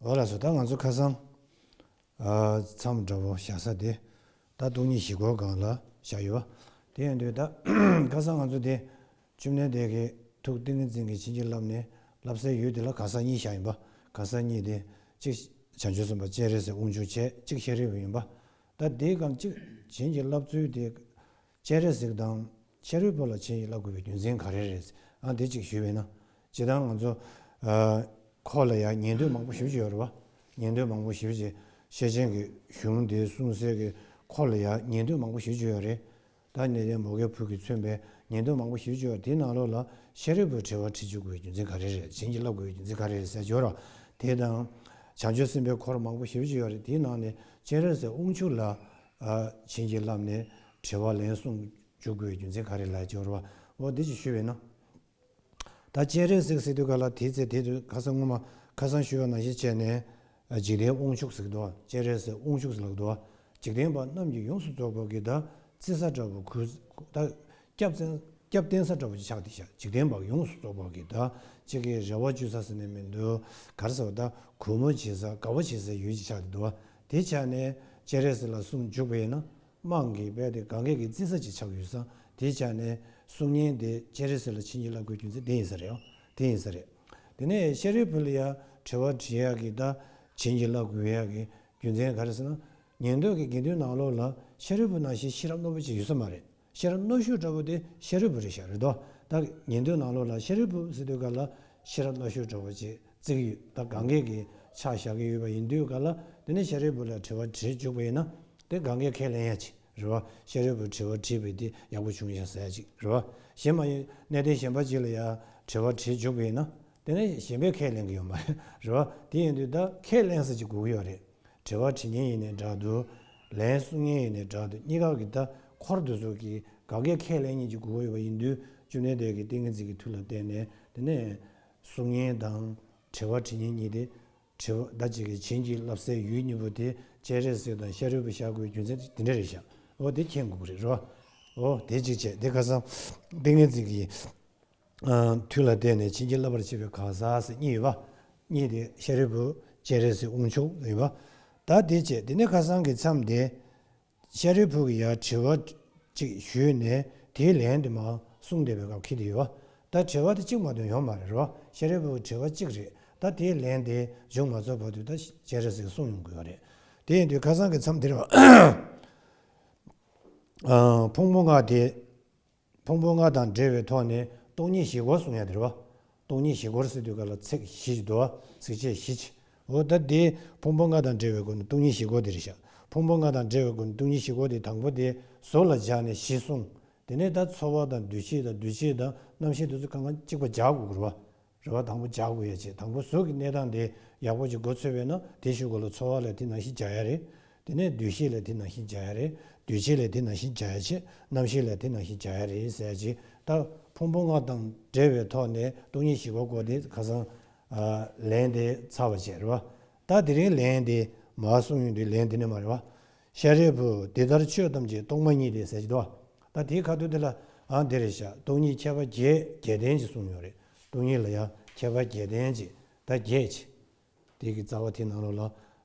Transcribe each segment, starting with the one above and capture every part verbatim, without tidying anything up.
འོ་ལགས་སོ། ད་ང་ཚོ་ཁ་སང་ཨ་མཚམས་འདྲ་བོ་བཞག་ས་དེ་ད་སྟོང་ཉིད་བཞི་སྐོར་སྒང་ལ་བཞག་ཡོད་པ། དེ་ཡིན་དུས་ད་ཁ་སང་ང་ཚོ་དེ་བཅོམ་ལྡན་འདས་ཀྱིས་ཐུགས་ཏིང་ངེ་འཛིན་གྱིས་བྱིན་གྱིས་བརླབས་ནས་བརླབས་སའི་ཡུལ་དེ་ལ་གང་ཟག་གཉིས་བཞག་ཡིན་པ། གང་ཟག་གཉིས་དེ་གཅིག་བྱང་ཆུབ་སེམས་དཔའ་སྤྱན་རས་གཟིགས་དབང་ཕྱུག་བྱས། གཅིག་ཤཱ་རིའི་བུ་ཡིན་པ། ད་དེའི་སྒང་གཅིག་བྱིན་གྱིས་བརླབས་ཚུལ་དེ། སྤྱན་རས་གཟིགས་དང་ཤཱ་རིའི་བུ་ལ་བྱིན་གྱིས་བརླབ་དགོས་པའི་རྒྱུ་མཚན་ག་རེ་རེད། ཨ་འདི་གཅིག་ཞུས་པས་ན། སྤྱིར་བཏང་ང་ཚོ་ཨ་འཁོར་ལ་ཡང་ཉན་ཐོས་མང་པོ་ཞེ་པོ་ཅིག་ཡོད་རེད་པ། ཉན་ཐོས་མང་པོ་ཞེ་པོ་ཅིག་ཤེར་ཕྱིན་གྱི་གཞུང་དེ་གསུང་སའི་གི་འཁོར་ལ་ཡང་ཉན་ཐོས་མང་པོ་ཞེ་པོ་ཅིག་ཡོད་རེད། ད་གནས་བརྟན་མོའུ་འགལ་བུ་གིས་མཚོན་པའི་ཉན་ཐོས་མང་པོ་ཞེ་པོ་ཅིག་ཡོད་རེད། དེའི་ནང་ལོགས་ལ་ཤཱ་རིའི་བུ་དྲི་བ་དྲི་བཅུག་དགོས་པའི་རྒྱུ་མཚན་ག་རེ་རེད། བྱིན་གྱིས་བརླབ་དགོས་པའི་རྒྱུ་མཚན་ག་རེ་རེད་ཟེར་ཡོད་རེད་པ། དེ་དང་། བྱང་ཆུབ་སེམས་དཔའི་འཁོར་མང་པོ་ཞེ་པོ་ཅིག་ཡོད་རེད། དེའི་ནང་ནས་སྤྱན་རས་གཟིགས་དབང་ཕྱུག་ལ་ཨ་བྱིན་གྱིས་བརླབས་ནས་དྲི་བ་ལན་གསུང་བཅུག་དགོས་པའི་རྒྱུ་མཚན་ག་རེ་ལབ་ཀྱི་ཡོད་རེད་པ། འོ་འདི་ཅིག་ཞུས་པས་ན། ད་སྤྱན་རས་གཟིགས་ཟེར་དུས་ག་ལ་དེའི་ཚེ་དེ་དུས་ཁ་སང་སྔོན་མ་ཁ་སང་ཞུས་པ་ནང་བཞིན་བྱས་ནས་ཨ་འཇིག་རྟེན་དབང་ཕྱུག་ཟེར་གི་འདུག་པ། སྤྱན་རས་གཟིགས་དབང་ཕྱུག་ཟེར་ལབ་ཀྱི་འདུག་པ། འཇིག་རྟེན་པ་རྣམས་ཀྱིས་ཡོངས་སུ་རྫོགས་པར་གྱུར། ད་བརྩི་ས་འདྲ་བོ་གུ་ད་སྐྱབས་བསྟན་སྐྱབས་བསྟན་ས་འདྲ་བོ་ཅིག་ཆགས་བསྡད་ཤག་འཇིག་རྟེན་པ་ཡོངས་སུ་རྫོགས་པར་གྱུར། ད་གཅིག་གིས་རེ་བ་བཅོལ་ས་ཟེར་ནས་མི་འདུག་ག་རེ་ཟེར་བ། ད་གུས་མོ་བྱེད་ས་དགའ་བོ་བྱེད་སའི་ཡུལ་ཅིག་ཆགས་བསྡད་འདུག་པ། དེ་ཆ་ནས་སྤྱན་རས་གཟིགས་ལ་གསུང་བཅུག་པ་ཡིན་ན། དམངས་ཀྱི་དཔེ་དེ་གང་གས་ཀྱི་བརྩི་ས་ཅིག་ཆགས་ཡོད་ཙང་། དེ་ཆ་ནས་གསུང་མཁན་དེ་སྤྱན་རས་གཟིགས་ལ་བྱིན་གྱིས་བརླབ་དགོས་རྒྱུ་མཚན་དེ་ཡིན་ས་རེད། དེ་ཡིན་ས་རེད། དེ་ནས་ཤཱ་རིའི་བུ་ལ་ཡང་དྲི་བ་དྲི་ཡག་གི་ད་བྱིན་གྱིས་བརླབ་དགོས་ཡག་གི་རྒྱུ་མཚན་ག་རེ་ཟེར་ན། ཉན་ཐོས་ཀྱི་དགེ་འདུན་ནང་ལོགས་ལ་ཤཱ་རིའི་བུ་ནང་བཞིན་ཤེས་རབ་རྣོ་པོ་ཅིག་ཡོད་ས་མ་རེད། ཤེས་རབ་རྣོ་ཤོས་འདྲ་པོ་དེ་ཤཱ་རིའི་བུ་རེད་ཤག་རེད་དོ། ད་ཉན་ཐོས་ནང་ལོགས་ལ་ཤཱ་རིའི་བུ་ཟེར་དུས་ག་ལ་ཤེས་རབ་རྣོ་ཤོས་འདྲ་པོ་ཅིག་བརྩི་གི་ཡོད། ད་གང་གས་ཀྱི་ཕྱག་བཞག་གི་ཡོད་པ་ཡིན་དུས་ག་ལ། དེ་ནས་ཤཱ་རིའི་བུ་ལ་དྲི་བ་དྲིས་བཅུག་པ་ཡིན་ན། དེ་གང་གས་ཁས་ལེན་ཡ་ཅིག་རེད་པ། ཤཱ་རིའི་བུ་དྲི་བ་དྲིས་པས་དེ་ཡག་པོ་བྱུང་ཡ་ཟེར་ཡ་ཅིག་རེད་པ། གཞན་མ་ཡིན་གནས་བརྟན་གཞན་པ་ཅིག་ལ་ཡ་དྲི་བ་དྲིས་བཅུག་པ་ཡིན་ན། དེ་ནས་གཞན་པས་ཁས་ལེན་གི་ཡོད་མ་རེད། རེད་པ། དེ་ཡིན་དུས་ད་ཁས་ལེན་ས་ཅིག་དགོས་ཀྱི་ཡོད་རེད། དྲི་བ་དྲི་མཁན་ཡིན་ནའི་འདྲ་འདུག་ལན་གསུང་མཁན་ཡིན་ནའི་འདྲ་འདུག་གཉིས་ཀ་གི་ད་འཁོར་དེ་ཚོ་གི་གང་གས་ཁས་ལེན་མཁན་ཅིག་དགོས་ཀྱི་ཡོད་པ་ཡིན་དུས། བཅོམ་ལྡན་འདས་ཀྱི་ཏིང་ངེ་འཛིན་གྱི་མཐུ་ལ་བརྟེན་ནས། དེ་ནས་གསུང་མཁན་དང་དྲི་བ་དྲི་མཁན་གཉིས་དེ། དྲི་བ་ད་ཅིག་གིས་བྱིན་གྱིས་བརླབས་སའི་ཡུལ་གཉིས་པོ་དེ་སྤྱན་རས་གཟིགས་དང་ཤཱ་རིའི་བུ་བཞག་དགོས་རྒྱུ་མཚན་དེ་འདྲ་རེད་ཤག་འོ་དེ་མཁྱེན་དགོས་ཀྱི་རེད། རེད་པ། འོ་དེ་གཅིག་བྱས། དེ་ཁ་སང་ཏིང་ངེ་འཛིན་གྱི་ཨ་མཐུ་ལ་བརྟེན་ནས་བྱིན་གྱིས་བརླབ་པར་བྱེད་པའི་གང་ཟག་ཟེར་གཉིས་ཡོད་པ། གཉིས་དེ་ཤཱ་རིའི་བུ་སྤྱན་རས་གཟིགས་དབང་ཕྱུག་ཡོད་པ། ད་དེ་བྱས། དེ་ནས་ཁ་སང་གི་མཚམས་དེ་ཤཱ་རིའི་བུ་གིས་ཡར་དྲི་བ་ཅིག་ཞུས་ནས་དེའི་ལན་དེ་མར་གསུངས་བསྡད་པའི་སྐབས་འཁེལ་བསྡད་ཡོད་པ། ད་དྲི་བ་དེ་གཅིག་མ་གཏོགས་ཡོད་མ་རེད། རེད་པ། ཤཱ་རིའི་བུ་གི་དྲི་བ་གཅིག་རེད། ད་དེའི་ལན་དེ་འབྱུང་མ་ཚར་བར་དུ་ད་སྤྱན་རས་གཟིགས་གསུང་ཡོང་གི་ཡོད་རེད། དེ་ཡིན་དུས་ཁ་སང་གི་མཚམས་དེ་རེད་པ། ཨ་ཕུང་པོ་ལྔ་དེ། ཕུང་པོ་ལྔ་དང་འབྲེལ་བའི་ཐོག་ནས་སྟོང་ཉིད་བཞི་སྐོར་གསུང་ཡ་དེ་རེད་པ། སྟོང་ཉིད་བཞི་སྐོར་ཟེར་དུས་ག་ལ་ཚིག་བཞི་ཅིག་འདུག་པ། ཚིགས་བཅད་བཞི་ཅིག་འོ་ད་དེ་ཕུང་པོ་ལྔ་དང་འབྲེལ་བའི་སྒོ་ནས་སྟོང་ཉིད་བཞི་སྐོར་དེ་རེད་ཤག་ཕུང་པོ་ལྔ་དང་འབྲེལ་བའི་སྒོ་ནས་སྟོང་ཉིད་བཞི་སྐོར་དེ། དང་པོ་དེ་གཟུགས་ལ་སྦྱར་ནས་བཞི་གསུངས། དེ་ནས་ད་ཚོར་བ་དང་འདུ་ཤེས་དང་འདུ་བྱེད་དང་རྣམ་ཤེས་དེ་ཚོ་གང་ག་གཅིག་པ་སྦྱར་དགོས་ཀྱི་རེད་པ། རེད་པ། དང་པོ་སྦྱར་དགོས་ཡ་བྱས། དང་པོ་གཟུགས་ཀྱི་གནས་སྟངས་དེ་ཡག་པོ་ཅིག་མགོ་ཚོས་པས་ན། དེའི་གཞུག་གུ་ལ་ཚོར་བ་ལ་དེ་ནང་བཞིན་སྦྱར་ཡ་རེད། དེ་ནས་འདུ་ཤེས་ལ་དེ་ནང་བཞིན་སྦྱར་ཡ་རེད། འདུ་བྱེད་ལ་དེ་ནང་བཞིན་སྦྱར་ཡ་བྱས། རྣམ་ཤེས་ལ་དེ་ནང་བཞིན་སྦྱར་ཡ་རེད་ཟེར་ཡ་ཅིག་ད་ཕུང་པོ་ལྔ་དང་འབྲེལ་བའི་ཐོག་ནས་སྟོང་ཉིད་བཞི་སྐོར་སྐོར་དེ་ཁ་སང་ཨ་ལན་དེ་ཚར་བ་བྱས། རེད་པ། ད་དེ་རིང་ལན་དེ་མར་གསུངས་ཡོང་དུས་ལན་དེ་ནི་མ་རེད་པ། ཤཱ་རིའི་བུ། འདི་ལྟར་ཆོས་ཐམས་ཅད་སྟོང་པ་ཉིད་དེ་ཟེར་གྱི་འདུག་ད་དེའི་ཁ་ཐུག་དེ་ལ་ཨ་འདི་རེད་ཤག་སྟོང་ཉིད་ཁྱད་པར་བརྒྱད་བརྒྱད་ལྡན་ཅིག་གསུངས་ཡོད་རེད། སྟོང་ཉིད་ལ་ཡང་ཁྱད་པར་བརྒྱད་ལྡན་ཅིག་ད་བརྒྱད་ཅིག་དེ་གི་རྩ་བ་དེའི་ནང་ལོགས་ལ་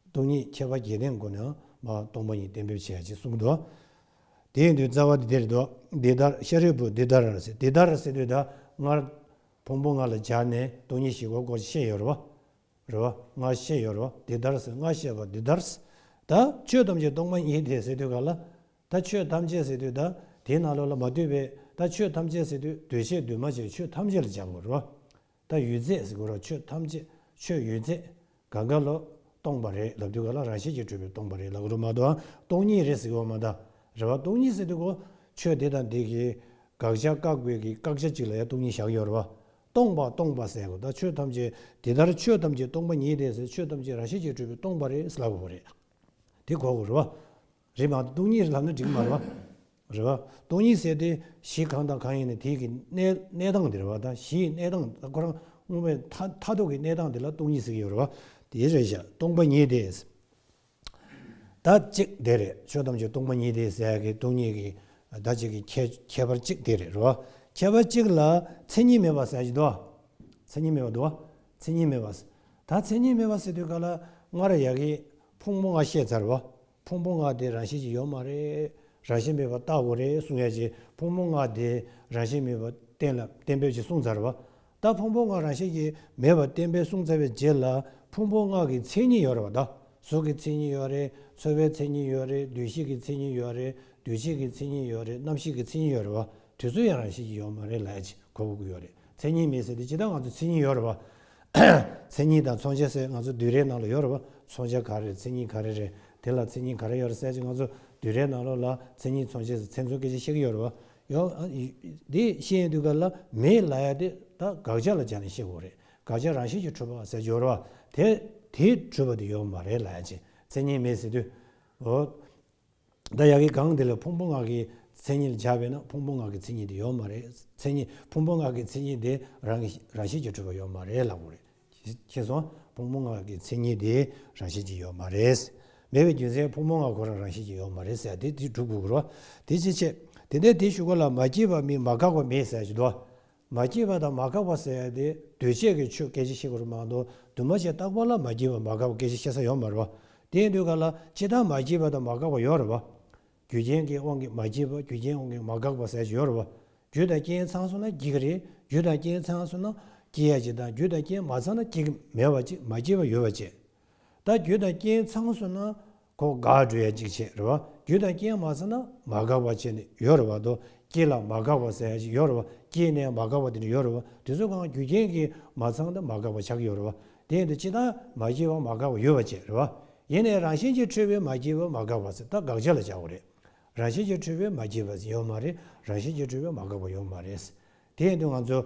སྟོང་ཉིད་ཁྱད་པར་བརྒྱད་ལྡན་སྒོ་ནས་མར་སྟོང་པ་ཉིད་གཏན་འབེབས་བྱས་ཅིག་གསུངས་འདུག་དེ་ཡིན་དུས་རྩ་བ་དེ་དེ་རེད་འདུག་འདི་ལྟར། ཤཱ་རིའི་བུ། འདི་ལྟར་ཟེར། འདི་ལྟར་ཟེར་དུས་ད་སྔར་ཕུང་པོ་ལྔ་ལ་སྦྱར་ནས་སྟོང་ཉིད་བཞི་སྐོར་སྐོར་བཤད་ཡོད་རེད་པ། རེད་པ། སྔར་བཤད་ཡོད་རེད་པ། འདི་ལྟར་ཟེར། སྔར་བཤད་པ་འདི་ལྟར་ཟེར། ད་ཆོས་ཐམས་ཅད་སྟོང་པ་ཉིད་དེ་ཟེར་དུས་ག་ལ། ད་ཆོས་ཐམས་ཅད་ཟེར་དུས་ད་དེའི་ནང་ལོགས་ལ་མ་ལྟོས་པའི། ད་ཆོས་ཐམས་ཅད་ཟེར་དུས་འདུས་བྱས་འདུས་མ་བྱས་ཆོས་ཐམས་ཅད་ལ་སྦྱར་དགོས་རེད་པ། ད་ཡུལ་ཚད་ཟེར་དགོས་རེད། ཆོས་ཐམས་ཅད་ཆོས་ཡུལ་ཚད་གང་ག་ལ་སྟོང་པ་རེད་ལབ་དུས་ག་ལ་རང་བཞིན་གྱིས་གྲུབ་པའི་སྟོང་པ་རེད་ལབ་དགོས་རེད་མ་གཏོགས། སྟོང་ཉིད་རེད་ཟེར་གྱི་ཡོད་མ་རེད། རེད་པ། སྟོང་ཉིད་ཟེར་དུས་གོ་ཆོས་དེ་དང་དེ་གི་དགག་བྱ་བཀག་པའི་གི་བཀག་ཆ་གཅིག་ལ་ཡང་སྟོང་ཉིད་བཞག་ཡོད་རེད་པ། སྟོང་པ་སྟོང་པ་ཟེར་གོ་ད་ཆོས་ཐམས་ཅད་འདི་ལྟར་ཆོས་ཐམས་ཅད་སྟོང་པ་ཉིད་དེ་ཟེར། ཆོས་ཐམས་ཅད་རང་བཞིན་གྱིས་གྲུབ་པའི་སྟོང་པ་རེད་ཟེར་ལབ་དགོས་རེད། དེ་གོ་དགོས་རེད་པ། རེད་མ་གཏོགས་སྟོང་ཉིད་ལབ་ན་འགྲིག་མ་རེད་པ། རེད་པ། སྟོང་ཉིད་ཟེར་དེ་གཞི་གང་དང་གང་ཡིན་ནའི་དེ་གི་གནས་གནས་སྟངས་དེ་རེད་པ། ད་གཞི་ཡི་གནས་སྟངས། ད་ཁོ་རང་དངོས་པོའི་མཐའ་མཐའ་ཐུག་གི་གནས་སྟངས་དེ་ལ་སྟོང་ཉིད་ཟེར་གྱི་ཡོད་རེད་པ། དེ་རེད་ཤག་སྟོང་པ་ཉིད་དེ། ད་གཅིག་དེ་རེད། ཆོས་ཐམས་ཅད་སྟོང་པ་ཉིད་དེ་ཟེར་ཡ་གི་སྟོང་ཉིད་ཀྱི་ད་གཅིག་གི་ཁྱད་ཁྱད་པར་གཅིག་དེ་རེད། རེད་པ། ཁྱད་པར་གཅིག་ལ་མཚན་ཉིད་མེད་པ་ཟེར་ཡ་ཅིག་འདུག་མཚན་ཉིད་མེད་པ་འདུག་མཚན་ཉིད་མེད་པ། ད་མཚན་ཉིད་མེད་པ་ཟེར་དུས་ག་ལ་སྔར་ཡ་གི་ཕུང་པོ་ལྔ་བཤད་ཚར་བ། ཕུང་པོ་ལྔ་དེ་རང་བཞིན་གྱིས་ཡོད་མ་རེད། རང་བཞིན་མེད་པར་བལྟ་དགོས་རེད་གསུང་ཡ་གྱི་ཕུང་པོ་ལྔ་དེ་རང་བཞིན་མེད་པར་གཏན་ལ་གཏན་འབེབས་ཀྱིས་གསུངས་ཚར་བ། ད་ཕུང་པོ་ལྔ་རང་བཞིན་གྱིས་མེད་པར་གཏན་འབེབས་གསུངས་ཚར་བའི་རྗེས་ལ་ཕུང་པོ་ལྔ་གི་མཚན་ཉིད་ཡོད་རེད་བ། ད་གཟུགས་ཀྱི་མཚན་ཉིད་ཡོད་རེད། ཚོར་བའི་མཚན་ཉིད་ཡོད་རེད། འདུ་ཤེས་ཀྱི་མཚན་ཉིད་ཡོད་རེད། འདུ་བྱེད་ཀྱི་མཚན་ཉིད་ཡོད་རེད། རྣམ་ཤེས་ཀྱི་མཚན་ཉིད་ཡོད་རེད་བ། དེ་ཚོ་ཡང་རང་བཞིན་གྱིས་ཡོད་མ་རེད་ལབ་ཡ་ཅིག་གོ་དགོས་ཀྱི་ཡོད་རེད། མཚན་ཉིད་མེད་ཟེར་དུས་ཇི་ལྟར་ང་ཚོ་མཚན་ཉིད་ཡོད་རེད་བ། མཚན་ཉིད་དང་མཚོན་བྱ་ཟེར་ང་ཚོ་བསྡུས་གྲྭའི་ནང་ལ་ཡོད་རེད་བ། མཚོན་བྱ་ག་རེ་རེད། མཚན་ཉིད་ག་རེ་རེད། དེ་ལ་མཚན་ཉིད་ག་རེ་ཡོད་རེད་ཟེར་ཅིག་ང་ཚོ་བསྡུས་གྲྭའི་ནང་ལོགས་ལ་མཚན་ཉིད་མཚོན་བྱ་ཟེར་མཚན་མཚོན་སྐད་ཆ་བཤད་ཀྱི་ཡོད་རེད་བ། ཡང་ཨ་འདི་བཤད་ཡོང་དུས་ག་ལ་མེད་ལབ་ཡ་དེ་ད་དགག་བྱ་ལ་སྦྱར་ནས་བཤད་དགོས་རེད། དགག་བྱ་རང་བཞིན་གྱིས་གྲུབ་པ་ཟེར་གྱི་ཡོད་རེད་བ། དེ་དེ་གྲུབ་པ་དེ་ཡོད་མ་རེད་ལབ་ཡ་ཅིག་མཚན་ཉིད་མེད་ཟེར་དུས། འོ། ད་ཡ་གི་གང་འདི་ལ་ཕུང་པོ་ལྔ་གི་མཚན་ཉིད་ལ་སྦྱར་བས་ན་ཕུང་པོ་ལྔ་གི་མཚན་ཉིད་དེ་ཡོད་མ་རེད། མཚན་ཉིད་ཕུང་པོ་ལྔ་གི་མཚན་ཉིད་དེ་རང་རང་བཞིན་གྱིས་གྲུབ་པ་ཡོད་མ་རེད་ལབ་དགོས་རེད། ཤེས་སོང་། ཕུང་པོ་ལྔ་གི་མཚན་ཉིད་དེ་རང་བཞིན་གྱིས་ཡོད་མ་རེད། མེད་པའི་རྒྱུ་མཚན་ཕུང་པོ་ལྔ་ཁོ་རང་རང་བཞིན་གྱིས་ཡོད་མ་རེད་ཟེར་དེ་དེ་སྒྲུབ་དགོས་ཀྱི་རེད། དེ་ཅི་བྱེད། དེ་ནས་དེའི་གཞུག་གུ་ལ་མ་སྐྱེས་པ་མེད། མ་འགགས་པ་མེད་ཟེར་གྱི་འདུག་མ་སྐྱེས་པ་དང་མ་འགགས་པ་ཟེར་ཡ་དེ་འདུས་བྱས་ཀྱི་ཆོས་སྐད་ཆ་བཤད་དགོས་རེད་མ་གཏོགས་འདུས་མ་བྱས་རྟག་པ་ལ་མ་སྐྱེས་པ་མ་འགགས་པ་སྐད་ཆ་བཤད་ས་ཡོད་མ་རེད་བ། དེ་ཡིན་དུས་ག་ལ་ཇི་ལྟར་མ་སྐྱེས་པ་དང་མ་འགགས་པ་ཡོད་རེད་བ། རྒྱུ་རྐྱེན་གྱི་དབང་གིས་མ་སྐྱེས་པ། རྒྱུ་རྐྱེན་དབང་གིས་མ་འགགས་པ་ཟེར་ཡ་ཅིག་ཡོད་རེད་བ། རྒྱུ་དང་རྐྱེན་ཚང་སོང་ན་སྐྱེ་གི་རེད། རྒྱུ་དང་རྐྱེན་ཚང་སོང་ན་སྐྱེ་ཡ་ཅིག་དང་རྒྱུ་དང་རྐྱེན་མ་ཚང་ན་སྐྱེ་གི་མེད་པ་ཅིག་མ་སྐྱེས་པ་ཡོད་པ་བྱས། ད་རྒྱུ་དང་རྐྱེན་ཚང་སོང་ན་ཁོ་འགག་འགྲོ་ཡ་ཅིག་བྱས་རེད་བ། རྒྱུ་དང་རྐྱེན་མ་ཚང་ན་མ་འགགས་པ་བྱས་ནས་ཡོད་རེད་བ། དོ་སྐྱེ་ལ་མ་འགགས་པ་ཟེར་ཡ་ཅིག་ཡོད་རེད་བ། སྐྱེས་ནས་མ་འགགས་པ་དེ་འདྲ་ཡོད་རེད་བ། དེ་ཚོ་གང་རྒྱུ་རྐྱེན་གྱིས་མ་ཚང་ན་མ་འགགས་པ་ཆགས་ཀྱི་ཡོད་རེད་བ། དེ་ཡིན་དུས་ཇི་ལྟར་མ་སྐྱེས་པ་མ་འགགས་པ་ཡོད་པ་བྱས་རེད་བ། ཡིན་ནའི་རང་བཞིན་གྱིས་གྲུབ་པའི་མ་སྐྱེས་པ་མ་འགགས་པ་ཟེར་ད་དགག་བྱ་ལ་སྦྱར་དགོས་རེད། རང་བཞིན་གྱིས་གྲུབ་པའི་མ་སྐྱེས་པ་ཡོད་མ་རེད། རང་བཞིན་གྱིས་གྲུབ་པའི་མ་འགགས་པ་ཡོད་མ་རེད། དེ་ཡིན་དུས་ང་ཚོ་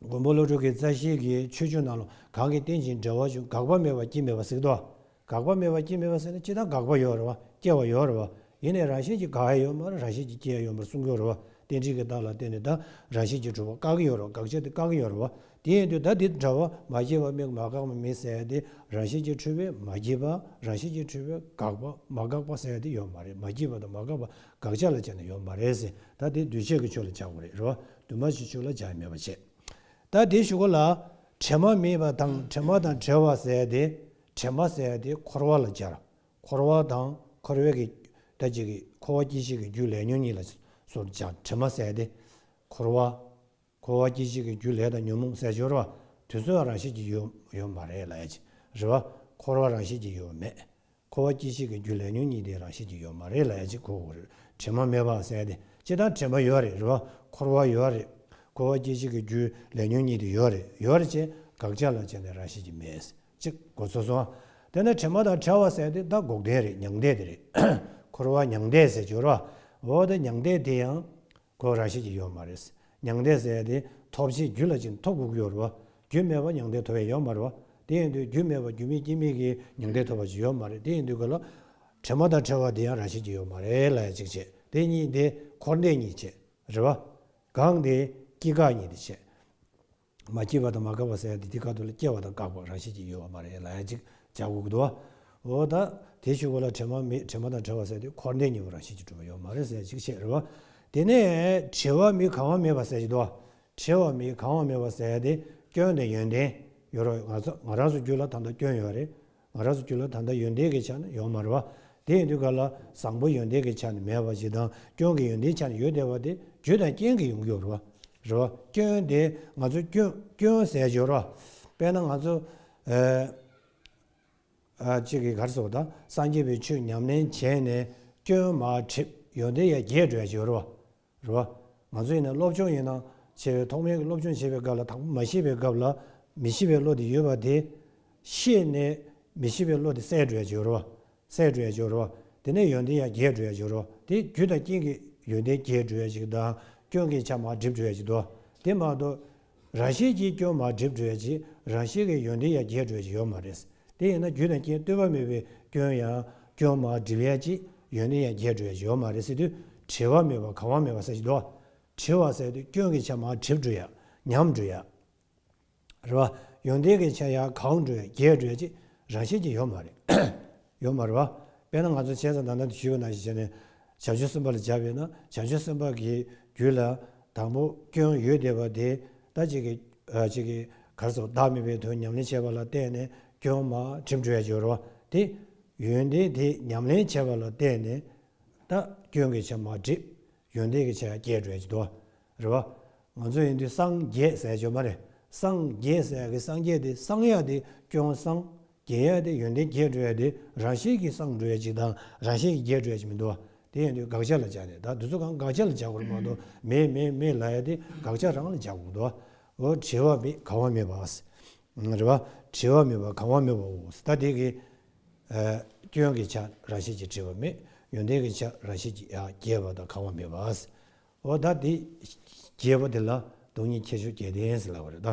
མགོན་པོ་ཀླུ་སྒྲུབ་ཀྱི་རྩ་ཤེ་གི་ཆོས་བརྒྱུད་ནང་ལ་གང་གིས་རྟེན་ཅིང་འབྲེལ་བར་འབྱུང་། འགག་པ་མེད་པ་སྐྱེ་མེད་པ་ཟེར་གྱི་འདུག་འགག་པ་མེད་པ་སྐྱེ་མེད་པ་ཟེར་ན་ཇི་ལྟར་འགག་པ་ཡོད་རེད་བ། སྐྱེ་བ་ཡོད་རེད་བ། ཡིན་ནའི་རང་བཞིན་གྱིས་འགག་ཡ་ཡོད་མ་རེད། རང་བཞིན་གྱིས་སྐྱེ་ཡ་ཡོད་མ་རེད་གསུང་གི་ཡོད་རེད་བ། རྟེན་འབྲེལ་གྱི་རྟགས་ལ་བརྟེན་ནས་ད་རང་བཞིན་གྱིས་གྲུབ་པ་བཀག་གི་ཡོད་རེད་བ། དགག་བྱ་དེ་བཀག་གི་ཡོད་རེད་བ། དེ་ཡིན་དུས་ད་འདི་འདྲ་བ་མ་སྐྱེས་པ་མེད། མ་འགགས་པ་མེད་ཟེར་ཡ་དེ་རང་བཞིན་གྱིས་གྲུབ་པའི་མ་སྐྱེས་པ། རང་བཞིན་གྱིས་གྲུབ་པའི་འགག་པ། མ་འགགས་པ་ཟེར་ཡ་དེ་ཡོད་མ་རེད། མ་སྐྱེས་པ་དང་མ་འགགས་པ་དགག་བྱ་ལ་སྦྱར་ནས་ཡོད་མ་རེད་ཟེར། ད་དེ་འདུས་བྱས་ཀྱི་ཆོས་ལ་སྦྱར་དགོས་རེད། རེད་བ། འདུས་མ་བྱས་ཆོས་ལ་སྦྱར་ཡ་མེད་པ་བྱས། ད་དེའི་གཞུག་གུ་ལ་དྲི་མ་མེད་པ་དང་དྲི་མ་དང་བྲལ་བ་ཟེར་ཡ་དེ། དྲི་མ་ཟེར་ཡ་དེ་འཁོར་བ་ལ་སྦྱར། འཁོར་བ་དང་འཁོར་བའི་གི་ད་ཅིག་གི་འཁོར་བ་སྐྱེ་མཆེད་ཀྱི་རྒྱུ་ལས་ཉོན་གཉིས་ལ་སོགས་སྦྱར། དྲི་མ་ཟེར་ཡ་དེ་འཁོར་བ། འཁོར་བ་སྐྱེ་མཆེད་ཀྱི་རྒྱུ་ལས་དང་ཉོན་མོངས་ཟེར་ཡ་ཅིག་ཡོད་རེད་བ། དེ་ཚོ་རང་བཞིན་གྱིས་ཡོད་ཡོད་མ་རེད་ལབ་ཡ་ཅིག་རེད་བ། འཁོར་བ་རང་བཞིན་གྱིས་ཡོད་མེད། འཁོར་བ་སྐྱེ་མཆེད་ཀྱི་རྒྱུ་ལས་ཉོན་གཉིས་དེ་རང་བཞིན་གྱིས་ཡོད་མ་རེད་ལབ་ཡ་ཅིག་གོ་དགོས་རེད། དྲི་མ་མེད་པ་ཟེར་ཡ་དེ་སྤྱིར་བཏང་དྲི་མ་ཡོད་རེད། རེད་བ། འཁོར་བ་ཡོད་རེད། འཁོར་བ་སྐྱེ་མཆེད་ཀྱི་རྒྱུ་ལས་ཉོན་གཉིས་དེ་ཡོད་རེད། ཡོད་རེད་ཅེས་དགག་བྱ་ལ་བྱས་ནས་རང་བཞིན་གྱིས་མེད་ཅིག་གོ་ཚར་སོང་། དེ་ནས་དྲི་མ་དང་བྲལ་བ་ཟེར་ཡ་དེ་ད་འགོག་བདེན་རེད། མྱང་འདས་དེ་རེད། འཁོར་བ་མྱང་འདས་ཟེར་གྱི་ཡོད་རེད་བ། འོ་དེ་མྱང་འདས་དེ་ཡང་ཁོ་རང་བཞིན་གྱིས་ཡོད་མ་རེད། མྱང་འདས་ཟེར་ཡ་དེ་ཐོབ་བྱའི་རྒྱུ་ལ་ཅིག་ཐོབ་དགོས་ཀྱི་ཡོད་རེད་བ། རྒྱུ་མེད་པར་མྱང་འདས་ཐོབ་ཡ་ཡོད་མ་རེད་བ། དེ་ཡིན་དུས་རྒྱུ་མེད་པ་རྒྱུ་མེད་རྐྱེན་མེད་ཀྱི་མྱང་འདས་ཐོབ་པ་ཅིག་ཡོད་མ་རེད། དེ་ཡིན་དུས་ག་ལ་དྲི་མ་དང་བྲལ་བ་དེ་ཡང་རང་བཞིན་གྱིས་ཡོད་མ་རེད་ལབ་ཡ་ཅིག་བྱས། དེ་གཉིས་དེ་འཁོར་འདས་གཉིས་བྱས། རེད་བ། གང་དེ་སྐྱེ་འགག་གཉིས་དེ་བྱས། མ་སྐྱེས་པ་དང་མ་འགགས་པ་ཟེར་ཡ་དེ་དེ་ཁ་ཐུག་ལ་སྐྱེ་བ་དང་འགག་པ་རང་བཞིན་གྱིས་ཡོད་པ་མ་རེད་ལབ་ཡ་ཅིག་སྦྱར་དགོས་ཀྱི་འདུག་བ། འོ་ད་དེ་ཞུ་བ་ལ་དྲི་མ་མེད། དྲི་མ་དང་བྲལ་བ་ཟེར་དུས་འཁོར་འདས་གཉིས་པོ་རང་བཞིན་གྱིས་གྲུབ་པ་ཡོད་མ་རེད་ཟེར་ཡ་ཅིག་བཤད་རེད་བ། དེ་ནས་བྲི་བ་མེད། གང་བ་མེད་པ་ཟེར་གྱི་འདུག་བ། བྲི་བ་མེད། གང་བ་མེད་པ་ཟེར་ཡ་དེ་སྐྱོན་དང་ཡོན་ཏན་ཡོད་རེད། ང་ཚོ་ང་རང་ཚོ་རྒྱུད་ལ་ད་ལྟ་སྐྱོན་ཡོད་རེད། ང་རང་ཚོ་རྒྱུད་ལ་ད་ལྟ་ཡོན་ཏན་གྱི་ཆ་ནས་ཡོད་མ་རེད་བ། དེ་ཡིན་དུས་ག་ལ་བཟང་པོ་ཡོན་ཏན་གྱི་ཆ་ནས་མེད་པ་ཞིག་དང་སྐྱོན་གྱི་ཡོན་ཏན་ཆ་ནས་ཡོད་བསྡད་པ་དེ་རྒྱུ་དང་རྐྱེན་གྱིས་ཡོང་གི་ཡོད་རེད་བ། རེད་བ། སྐྱོན་དེ་ང་ཚོ་སྐྱོན་སྐྱོན་ཟེར་ཡ་ཡོད་རེད་བ། དཔེར་ན་ང་ཚོ་ཨ་ཨ་གཅིག་གིས་ག་རེ་ཟེར་བ་དང་སངས་རྒྱས་པའི་ཆོས་ཉམས་ལེན་བྱས་ནས་སྐྱོན་མར་གྲིབ་ཡོན་ཏན་ཡར་རྒྱས་འགྲོ་ཡ་ཞིག་ཡོད་རེད་བ། རེད་བ། ང་ཚོ་ཡིན་ན་སློབ་སྦྱོང་ཡིན་ན་བྱས་པའི་ཐོག་མའི་སློབ་སྦྱོང་བྱེད་པའི་སྐབས་ལ་དང་པོ་མ་ཤེས་པའི་སྐབས་ལ་མི་ཤེས་པའི་བློ་དེ་ཡོད་པ་དེ། ཤེས་ནས་མི་ཤེས་པའི་བློ་དེ་སད་འགྲོ་ཡ་ཅིག་ཡོད་རེད་བ། སད་འགྲོ་ཡ་ཅིག་ཡོད་རེད་བ། དེ་ནས་ཡོན་ཏན་ཡར་རྒྱས་འགྲོ་ཡ་ཅིག་ཡོད་རེད་བ། དེ་རྒྱུ་དང་རྐྱེན་གྱིས་ཡོན་ཏན་རྒྱས་འགྲོ་ཡ་ཅིག་དང་སྐྱོན་གྱི་ཆ་མར་གྲིབ་འགྲོ་ཡ་ཅིག་འདུག་བ། དེ་མ་གཏོགས། རང་བཞིན་གྱིས་སྐྱོན་མར་གྲིབ་འགྲོ་ཡ་ཅིག་རང་བཞིན་གྱིས་ཡོན་ཏན་ཡར་རྒྱས་འགྲོ་ཡ་ཅིག་ཡོད་མ་རེད། དེ་ཡིན་ན་རྒྱུ་དང་རྐྱེན་ལྟོས་པ་མེད་པའི་སྐྱོན་ཡང་སྐྱོན་མར་གྲིབ་ཡ་ཅིག་ཡོན་ཏན་ཡར་རྒྱས་འགྲོ་ཡ་ཅིག་ཡོད་མ་རེད་ཟེར་དུས་བྲི་བ་མེད་པ་གང་བ་མེད་པ་ཟེར་གྱི་འདུག་བ། བྲི་བ་ཟེར་དུས་སྐྱོན་གྱི་ཆ་མར་གྲིབ་འགྲོ་ཡ། ཉམས་འགྲོ་ཡ། རེད་བ། ཡོན་ཏན་གྱི་ཆ་ཡར་གང་འགྲོ་ཡ་རྒྱས་འགྲོ་ཡ་ཅིག་རང་བཞིན་གྱིས་ཡོད་མ་རེད། ཡོད་མ་རེད་བ། དཔེར་ན་ང་ཚོ་བྱས་ཙང་ད་ལྟ་ཞུས་པ་ནང་བཞིན་བྱས་ནས་བྱང་ཆུབ་སེམས་དཔའ་ལ་སྦྱར་བས་ན་བྱང་ཆུབ་སེམས་དཔའ་གི་རྒྱུད་ལ་དང་པོ་སྐྱོན་ཡོད་བསྡད་པ་དེ་ད་ཅིག་གི་ཨ་ཅིག་གི་ གར་སོགས་བདག་མེད་པའི་དོན་ཉམས་ལེན་བྱས་པ་ལ་བརྟེན་ནས་སྐྱོན་མར་གྲིབ་འགྲོ་ཡ་ཅིག་ཡོད་རེད་བ། དེ་ཡོན་ཏན་དེ་ཉམས་ལེན་བྱས་པ་ལ་བརྟེན་ནས་ད་སྐྱོན་གྱི་ཆ་མར་གྲིབ། ཡོན་ཏན་གྱི་ཆ་ཡང་རྒྱས་འགྲོ་ཡ་ཅིག་འདུག་བ། རེད་བ། ང་ཚོ་ཡིན་དུས་སངས་རྒྱས་ཟེར་ཡ་ཅིག་ཡོད་མ་རེད། སངས་རྒྱས་ཟེར་ཡ་གི་སངས་རྒྱས་དེ་སངས་ཡ་དེ་སྐྱོན་སངས། རྒྱས་ཡ་དེ་ཡོན་ཏན་རྒྱས་འགྲོ་ཡ་དེ་རང་བཞིན་གྱིས་སངས་འགྲོ་ཡ་ཅིག་དང་རང་བཞིན་གྱིས་རྒྱས་འགྲོ་ཡ་ཅིག་མི་འདུག་བ། དེ་ཡིན་དུས་དགག་བྱ་ལ་སྦྱར་ནས། ད་དེ་ཚོ་གང་དགག་བྱ་ལ་སྦྱར་དགོས་རེད་མ་གཏོགས་མེད་མེད་མེད་ལབ་ཡ་དེ་དགག་བྱ་རང་ལ་སྦྱར་དགོས་འདུག་བ། འོ་བྲལ་བ་མེད་གང་བ་མེད་པ། རེད་བ། བྲལ་བ་མེད་པ་གང་བ་མེད་པའོ། ད་དེ་གི་ཨ་སྐྱོན་གྱི་ཆ་རང་བཞིན་གྱིས་བྲལ་བ་མེད། ཡོན་ཏན་གྱི་ཆ་རང་བཞིན་གྱིས་ཡང་རྒྱས་པ་དང་གང་བ་མེད་པ། འོ་ད་དེ་རྒྱས་པ་དེ་ལ་སྟོང་ཉིད་ཁྱད་ཆོས་བརྒྱད་ལྡན་ཟེར་ལབ་པ་རེད་ད།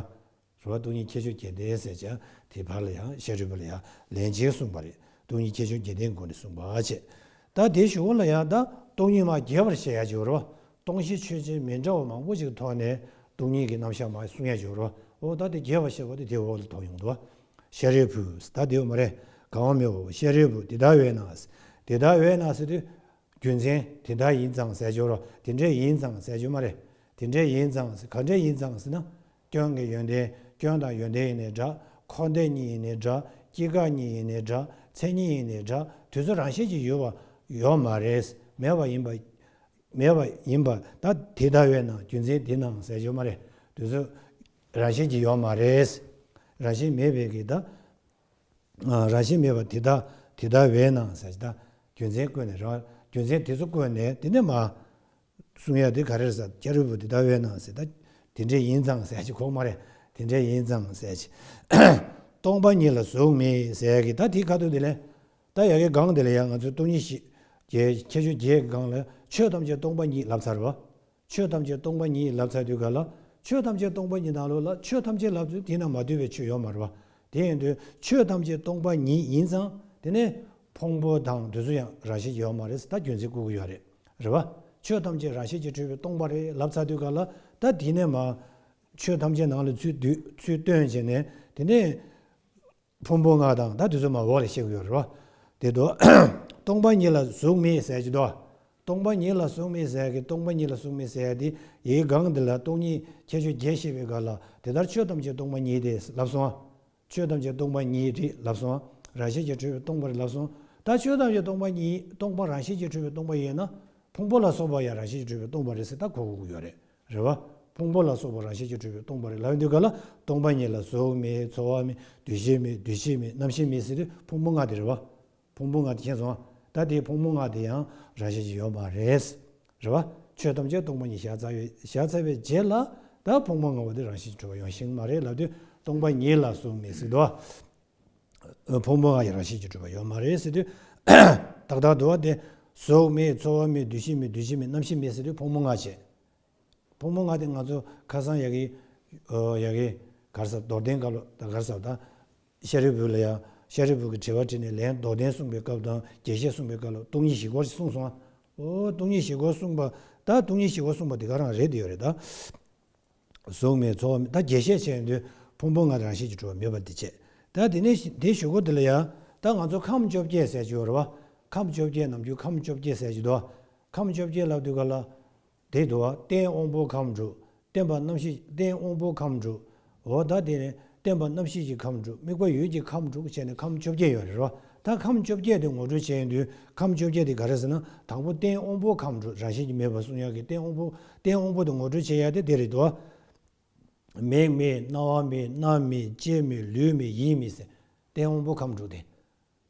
རེད་བ། སྟོང་ཉིད་ཁྱད་ཆོས་བརྒྱད་ལྡན་ཟེར་ཀྱང་དེ་བར་ལ་ཡང་ཤཱ་རིའི་བུ་ལ་ཡང་ལན་གཅིག་གསུངས་པ་རེད། སྟོང་ཉིད་ཁྱད་ཆོས་བརྒྱད་ལྡན་སྒོ་ནས་གསུངས་པ་བྱས། ད་དེའི་གཞུག་གུ་ལ་ཡང་ད་སྟོང་ཉིད་མར་རྒྱས་པར་བཤད་ཡ་ཅིག་ཡོད་རེད་བ། སྟོང་གཞི་ཆོས་ཅན་མི་འདྲ་བ་མང་པོ་ཞིག་ཐོག་ནས་སྟོང་ཉིད་ཀྱི་རྣམ་གཞག་མར་གསུང་ཡ་ཅིག་ཡོད་རེད་བ། འོ་ད་དེ་རྒྱས་པར་བཤད་པ་དེ་དེའི་འོག་ལ་ཐོན་ཡོང་འདུག་བ། ཤཱ་རིའི་བུ། ད་དེ་ཡོད་མ་རེད། གང་བ་མེད་པའོ། ཤཱ་རིའི་བུ། དེ་ལྟ་བས་ན། དེ་ལྟ་བས་ན་ཟེར་དུས། རྒྱུ་མཚན་དེ་ལྟར་ཡིན་ཙང་ཟེར་ཅིག་ཡོད་རེད་བ། དེ་འདྲ་ཡིན་ཙང་ཟེར་ཡ་ཅིག་ཡོད་མ་རེད། དེ་འདྲ་ཡིན་ཙང་ཟེར། ག་འདྲ་ཡིན་ཙང་ཟེར་ན། སྐྱོན་གྱི་ཡོན་ཏན། སྐྱོན་དང་ཡོན་ཏན་ཡིན་ནའི་འདྲ། འཁོར་འདས་གཉིས་ཡིན་ནའི་འདྲ། སྐྱེ་འགག་གཉིས་ཡིན་ནའི་འདྲ། མཚན་ཉིད་ཡིན་ནའི་འདྲ། དེ་ཚོ་རང་བཞིན་གྱིས་ཡོད་པ་ཡོད་མ་རེད། མེད་པ་ཡིན་པ། མེད་པ་ཡིན་པ། ད་དེ་ལྟ་བས་ན། རྒྱུ་མཚན་དེས་ན་ཟེར་ཡ་ཅིག་ཡོད་མ་རེད། དེ་ཚོ་རང་བཞིན་གྱིས་ཡོད་མ་རེད། རང་བཞིན་མེད་པའི་གི་ད། ཨ། རང་བཞིན་མེད་པ་དེ་ལྟ། དེ་ལྟ་བས་ན་ཟེར་ད། རྒྱུ་མཚན་བཀོད་ནས་རེད་བ། རྒྱུ་མཚན་དེ་ཚོ་བཀོད་ནས་དེ་ནས་མར་གསུང་ཡ་དེ་ག་རེ་རེད་ཟེར། ཤཱ་རིའི་བུ། དེ་ལྟ་བས་ན་ཟེར། ད་དེ་འདྲ་ཡིན་ཙང་ཟེར་ཡ་ཅིག་ཁོག་མ་རེད། དེ་འདྲ་ཡིན་ཙང་ཟེར་ཡ་ཅིག་སྟོང་པ་ཉིད་ལ་གཟུགས་མེད་ཟེར་ཡ་གི་ད་དེའི་ཁ་ཐུག་དེ་ལས། ད་ཡ་གི་སྒང་དེ་ལ་ཡང་ང་ཚོས་སྟོང་ཉིད་བཞི། ཁྱད་ཆོས་བརྒྱད་ཀྱི་སྒང་ལ་ཆོས་ཐམས་ཅད་སྟོང་པ་ཉིད་ལབ་ཚར་བ། ཆོས་ཐམས་ཅད་སྟོང་པ་ཉིད་ལབ་ཚར་དུས་ག་ལ། ཆོས་ཐམས་ཅད་སྟོང་པ་ཉིད་ནང་ལོགས་ལ་ཆོས་ཐམས་ཅད་ལབ་དུས་དེ་ན་མ་འདུས་པའི་ཆོས་ཡོད་མ་རེད་བ། དེ་ཡིན་དུས་ཆོས་ཐམས་ཅད་སྟོང་པ་ཉིད་ཡིན་ཙང་དེ་ནས་ཕུང་པོ་དང་དེ་ཚོ་ཡང་རང་བཞིན་གྱིས་ཡོད་མ་རེད་ཟེར་ད་རྒྱུ་མཚན་བཀོད་ཀྱི་ཡོད་རེད། རེད་བ། ཆོས་ཐམས་ཅད་རང་བཞིན་གྱིས་གྲུབ་པའི་སྟོང་པ་རེད་ལབ་ཚར་དུས་ག་ལ། ད་དེ་ནས་མར་ཆོས་ཐམས་ཅད་ནང་ལ་ཚུར་བསྡུས། ཚུར་བཏོན་བྱས་ནས་དེ་ནས། ཕུང་པོ་ལྔ་དང་ད་དེ་ཚོ་མར་འོག་ལ་བཤད་ཀྱི་ཡོད་རེད་བ། དེ་དུ་སྟོང་པ་ཉིད་ལ་གཟུགས་མེད་ཟེར་གྱི་འདུག་སྟོང་པ་ཉིད་ལ་གཟུགས་མེད་ཟེར་གྱི། སྟོང་པ་ཉིད་ལ་གཟུགས་མེད་ཟེར་ཡ་དེ་ཡི་གེ་སྒང་འདི་ལ་སྟོང་ཉིད་ཁྱད་ཆོས་བརྒྱད་བཤད་པའི་སྐབས་ལ། དེ་ལྟར་ཆོས་ཐམས་ཅད་སྟོང་པ་ཉིད་དེ་ལབ་སོང་ང་། ཆོས་ཐམས་ཅད་སྟོང་པ་ཉིད་རེད་ལབ་སོང་ང་། རང་བཞིན་གྱིས་གྲུབ་པའི་སྟོང་པ་རེད་ལབ་སོང་། ད་ཆོས་ཐམས་ཅད་སྟོང་པ་ཉིད། སྟོང་པ་རང་བཞིན་གྱིས་གྲུབ་པའི་སྟོང་པ་ཡིན་ན། ཕུང་པོ་ལ་སོགས་པ་ཡང་རང་བཞིན་གྱིས་གྲུབ་པའི་སྟོང་པ་རེད་ཟེར་ད་གོ་དགོས་ཀྱི་ཡོད་རེད། རེད་བ། ཕུང་པོ་ལ་སོགས་པ་རང་བཞིན་གྱིས་གྲུབ་པའི་སྟོང་པ་རེད་ལབ་དུས་ག་ལ། སྟོང་པ་ཉིད་ལ་གཟུགས་མེད། ཚོར་བ་མེད། འདུ་ཤེས་མེད། འདུ་བྱེད་མེད། རྣམ་ཤེས་མེད་ཟེར་དུས་ཕུང་པོ་ལྔ་དེ་རེད་བ། ཕུང་པོ་ལྔ་དེ་མཁྱེན་སོང་ང་། ད་དེའི་ཕུང་པོ་ལྔ་དེ་ཡང་རང་བཞིན་གྱིས་ཡོད་མ་རེད། རེད་བ། ཆོས་ཐམས་ཅད་སྟོང་པ་ཉིད་བཞག་ཚར་བའི། བཞག་ཚར་བའི་རྗེས་ལ་ད་ཕུང་པོ་ལྔ་པོ་དེ་རང་བཞིན་གྱིས་གྲུབ་པ་ཡོང་ཤེས་མ་རེད་ལབ་དུས་སྟོང་པ་ཉིད་ལ་གཟུགས་མེད་ཟེར་དུས། ཕུང་པོ་ལྔ་ཡང་རང་བཞིན་གྱིས་གྲུབ་པ་ཡོད་མ་རེད་ཟེར་དུས། ཏག་ཏག་འདུག་བ། དེ་གཟུགས་མེད། ཚོར་བ་མེད། འདུ་ཤེས་མེད། འདུ་བྱེད་མེད། རྣམ་ཤེས་མེད་ཟེར་དུས་ཕུང་པོ་ལྔ་བྱས། ཕུང་པོ་ལྔ་དེ་ང་ཚོ་ཁ་སང་ཡ་གི། ཨོ། ཡ་གི་ག་རེ་ཟེར། མདོར་བསྟན་སྐབས་ལ་ད་ག་རེ་ཟེར། ད་ཤཱ་རིའི་བུ་ལ་ཡང་། ཤཱ་རིའི་བུ་གིས་དྲི་བ་དྲིས་ནས་ལན་མདོར་བསྟན་གསུངས་པའི་སྐབས་དང་རྒྱས་བཤད་གསུངས་པའི་སྐབས་ལ་སྟོང་ཉིད་བཞི་སྐོར་ཞིག་གསུངས་སོང་ང་། ཨོ། སྟོང་ཉིད་བཞི་སྐོར་གསུངས་པ། ད་སྟོང་ཉིད་བཞི་སྐོར་གསུངས་པ་དེ་ག་རང་རེད་དེ་ཡོད་རེད་ད། གཟུགས་མེད། ཚོར་བ་མེད། ད་རྒྱས་བཤད་བྱས་དུས་ཕུང་པོ་ལྔ་རང་བཞིན་གྱིས་གྲུབ་པ་མེད་པ་དེ་བྱས། ད་དེ་ནས་དེའི་གཞུག་གུ་དེ་ལ་ཡང་ད་ང་ཚོ་ཁམས་བཅོ་བརྒྱད་ཟེར་གྱི་ཡོད་རེད་བ། ཁམས་བཅོ་བརྒྱད། ནམ་རྒྱུན་ཁམས་བཅོ་བརྒྱད་ཟེར་གྱི་འདུག་ཁམས་བཅོ་བརྒྱད་ལབ་དུས་ག་ལ། དེ་འདུག་བ། རྟེན་དབང་པོའི་ཁམས་དྲུག་བརྟེན་པ་རྣམ་ཤེས། རྟེན་དབང་པོའི་ཁམས་དྲུག་འོ་ད་དེ་ནས་བརྟེན་པ་རྣམ་ཤེས་ཀྱི་ཁམས་དྲུག་དམིགས་པ་ཡུལ་གྱི་ཁམས་དྲུག་བྱས་ནས་ཁམས་བཅོ་བརྒྱད་ཡོད་རེད་བ། ད་ཁམས་བཅོ་བརྒྱད་དེ་ངོ་སྤྲོད་བྱས་ཡོང་དུས་ཁམས་བཅོ་བརྒྱད་དེ་ག་རེ་ཟེར་ན། དང་པོ་རྟེན་དབང་པོའི་ཁམས་དྲུག་རང་བཞིན་གྱིས་མེད་པ་གསུང་ཡག་གི་རྟེན་དབང་པོ། རྟེན་དབང་པོ་དེ་ངོ་སྤྲོད་བྱེད་ཡག་དེ་དེ་རེད་དོ། མིག་མེད། རྣ་བ་མེད། སྣ་མེད། ལྕེ་མེད། ལུས་མེད། ཡིད་མེད་ཟེར། རྟེན་དབང་པོ་ཁམས་དྲུག་དེ།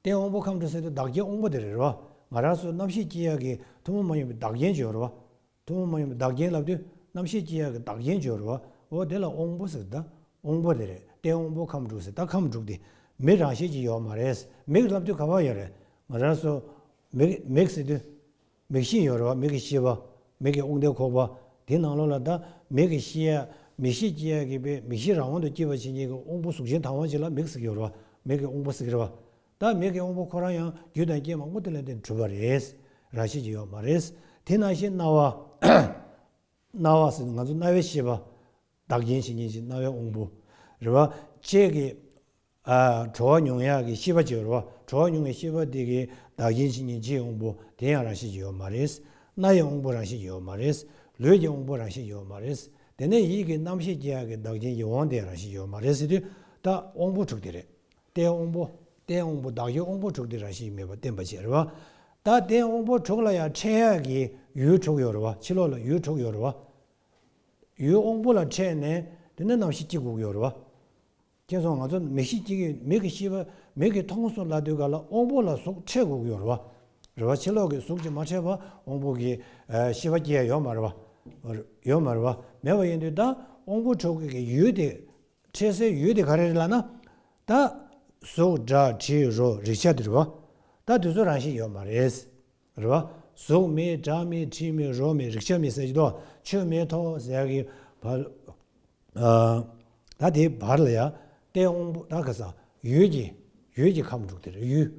རྟེན་དབང་པོ་ཁམས་དྲུག་ཟེར་དུས་བདག་རྐྱེན་དབང་པོ་དེ་རེད་རོ། ང་རང་ཚོ་རྣམ་ཤེས་སྐྱེ་ཡག་གི་ཐུན་མོང་མ་ཡིན་པའི་བདག་རྐྱེན་ཅིག་ཡོད་རེད་བ། ཐུན་མོང་མ་ཡིན་པའི་བདག་རྐྱེན་ལབ་དུས་རྣམ་ཤེས་སྐྱེ་ཡག་གི་བདག་རྐྱེན་ཅིག་ཡོད་རེད་བ། འོ་དེ་ལ་དབང་པོ་ཟེར། ད་དབང་པོ་དེ་རེད། རྟེན་དབང་པོ་ཁམས་དྲུག་ཟེར། ད་ཁམས་དྲུག་དེ་མིག་རང་བཞིན་གྱིས་ཡོད་མ་རེད། མིག་ལབ་དུས་ག་པར་ཡོད་རེད། ང་རང་ཚོ་མིག་མིག་ཟེར་དུས། མིག་ཤེས་ཡོད་རེད་བ། མིག་གི་ཤེས་པ། མིག་གི་དབང་ལྡན་ཁོག་པ། དེ་ནང་ལོགས་ལ་ད་མིག་གི་ཤེས་ཡ། མིག་ཤེས་སྐྱེ་ཡ་གི་པའི་མིག་ཤེས་རང་དབང་དུ་སྐྱེ་བ་བྱེད་མཁན་གྱི་དབང་པོ་གཟུགས་ཅན་དང་བ་ཅིག་ལ་མིག་ཟེར་གྱི་ཡོད་རེད་བ། མིག་གི་དབང་པོ་ཟེར་གྱི་རེད་བ། ད་མིག་གི་དབང་པོ་ཁོ་རང་ཡང་རྒྱུ་དང་རྐྱེན་མང་པོ་དེ་ལ་བརྟེན་གྲུབ་པ་རེད། རང་བཞིན་གྱིས་ཡོད་མ་རེད། དེ་ནང་བཞིན་རྣ་བ། རྣ་བ་ཟེར་ན་ང་ཚོ་རྣ་བའི་ཤེས་པ། བདག་རྐྱེན་བྱེད་མཁན་ཅིག་རྣ་བའི་དབང་པོ་རེད་བ། ལྕེ་གི། ཨ། བྲོ་བ་མྱོང་ཡག་གི་ཤེས་པ་ཅིག་ཡོད་རེད་བ། བྲོ་བ་མྱོང་བའི་ཤེས་པ་དེ་གི་བདག་རྐྱེན་བྱེད་མཁན་ལྕེའི་དབང་པོ་དེ་ཡང་རང་བཞིན་གྱིས་ཡོད་མ་རེད། སྣ་ཡི་དབང་པོ་རང་བཞིན་གྱིས་ཡོད་མ་རེད། ལུས་ཀྱི་དབང་པོ་རང་བཞིན་གྱིས་ཡོད་མ་རེད། དེ་ནས་ཡིད་ཀྱི་རྣམ་ཤེས་སྐྱེ་ཡག་གི་བདག་རྐྱེན་ཡིད་དབང་དེ་རང་བཞིན་ཡོད་མ་རེད་ཟེར་དུས། ད་དབང་པོ་དྲུག་དེ་རེད། རྟེན་དབང་པོ། རྟེན་དབང་པོ་བདག་གི་དབང་པོ་དྲུག་དེ་རང་བཞིན་མེད་པར་བསྟན་པ་བྱས་རེད་བ། ད་རྟེན་དབང་པོ་དྲུག་ལ་ཡང་འཕྲད་ཡག་གི་ཡུལ་དྲུག་ཡོད་རེད་བ། ཕྱི་ལོགས་ལ་ཡུལ་དྲུག་ཡོད་རེད་བ། ཡུལ་དབང་པོ་ལ་འཕྲད་ནས་དེ་ནས་རྣམ་ཤེས་སྐྱེ་དགོས་ཀྱི་ཡོད་རེད་བ། མཁྱེན་སོང་། ང་ཚོ་མིག་ཤེས་ཀྱི་མིག་གི་ཤེས་པ། མིག་གིས་མཐོང་སོང་ལབ་དུས་ག་ལ་དབང་པོ་ལ་གཟུགས་འཕྲད་དགོས་ཀྱི་ཡོད་རེད་བ། རེད་བ། ཕྱི་ལོགས་ཀྱི་གཟུགས་ཀྱིས་མ་འཕྲད་པ་དབང་པོ་གི་ཨ་ཤེས་པ་སྐྱེ་ཡ་ཡོད་མ་རེད་བ། ཡོད་མ་རེད་བ། མེད་པ་ཡིན་དུས་ད་དབང་པོ་དྲུག་གི་ཡུལ་དེ། འཕྲད་སའི་ཡུལ་དེ་ག་རེ་རེད་ལབ་ན། ད་གཟུགས་སྒྲ་དྲི་རོ་རེག་བྱ་དེ་རེད་བ། ད་དེ་ཚོ་རང་བཞིན་ཡོད་མ་རེད། རེད་བ། གཟུགས་མེད། སྒྲ་མེད། དྲི་མེད། རོ་མེད། རེག་བྱ་མེད་ཟེར་གྱི་འདུག་ཆོས་མེད་དོ་ཟེར་ཡག་གི་བར། ཨ། ད་དེའི་བར་ལ་ཡ། རྟེན་དབང་པོ། ད་ག་ས། ཡུལ་གྱི། ཡུལ་གྱི་ཁམས་དྲུག་དེ་རེད། ཡུལ།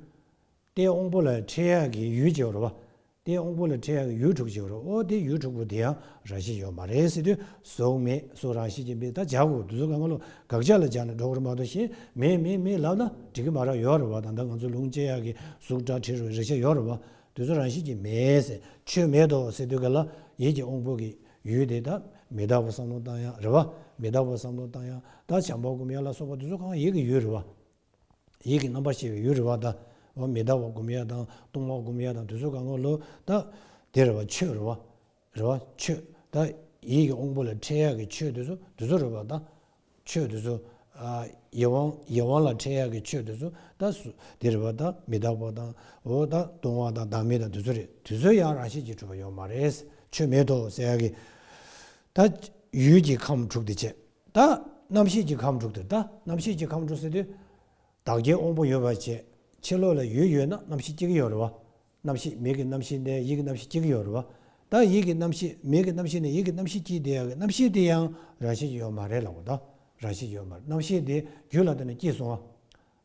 རྟེན་དབང་པོ་ལ་འཕྲད་ཡག་གི་ཡུལ་གཅིག་ཡོད་རེད་བ། རྟེན་དབང་པོ་ལ་འཕྲད་ཡག་གི་ཡུལ་དྲུག་ཅིག་ཡོད་རེད། ཨོ་དེ་ཡུལ་དྲུག་པོ་དེ་ཡང་རང་བཞིན་ཡོད་མ་རེད་ཟེར་དུས། གཟུགས་མེད། གཟུགས་རང་བཞིན་གྱིས་མེད། ད་བྱ་དགོས། དེ་ཚོ་གང་ག་ལོ་དགག་བྱ་ལ་སྦྱར་ནས་འགྲོ་གི་རེད་མ་གཏོགས། གཞན་མེད་མེད་མེད་ལབ་ན་འགྲིག་གི་མ་རེད། ཡོད་རེད་བ། ད་ལྟ་ང་ཚོ་ལུང་སྐྱེ་ཡག་གི་གཟུགས་སྒྲ་དྲི་རོ་རེག་བྱ་ཡོད་རེད་བ། དེ་ཚོ་རང་བཞིན་གྱིས་མེད་ཟེར། ཆོས་མེད་དོ་ཟེར་དུས་ག་ལ་ཡིད་ཀྱི་དབང་པོ་གི་ཡུལ་དེ། ད་མི་རྟག་པ་བསམ་བློ་བཏང་ཡག་རེད་བ། མི་རྟག་པ་བསམ་བློ་བཏང་ཡག་ད་བྱམས་པ་སྒོམ་ཡག་ལ་སོགས་པ་དེ་ཚོ་གང་ཡིད་ཀྱི་ཡུལ་རེད་བ། ཡིད་ཀྱི་རྣམ་པར་ཤེས་པའི་ཡུལ་རེད་བ། ད་འོ་མི་རྟག་པ་སྒོམ་ཡག་དང་སྟོང་པ་སྒོམ་ཡག་དང་དེ་ཚོ་གང་ག་ལོ་ད་དེ་རེད་བ། ཆོས་རེད་བ། རེད་བ། ཆོས། ད་ཡིད་ཀྱི་དབང་པོ་ལ་འཕྲད་ཡག་གི་ཆོས་དེ་ཚོ། དེ་ཚོ་རེད་བ། ད་ཆོས་དེ་ཚོ། ཨ། ཡིད་དབང་། ཡིད་དབང་ལ་འཕྲད་ཡག་གི་ཆོས་དེ་ཚོ་ད་སུ་དེ་རེད་བ། ད་མི་རྟག་པ་དང་། འོ་ད་སྟོང་པ་དང་བདག་མེད་དང་དེ་ཚོ་རེད། དེ་ཚོ་ཡང་རང་བཞིན་གྱིས་གྲུབ་པ་ཡོད་མ་རེད། ཆོས་མེད་དོ་ཟེར་ཡག་གི། ད་ཡུལ་གྱི་ཁམས་དྲུག་དེ་བྱས། ད་རྣམ་ཤེས་ཀྱི་ཁམས་དྲུག་དེ། ད་རྣམ་ཤེས་ཀྱི་ཁམས་དྲུག་ཟེར་དུས། བདག་གི་དབང་པོ་ཡོད་པ་བྱས། ཕྱི་ལོགས་ལ་ཡུལ་ཡོད་ན་རྣམ་ཤེས་སྐྱེ་གི་ཡོད་རེད་བ། རྣམ་ཤེས། མིག་གི་རྣམ་ཤེས་ནས་ཡིད་ཀྱི་རྣམ་ཤེས་སྐྱེ་གི་ཡོད་རེད་བ། ད་ཡིད་ཀྱི་རྣམ་ཤེས། མིག་གི་རྣམ་ཤེས་ནས་ཡིད་ཀྱི་རྣམ་ཤེས་སྐྱེ་དེ་ཡག་གི་རྣམ་ཤེས་དེ་ཡང་རང་བཞིན་གྱིས་ཡོད་མ་རེད་ལབ་དགོས། ད་རང་བཞིན་གྱིས་ཡོད་མ་རེད། རྣམ་ཤེས་དེ་རྒྱུ་ལ་བརྟེན་ནས་སྐྱེས་སོང་བ།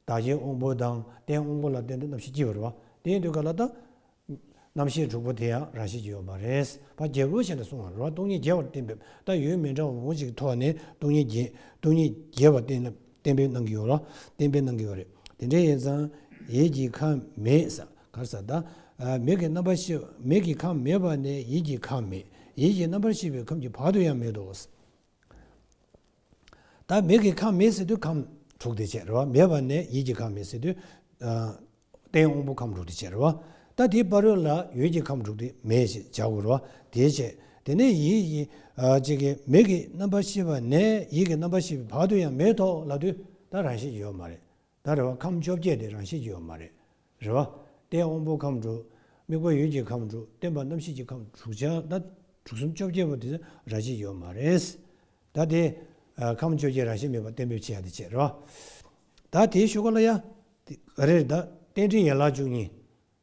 བདག་གི་དབང་པོ་དང་རྟེན་དབང་པོ་ལ་བརྟེན་ཏེ་རྣམ་ཤེས་སྐྱེ་བ་རེད་བ། དེ་ཡིན་དུས་ག་ལ་ད་རྣམ་ཤེས་དྲུག་པོ་དེ་ཡང་རང་བཞིན་གྱིས་ཡོད་མ་རེད། ཕར་རྒྱས་པོ་བྱས་ནས་གསུངས་པ་རེད་བ། སྟོང་ཉིད་རྒྱས་པར་བསྟན་པས། ད་ཡུལ་མི་འདྲ་བ་མང་པོ་ཞིག་གི་ཐོག་ནས་སྟོང་ཉིད་རྒྱས། སྟོང་ཉིད་རྒྱས་པར་བསྟན། གཏན་འབེབས་གནང་གི་ཡོད་རེད། གཏན་འབེབས་གནང་གི་ཡོད་རེད། དེ་འདྲ་ཡིན་ཙང་ཡིད་ཀྱི་ཁམས་མེད་ཟེར། ག་རེ་ཟེར། ད་མིག་གི་རྣམ་པར་ཤེས། མིག་གི་ཁམས་མེད་པ་ནས་ཡིད་ཀྱི་ཁམས་མེད། ཡིད་ཀྱི་རྣམ་པར་ཤེས་པའི་ཁམས་ཀྱི་བར་དུ་ཡང་མེད་དོ། ད་མིག་གི་ཁམས་མེད་ཟེར་དུས་ཁམས་དྲུག་དེ་བྱས་རེད་བ། མེད་པ་ནས་ཡིད་ཀྱི་ཁམས་མེད་ཟེར་དུས། ཨ། རྟེན་དབང་པོ་ཁམས་དྲུག་དེ་བྱས་རེད་བ། ད་དེའི་བར་རོལ་ལ་ཡུལ་གྱི་ཁམས་དྲུག་དེ་མེད་ཅེས་བྱ་དགོས་རེད་བ། དེ་བྱས། དེ་ནས་ཡིད་ཀྱི། ཨ། ཅིག་གི་མིག་གི་རྣམ་པར་ཤེས་པ་ནས་ཡིད་ཀྱི་རྣམ་པར་ཤེས་པའི་བར་དུ་ཡང་མེད་དོ་ལབ་དུས། ད་རང་བཞིན་གྱིས་ཡོད་མ་རེད། ད་རེད་བ། ཁམས་བཅོ་བརྒྱད་དེ་རང་བཞིན་གྱིས་ཡོད་མ་རེད། རེད་བ། རྟེན་དབང་པོ་ཁམས་དྲུག་དམིགས་པ་ཡུལ་གྱི་ཁམས་དྲུག་བརྟེན་པ་རྣམ་ཤེས་ཀྱི་ཁམས་དྲུག་ཅང་། ད་དྲུག་གསུམ་བཅོ་བརྒྱད་པོ་དེ་རང་བཞིན་ཡོད་མ་རེད། ད་དེ། ཨ། ཁམས་བཅོ་བརྒྱད་རང་བཞིན་མེད་པར་གཏན་འབེབས་བྱེད་ཡ་དེ་བྱས་རེད་བ། ད་དེའི་གཞུག་གུ་ལ་ཡ། དེ་ག་རེ་རེད། ད་རྟེན་འབྲེལ་ཡན་ལག་བཅུ་གཉིས།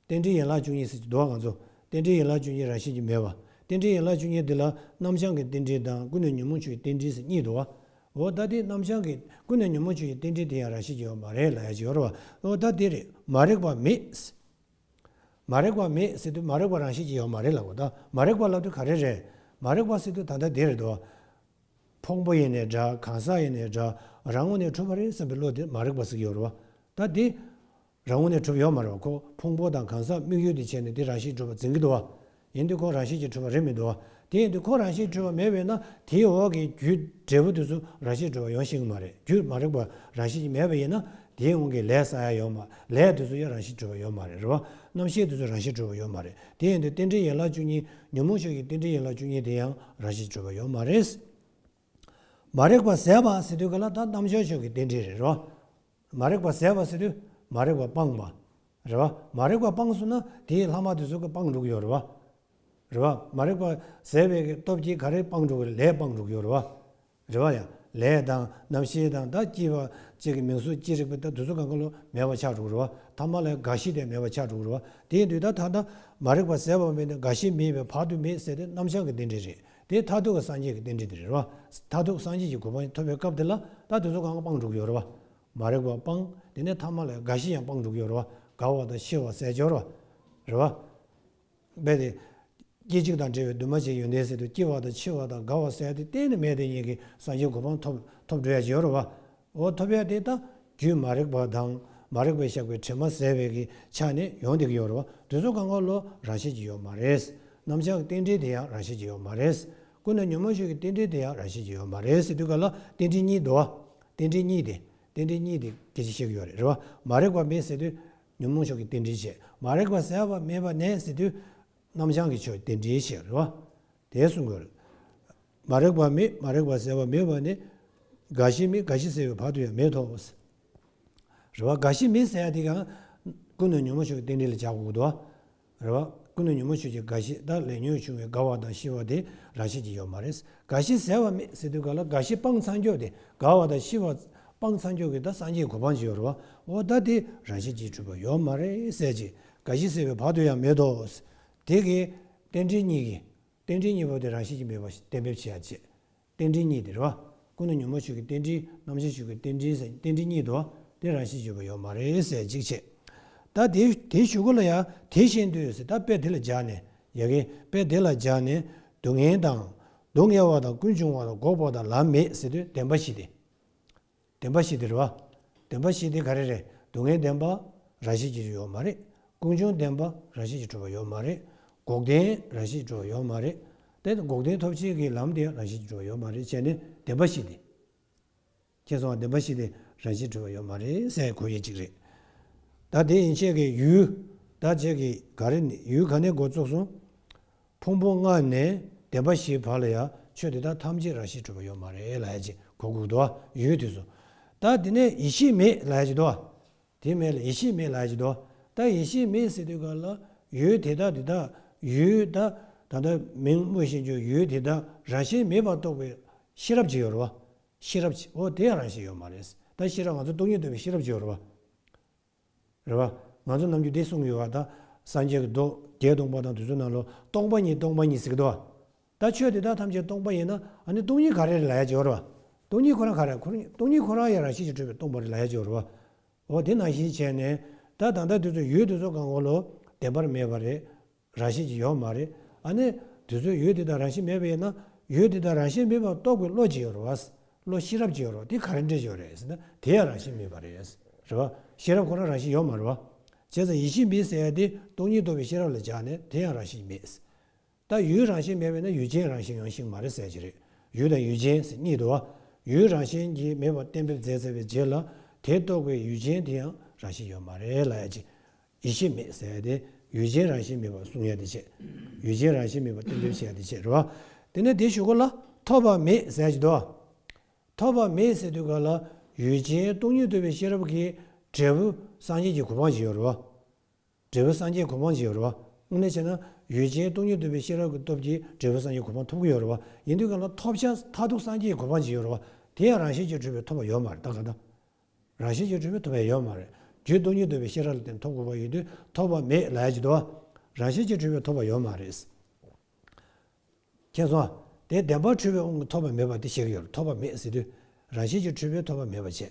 རྟེན་འབྲེལ་ཡན་ལག་བཅུ་གཉིས་ཟེར་གྱི་འདུག་བ། ང་ཚོ་རྟེན་འབྲེལ་ཡན་ལག་བཅུ་གཉིས་རང་བཞིན་གྱིས་མེད་པ། རྟེན་འབྲེལ་ཡན་ལག་བཅུ་གཉིས་འདི་ལ་རྣམ་བྱང་གི་རྟེན་འབྲེལ་དང་ཀུན་ནས་ཉོན་མོངས་ཆོས་ཀྱི་རྟེན་འབྲེལ་ཟེར་གཉིས་འདུག་བ། འོ་ད་དེ་རྣམ་བྱང་གི་ཀུན་ནས་ཉོན་མོངས་ཆོས་ཀྱི་རྟེན་འབྲེལ་དེ་ཡང་རང་བཞིན་གྱིས་ཡོད་མ་རེད་ལབ་ཡ་ཅིག་ཡོད་རེད་བ། འོ་ད་དེ་རེད། མ་རིག་པ་མེད། མ་རིག་པ་མེད་ཟེར་དུས་མ་རིག་པ་རང་བཞིན་གྱིས་ཡོད་མ་རེད་ལབ་དགོས། ད་མ་རིག་པ་ལབ་དུས་ག་རེ་རེད། མ་རིག་པ་ཟེར་དུས་ད་ལྟ་དེ་རེད་དོ། ཕུང་པོ་ཡིན་ནའི་འདྲ། གང་ཟག་ཡིན་ནའི་འདྲ། རང་ངོས་ནས་གྲུབ་པ་རེད་བསམ་པའི་བློ་དེ་མ་རིག་པ་ཟེར་གྱི་ཡོད་རེད་བ། ད་དེ་རང་ངོས་ནས་གྲུབ་ཡོད་མ་རེད་བ། ཁོ་ཕུང་པོ་དང་གང་ཟག་དམིགས་ཡུལ་དེ་བྱས་ནས་དེ་རང་བཞིན་གྲུབ་པ་འཛིན་གྱི་འདུག་བ། ཡིན་དུས་ཁོ་རང་བཞིན་གྱིས་གྲུབ་པ་རེད་མི་འདུག་བ། དེ་ཡིན་དུས་ཁོ་རང་བཞིན་གྲུབ་པ་མེད་པས་ན། དེའི་འོག་གི་རྒྱུ་འབྲས་བུ་དེ་ཚོ་རང་བཞིན་གྲུབ་པ་ཡོང་ཤེས་ཀྱི་མ་རེད། རྒྱུ་མ་རིག་པ་རང་བཞིན་གྱིས་མེད་པ་ཡིན་ན། དེའི་དབང་གིས་ལས་བསགས་ཡ་ཡོད་མ། ལས་དེ་ཚོ་ཡང་རང་བཞིན་གྲུབ་པ་ཡོད་མ་རེད། རེད་བ། རྣམ་ཤེས་དེ་ཚོ་རང་བཞིན་གྲུབ་པ་ཡོད་མ་རེད། དེ་ཡིན་དུས་རྟེན་འབྲེལ་ཡན་ལག་བཅུ་གཉིས། ཉོན་མོངས་ཆོས་ཀྱི་རྟེན་འབྲེལ་ཡན་ལག་བཅུ་གཉིས་དེ་ཡང་རང་བཞིན་གྲུབ་པ་ཡོད་མ་རེད། མ་རིག་པ་ཟད་པ་ཟེར་དུས་ག་ལ་ད་རྣམ་བྱང་ཆོས་ཀྱི་རྟེན་འབྲེལ་རེད། རེད་བ། མ་རིག་པ་ཟད་པ་ཟེར་དུས་མ་རིག་པ་སྤངས་པ། རེད་བ། མ་རིག་པ་སྤངས་སོང་ན་དེའི་ལྷག་མ་དེ་ཚོ་གིས་སྤངས་འགྲོ་གི་ཡོད་རེད་བ། རེད་བ། མ་རིག་པ་ཟད་པའི་གི་སྟོབས་ཀྱིས་ག་རེ་སྤངས་འགྲོ་གི་རེད། ལས་སྤངས་འགྲོ་གི་ཡོད་རེད་བ། རེད་བ། ཡ། ལས་དང་རྣམ་ཤེས་དང་ད་སྐྱེ་བ་གཅིག་གི་མིང་གཟུགས་ཅི་རིགས་པ་ད་དེ་ཚོ་གང་ག་ལོ་མེད་པ་ཆགས་འགྲོ་གི་རེད་བ། ཐ་མ་ལ་རྒ་ཤི་དེ་མེད་པ་ཆགས་འགྲོ་གི་རེད་བ། དེ་ཡིན་དུས་ད་ད་ལྟ་མ་རིག་པ་ཟད་པ་མེད་ནས་རྒ་ཤི་མེད་པའི་བར་དུ་མེད་ཟེར་དེ་རྣམ་བྱང་གི་རྟེན་འབྲེལ་རེད། དེ་མཐར་ཐུག་གི་སངས་རྒྱས་ཀྱི་རྟེན་འབྲེལ་དེ་རེད་བ། མཐར་ཐུག་སངས་རྒྱས་ཀྱི་གོ་འཕང་ཐོབ་པའི་སྐབས་དེ་ལ་ད་དེ་ཚོ་གང་ག་སྤངས་འགྲོ་གི་ཡོད་རེད་བ། མ་རིག་པ་སྤངས། དེ་ནས་ཐ་མ་ལ་རྒ་ཤི་ཡང་སྤངས་འགྲོ་གི་ཡོད་རེད་བ། རྒ་བ་དང་ཤི་བ་ཟད་འགྲོ་རེད་བ། རེད་བ། རྦད་དེ། སྐྱེ་འཇིག་དང་བྲལ་བའི་འདུས་མ་བྱས་ཡོན་ཏན་ཟེར་དུས་སྐྱེ་བ་དང་འཆི་བ་དང་རྒ་བ་ཟེར་དེ་གཏན་ནས་མེད་དེ་ཉིད་ཀྱི་སངས་རྒྱས་གོ་འཕང་ཐོབ་ཐོབ་འགྲོ་ཡ་ཅིག་ཡོད་རེད་བ། འོ་ཐོབ་ཡ་དེ་ད་རྒྱུད་མ་རིག་པ་དང་མ་རིག་པས་བཞག་པའི་དྲི་མ་ཟད་པའི་གི་ཆ་ནས་ཡོང་བསྡད་ཀྱི་ཡོད་རེད་བ། དེ་ཚོ་གང་ག་ལོ་རང་བཞིན་གྱིས་ཡོད་མ་རེད། རྣམ་བྱང་གི་རྟེན་འབྲེལ་དེ་ཡང་རང་བཞིན་གྱིས་ཡོད་མ་རེད། ཀུན་ནས་ཉོན་མོངས་ཕྱོགས་ཀྱི་རྟེན་འབྲེལ་དེ་ཡང་རང་བཞིན་གྱིས་ཡོད་མ་རེད་ཟེར་དུས་ག་ལ་རྟེན་འབྲེལ་གཉིས་འདུག་བ། རྟེན་འབྲེལ་གཉིས་དེ་རྟེན་འབྲེལ་གཉིས་དེ་སྐད་ཆ་བཤད་ཀྱི་ཡོད་རེད། རེད་བ། མ་རིག་པ་མེད་ཟེར་དུས་ཉོན་མོངས་ཕྱོགས་ཀྱི་རྟེན་འབྲེལ་བྱས། མ་རིག་པ་ཟད་པ་མེད་པ་ནས་ཟེར་དུས་རྣམ་བྱང་གི་ཕྱོགས་རྟེན་འབྲེལ་བྱས། རེད་བ། དེ་གསུང་དགོས་རེད། མ་རིག་པ་མེད། མ་རིག་པ་ཟད་པ་མེད་པ་ནི། རྒ་ཤི་མེད། རྒ་ཤི་ཟད་པའི་བར་དུ་ཡང་མེད་དོ། རེད་བ། རྒ་ཤི་མེད་ཟེར་ཡ་དེ་གང་ཀུན་ནས་ཉོན་མོངས་ཕྱོགས་ཀྱི་རྟེན་འབྲེལ་ལ་སྦྱར་དགོས་འདུག་རེད་བ། ཀུན་ནས་ཉོན་མོངས་ཕྱོགས་ཀྱི་རྒ་ཤི་དང་ལས་ཉོན་བྱུང་བའི་རྒ་བ་དང་ཤི་བ་དེ་རང་བཞིན་གྱིས་ཡོད་མ་རེད། རྒ་ཤི་ཟད་པ་མེད་ཟེར་དུས་ག་ལ་རྒ་ཤི་སྤངས་ཚར་ཀྱོག་དེ་རྒ་བ་དང་ཤི་བ་སྤངས་ཚར་ཀྱོག་གི་ད་སངས་རྒྱས་གོ་འཕང་ཅིག་ཡོད་རེད་བ། འོ་ད་དེ་རང་བཞིན་གྱིས་གྲུབ་པ་ཡོད་མ་རེད་ཟེར་གྱི། རྒ་ཤི་ཟད་པའི་བར་དུ་ཡང་མེད་དོ། དེ་གི་རྟེན་འབྲེལ་གཉིས་ཀྱི། རྟེན་འབྲེལ་གཉིས་པོ་དེ་རང་བཞིན་གྱིས་མེད་པ་ཞིག་གཏན་འབེབས་བྱེད་ཡ་བྱེད། རྟེན་འབྲེལ་གཉིས་དེ་རེད་བ། ཀུན་ནས་ཉོན་མོངས་ཕྱོགས་ཀྱི་རྟེན་འབྲེལ། རྣམ་བྱང་ཕྱོགས་ཀྱི་རྟེན་འབྲེལ་ཟེར་རྟེན་འབྲེལ་གཉིས་དོ། དེ་རང་བཞིན་གྱིས་ཡོད་པ་ཡོད་མ་རེད་ཟེར་གཅིག་བྱས། ད་དེ་དེའི་གཞུག་གུ་ལ་ཡང་དེ་བཞིན་དུ་ཟེར། ད་དཔེ་དེ་ལ་སྦྱར་ནས་ཡ་གི་དཔེ་དེ་ལ་སྦྱར་ནས་སྡུག་བསྔལ་དང་། སྡུག་བསྔལ་བ་དང་། ཀུན་འབྱུང་བ་དང་། འགོག་པ་དང་། ལམ་མེད་ཟེར་དུས་བདེན་པ་བཞི་དེ། བདེན་པ་བཞི་དེ་རེད་བ། བདེན་པ་བཞི་དེ་ག་རེ་རེད། སྡུག་བསྔལ་བདེན་པ་རང་བཞིན་གྱིས་ཡོད་མ་རེད། ཀུན་འབྱུང་བདེན་པ་རང་བཞིན་གྱིས་གྲུབ་པ་ཡོད་མ་རེད། འགོག་བདེན་རང་བཞིན་གྱིས་གྲུབ་པ་ཡོད་མ་རེད། དེ་འགོག་བདེན་ཐོབ་བྱེད་ཀྱི་ལམ་དེ་རང་བཞིན་གྱིས་གྲུབ་པ་ཡོད་མ་རེད་བྱས་ནས་བདེན་པ་བཞི་དེ། མཁྱེན་སོང་ང་། བདེན་པ་བཞི་དེ་རང་བཞིན་གྲུབ་པ་ཡོད་མ་རེད་ཟེར་གོ་ཡས་གཅིག་རེད། ད་དེ་ཡན་ཆད་ཀྱི་ཡུལ། ད་ཁྱེད་ཀྱིས་ག་རེ་ནི་ཡུལ་ག་ནས་འགོ་བཙུགས་སོང་། ཕུང་པོ་ལྔ་ནས་བདེན་པ་བཞིའི་བར་ལ་ཡང་ཆོས་དེ་དག་ཐམས་ཅད་རང་བཞིན་གྲུབ་པ་ཡོད་མ་རེད་ལབ་ཡ་ཅིག་གོ་དགོས་འདུག་བ། ཡུལ་དེ་ཚོ། ད་དེ་ནས་ཡེ་ཤེས་མེད་ལབ་ཡ་ཅིག་འདུག་བ། དེ་མེད་ལ་ཡེ་ཤེས་མེད་ལབ་ཡ་ཅིག་འདུག་བ། ད་ཡེ་ཤེས་མེད་ཟེར་དུས་ག་ལ་ཡུལ་དེ་དག་དེ་དག་ཡུལ་ད་ད་ལྟ་མིང་སྨོས་བཞིན་གྱི་ཡུལ་དེ་དག་རང་བཞིན་མེད་པར་རྟོགས་པའི་ཤེས་རབ་ཅིག་ཡོད་རེད་བ། ཤེས་རབ་ཅིག་འོ་དེ་ཡང་རང་བཞིན་ཡོད་མ་རེད། ད་ཤེས་རབ་ང་ཚོ་སྟོང་ཉིད་རྟོགས་པའི་ཤེས་རབ་ཅིག་ཡོད་རེད་བ། རེད་བ། ང་ཚོ་ནམ་རྒྱུན་འདི་གསུང་གི་ཡོད་བ། ད་སངས་རྒྱས་ཀྱི་མདོ་བརྒྱད་སྟོང་པ་དང་དེ་ཚོའི་ནང་ལོ་སྟོང་པ་ཉིད་སྟོང་པ་ཉིད་ཟེར་གི་འདུག་བ། ད་ཆོས་དེ་དག་ཐམས་ཅད་སྟོང་པ་ཡིན་ན་ཨ་ནི་སྟོང་ཉིད་ག་རེ་རེད་ལབ་ཡ་ཅིག་ཡོད་རེད་བ། སྟོང་ཉིད་ཁོ་རང་ག་རེ་ཁོ་རང་སྟོང་ཉིད་ཁོ་རང་ཡང་རང་བཞིན་གྱིས་གྲུབ་པའི་སྟོང་པ་རེད་ལབ་ཡ་ཅིག་ཡོད་རེད་བ། འོ་དེ་ནང་བཞིན་བྱས་ནས་ད་ད་ལྟ་དེ་ཚོ་ཡུལ་དེ་ཚོ་གང་ག་ལོ་བདེན་པར་མེད་པ་རེད། རང་བཞིན་གྱིས་ཡོད་མ་རེད། ཨ་ནི་དེ་ཚོའི་ཡུལ་དེ་དག་རང་བཞིན་མེད་པ་ཡིན་ན་ཡུལ་དེ་དག་རང་བཞིན་མེད་པར་རྟོགས་པའི་བློ་ཅིག་ཡོད་རེད་བ། བློ་ཤེས་རབ་ཅིག་ཡོད་རེད་བ། དེ་ག་རེ་འདྲ་ཅིག་ཡོད་རེད་ཟེར་ན་དེ་ཡང་རང་བཞིན་མེད་པ་རེད། རེད་བ། ཤེས་རབ་ཁོ་རང་རང་བཞིན་ཡོད་མ་རེད་བ། བྱས་ཙང་ཡེ་ཤེས་མེད་ཟེར་ཡ་དེ་སྟོང་ཉིད་རྟོགས་པའི་ཤེས་རབ་ལ་སྦྱར་ནས་དེ་ཡང་རང་བཞིན་མེད། ད་ཡུལ་རང་བཞིན་མེད་པས་ན་ཡུལ་ཅན་རང་བཞིན་ཡང་ཤིང་མ་རེད་ཟེར་གྱི་རེད། ཡུལ་དང་ཡུལ་ཅན་ཟེར་གཉིས་འདུག་བ། ཡུལ་རང་བཞིན་གྱིས་མེད་པ་གཏན་འབེབས་མཛད་ཚར་བའི་རྗེས་ལ་དེ་རྟོགས་པའི་ཡུལ་ཅན་དེ་ཡང་རང་བཞིན་ཡོད་མ་རེད་ལབ་ཡ་ཅིག་ཡེ་ཤེས་མེད་ཟེར་ཡ་དེ་ཡུལ་ཅན་རང་བཞིན་མེད་པ་གསུང་ཡ་དེ་བྱས། ཡུལ་ཅན་རང་བཞིན་མེད་པ་གཏན་འབེབས་བྱེད་ཡ་དེ་བྱས་རེད་བ། དེ་ནས་དེའི་གཞུག་གུ་ལ་ཐོབ་པ་མེད་ཟེར་ཡ་ཅིག་འདུག་བ། ཐོབ་པ་མེད་ཟེར་དུས་ག་ལ་ཡུལ་ཅན་སྟོང་ཉིད་རྟོགས་པའི་ཤེས་རབ་ཀྱི་འབྲས་བུ་སངས་རྒྱས་ཀྱི་གོ་འཕང་ཞིག་ཡོད་རེད་བ། འབྲས་བུ་སངས་རྒྱས་གོ་འཕང་ཞིག་ཡོད་རེད་བ། དངོས་གནས་བྱས་ན་ཡུལ་ཅན་སྟོང་ཉིད་རྟོགས་པའི་ཤེས་རབ་ཀྱི་སྟོབས་ཀྱིས་འབྲས་བུ་སངས་རྒྱས་གོ་འཕང་ཐོབ་ཀྱི་ཡོད་རེད་བ། ཡིན་དུས་ག་ལ་ཐོབ་བྱ་མཐར་ཐུག་སངས་རྒྱས་ཀྱི་གོ་འཕང་ཞིག་ཡོད་རེད་བ། དེ་ཡང་རང་བཞིན་གྱིས་གྲུབ་པའི་ཐོབ་པ་ཡོད་མ་རེད་ད་ག་ད། རང་བཞིན་གྱིས་གྲུབ་པའི་ཐོབ་པ་ཡོད་མ་རེད། རྒྱུ་སྟོང་ཉིད་རྟོགས་པའི་ཤེས་རབ་ལ་བརྟེན་ཐོབ་དགོས་པ་ཡིན་དུས་ཐོབ་པ་མེད་ལབ་ཡ་ཅིག་འདུག་བ། རང་བཞིན་གྱིས་གྲུབ་པའི་ཐོབ་པ་ཡོད་མ་རེད། མཁྱེན་སོང་། དེ་བདེན་པར་གྲུབ་པའི་དབང་གིས་ཐོབ་པ་མེད་པ་དེ་བཤད་ཀྱི་ཡོད་རེད། ཐོབ་པ་མེད་ཟེར་དུས་རང་བཞིན་གྱིས་གྲུབ་པའི་ཐོབ་པ་མེད་པ་བྱས།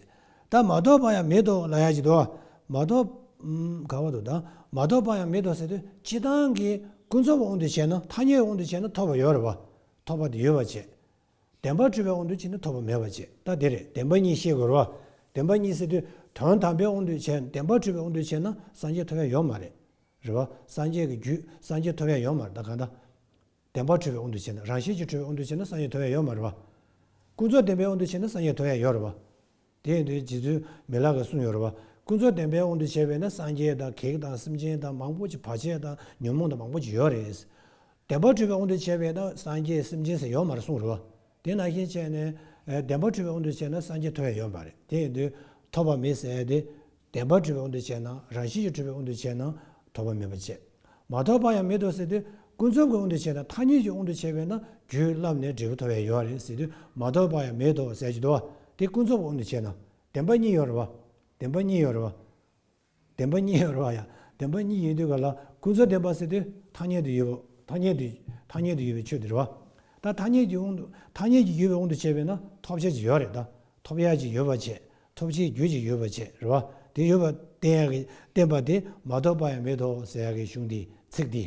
ད་མ་ཐོབ་པ་ཡང་མེད་དོ་ལབ་ཡ་ཅིག་འདུག་བ། མ་ཐོབ། ཨམ། ག་བ་འདུག་ད། མ་ཐོབ་པ་ཡང་མེད་དོ་ཟེར་དུས་སྤྱིར་བཏང་གི་ཀུན་རྫོབ་དབང་དུ་བྱས་ན་ཐ་སྙད་དབང་དུ་བྱས་ན་ཐོབ་པ་ཡོད་རེད་བ། ཐོབ་པ་དེ་ཡོད་པ་བྱས། བདེན་པར་གྲུབ་པའི་དབང་དུ་བྱས་ན་ཐོབ་པ་མེད་པ་བྱས། ད་དེ་རེད། བདེན་པ་གཉིས་བཤད་དགོས་རེད་བ། བདེན་པ་གཉིས་ཟེར་དུས་དོན་དམ་པའི་དབང་དུ་བྱས་བདེན་པར་གྲུབ་པའི་དབང་དུ་བྱས་ན་སངས་རྒྱས་ཐོབ་ཡ་ཡོད་མ་རེད། རེད་བ། སངས་རྒྱས་ཀྱི་རྒྱུད་སངས་རྒྱས་ཐོབ་ཡ་ཡོད་མ་རེད་ད་གང་ལྟར། བདེན་པར་གྲུབ་པའི་དབང་དུ་བྱས་ན་རང་བཞིན་གྱིས་གྲུབ་པའི་དབང་དུ་བྱས་ན་སངས་རྒྱས་ཐོབ་ཡ་ཡོད་མ་རེད་བ། ཀུན་རྫོབ་བདེན་པའི་དབང་དུ་བྱས་ན་སངས་རྒྱས་ཐོབ་ཡ་ཡོད་རེད་བ། དེ་ཡིན་དུས་རྗེ་བཙུན་མི་ལ་གིས་གསུངས་ཡོད་རེད་བ། ཀུན་རྫོབ་བདེན་པའི་དབང་དུ་བྱས་པས་ན་སངས་རྒྱས་དང་བགེགས་དང་སེམས་ཅན་དང་མང་པོ་ཅིག་བར་ཆད་དང་ཉོན་མོངས་དང་མང་པོ་ཅིག་ཡོད་རེད། བདེན་པར་གྲུབ་པའི་དབང་དུ་བྱས་པས་ན་སངས་རྒྱས་སེམས་ཅན་ཟེར་ཡོད་མ་རེད་གསུངས་རེད་བ། དེ་ནང་བཞིན་བྱས་ནས་ཨེ་བདེན་པར་གྲུབ་པའི་དབང་དུ་བྱས་ན་སངས་རྒྱས་ཐོབ་ཡ་ཡོད་མ་རེད། དེ་ཡིན་དུས་ཐོབ་པ་མེད་ཟེར་ཡ་དེ་བདེན་པར་གྲུབ་པའི་དབང་དུ་བྱས་ན་རང་བཞིན་གྱིས་གྲུབ་པའི་དབང་དུ་བྱས་ན་ཐོབ་པ་མེད་པ་བྱས། མ་ཐོབ་པ་ཡང་མེད་དོ་ཟེར་དུས་ཀུན་རྫོབ་ཀྱི་དབང་དུ་བྱས་ན་ཐ་སྙད་ཀྱི་དབང་དུ་བྱས་པས་ན་རྒྱུད་བསླབས་ནས་འབྲས་བུ་ཐོབ་ཡ་ཡོད་རེད་ཟེར་དུས་མ་ཐོབ་པ་ཡང་མེད་དོ་ཟེར་གྱི་འདུག་བ། དེ་ཀུན་རྫོབ་ཀྱི་དབང་དུ་བྱས་ན་བདེན་པ་གཉིས་ཡོད་རེད་བ། བདེན་པ་གཉིས་ཡོད་རེད་བ། བདེན་པ་གཉིས་ཡོད་རེད་བ་ཡ། བདེན་པ་གཉིས་ཡོད་དུས་ག་ལ་ཀུན་རྫོབ་བདེན་པ་ཟེར་དུས་ཐ་སྙད་དུ་ཡོད་པ། ཐ་སྙད་དུ་ཐ་སྙད་དུ་ཡོད་པའི་ཆོས་དེ་རེད་བ། ད་ཐ་སྙད་ཀྱི་དབང་དུ་ཐ་སྙད་ཀྱི་ཡོད་པའི་དབང་དུ་བྱས་པས་ན་ཐོབ་བྱ་ཅིག་ཡོད་རེད་ད། ཐོབ་ཡ་ཅིག་ཡོད་པ་བྱས། ཐོབ་བྱའི་རྒྱུ་ཅིག་ཡོད་པ་བྱས་རེད་བ། དེ་ཡོད་པ་བསྟན་ཡ་གི་བསྟན་པ་དེ་མ་ཐོབ་པ་ཡང་མེད་དོ་ཟེར་ཡ་གི་གཞུང་འདི་ཚིག་འདི།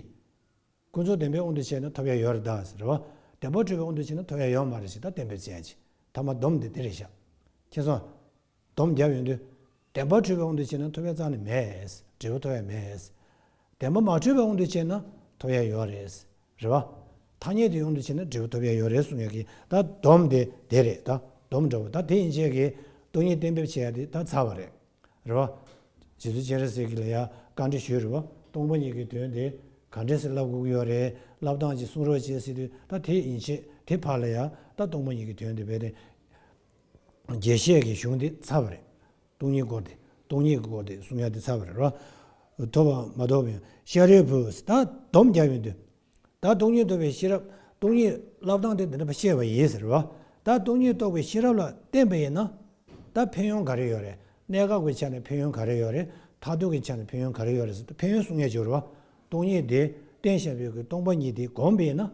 ཀུན་རྫོབ་བདེན་པའི་དབང་དུ་བྱས་ན་ཐོབ་ཡ་ཡོད་རེད་ད་ཟེར་བ། བདེན་པར་གྲུབ་པའི་དབང་དུ་བྱས་ན་ཐོབ་ཡ་ཡོད་མ་རེད་ཞེས་ད་གཏན་འབེབས་བྱས་ཡ་ཅིག་ཐ་མ་སྡོམ་འདི་དེ་རེད་ཤག་མཁྱེན་སོང་། སྡོམ་བརྒྱབ་ཡོང་དུས། བདེན་པར་གྲུབ་པའི་དབང་དུ་བྱས་ན་ཐོབ་ཡ་རྩ་ནས་མེད། འབྲས་བུ་ཐོབ་ཡ་མེད། བདེན་པར་མ་གྲུབ་པའི་དབང་དུ་བྱས་ན་ཐོབ་ཡ་ཡོད་རེད། རེད་བ། ཐ་སྙད་དེ་དབང་དུ་བྱས་ན་འབྲས་བུ་ཐོབ་ཡ་ཡོད་རེད་གསུང་ཡ་གི་ད་སྡོམ་དེ་དེ་རེད། ད་སྡོམ་འདྲ་བོ་ད་དེ་ཡན་ཆད་ཀྱི་སྟོང་ཉིད་གཏན་འབེབས་བྱེད་ཡ་དེ་ད་ཚར་བ་རེད། རེད་བ། རྗེ་བཙུན་སྤྱན་རས་གཟིགས་ཀྱིས་ལ་ཡ་བཀའ་འདྲི་ཞུས་རེད་བ། སྟོང་པ་ཉིད་ཀྱི་དོན་དེ་ག་འདྲས་སེ་ལབ་དགོས་ཀྱི་ཡོད་རེད། ལབ་སྟངས་ཅིག་གསུང་རོགས་བྱེད་ཟེར་དུས་ད་དེ་ཡན་ཆད་དེ་ཕར་ལ་ཡ་ད་སྟོང་པ་ཉིད་ཀྱི་དོན་དེ་རྦད་དེ་རྒྱས་བཤད་ཀྱི་གཞུང་དེ་ཚར་བ་རེད། སྟོང་ཉིད་སྐོར་དེ་སྟོང་ཉིད་ཀྱི་སྐོར་དེ་གསུང་ཡ་དེ་ཚར་བ་རེད་རོ། ཐོབ་པ་མ་ཐོབ་པའི་ཤཱ་རིའི་བུ་ད་སྡོམ་རྒྱབ་ཡོང་དུས། ད་སྟོང་ཉིད་རྟོགས་པའི་ཤེས་རབ། སྟོང་ཉིད་ལབ་སྟངས་དེ་འདི་འདྲ་བཤད་པ་ཡིན་ཟེར་བ། ད་སྟོང་ཉིད་རྟོགས་པའི་ཤེས་རབ་ལ་བརྟེན་པ་ཡིན་ན། ད་ཕན་ཡོན་ག་རེ་ཡོད་རེད། གནས་སྐབས་ཀྱི་ཆ་ནས་ཕན་ཡོན་ག་རེ་ཡོད་རེད། མཐར་ཐུག་གི་ཆ་ནས་ཕན་ཡོན་ག་རེ་ཡོད་རེད་ཟེར་ད་ཕན་ཡོན་གསུང་ཡ་ཅིག་ཡོད་རེད་བ། སྟོང་ཉིད་དེ་བསྟན་བཞག་པའི་གི་སྟོང་པ་ཉིད་དེ་བསྒོམས་པ་ཡིན་ན།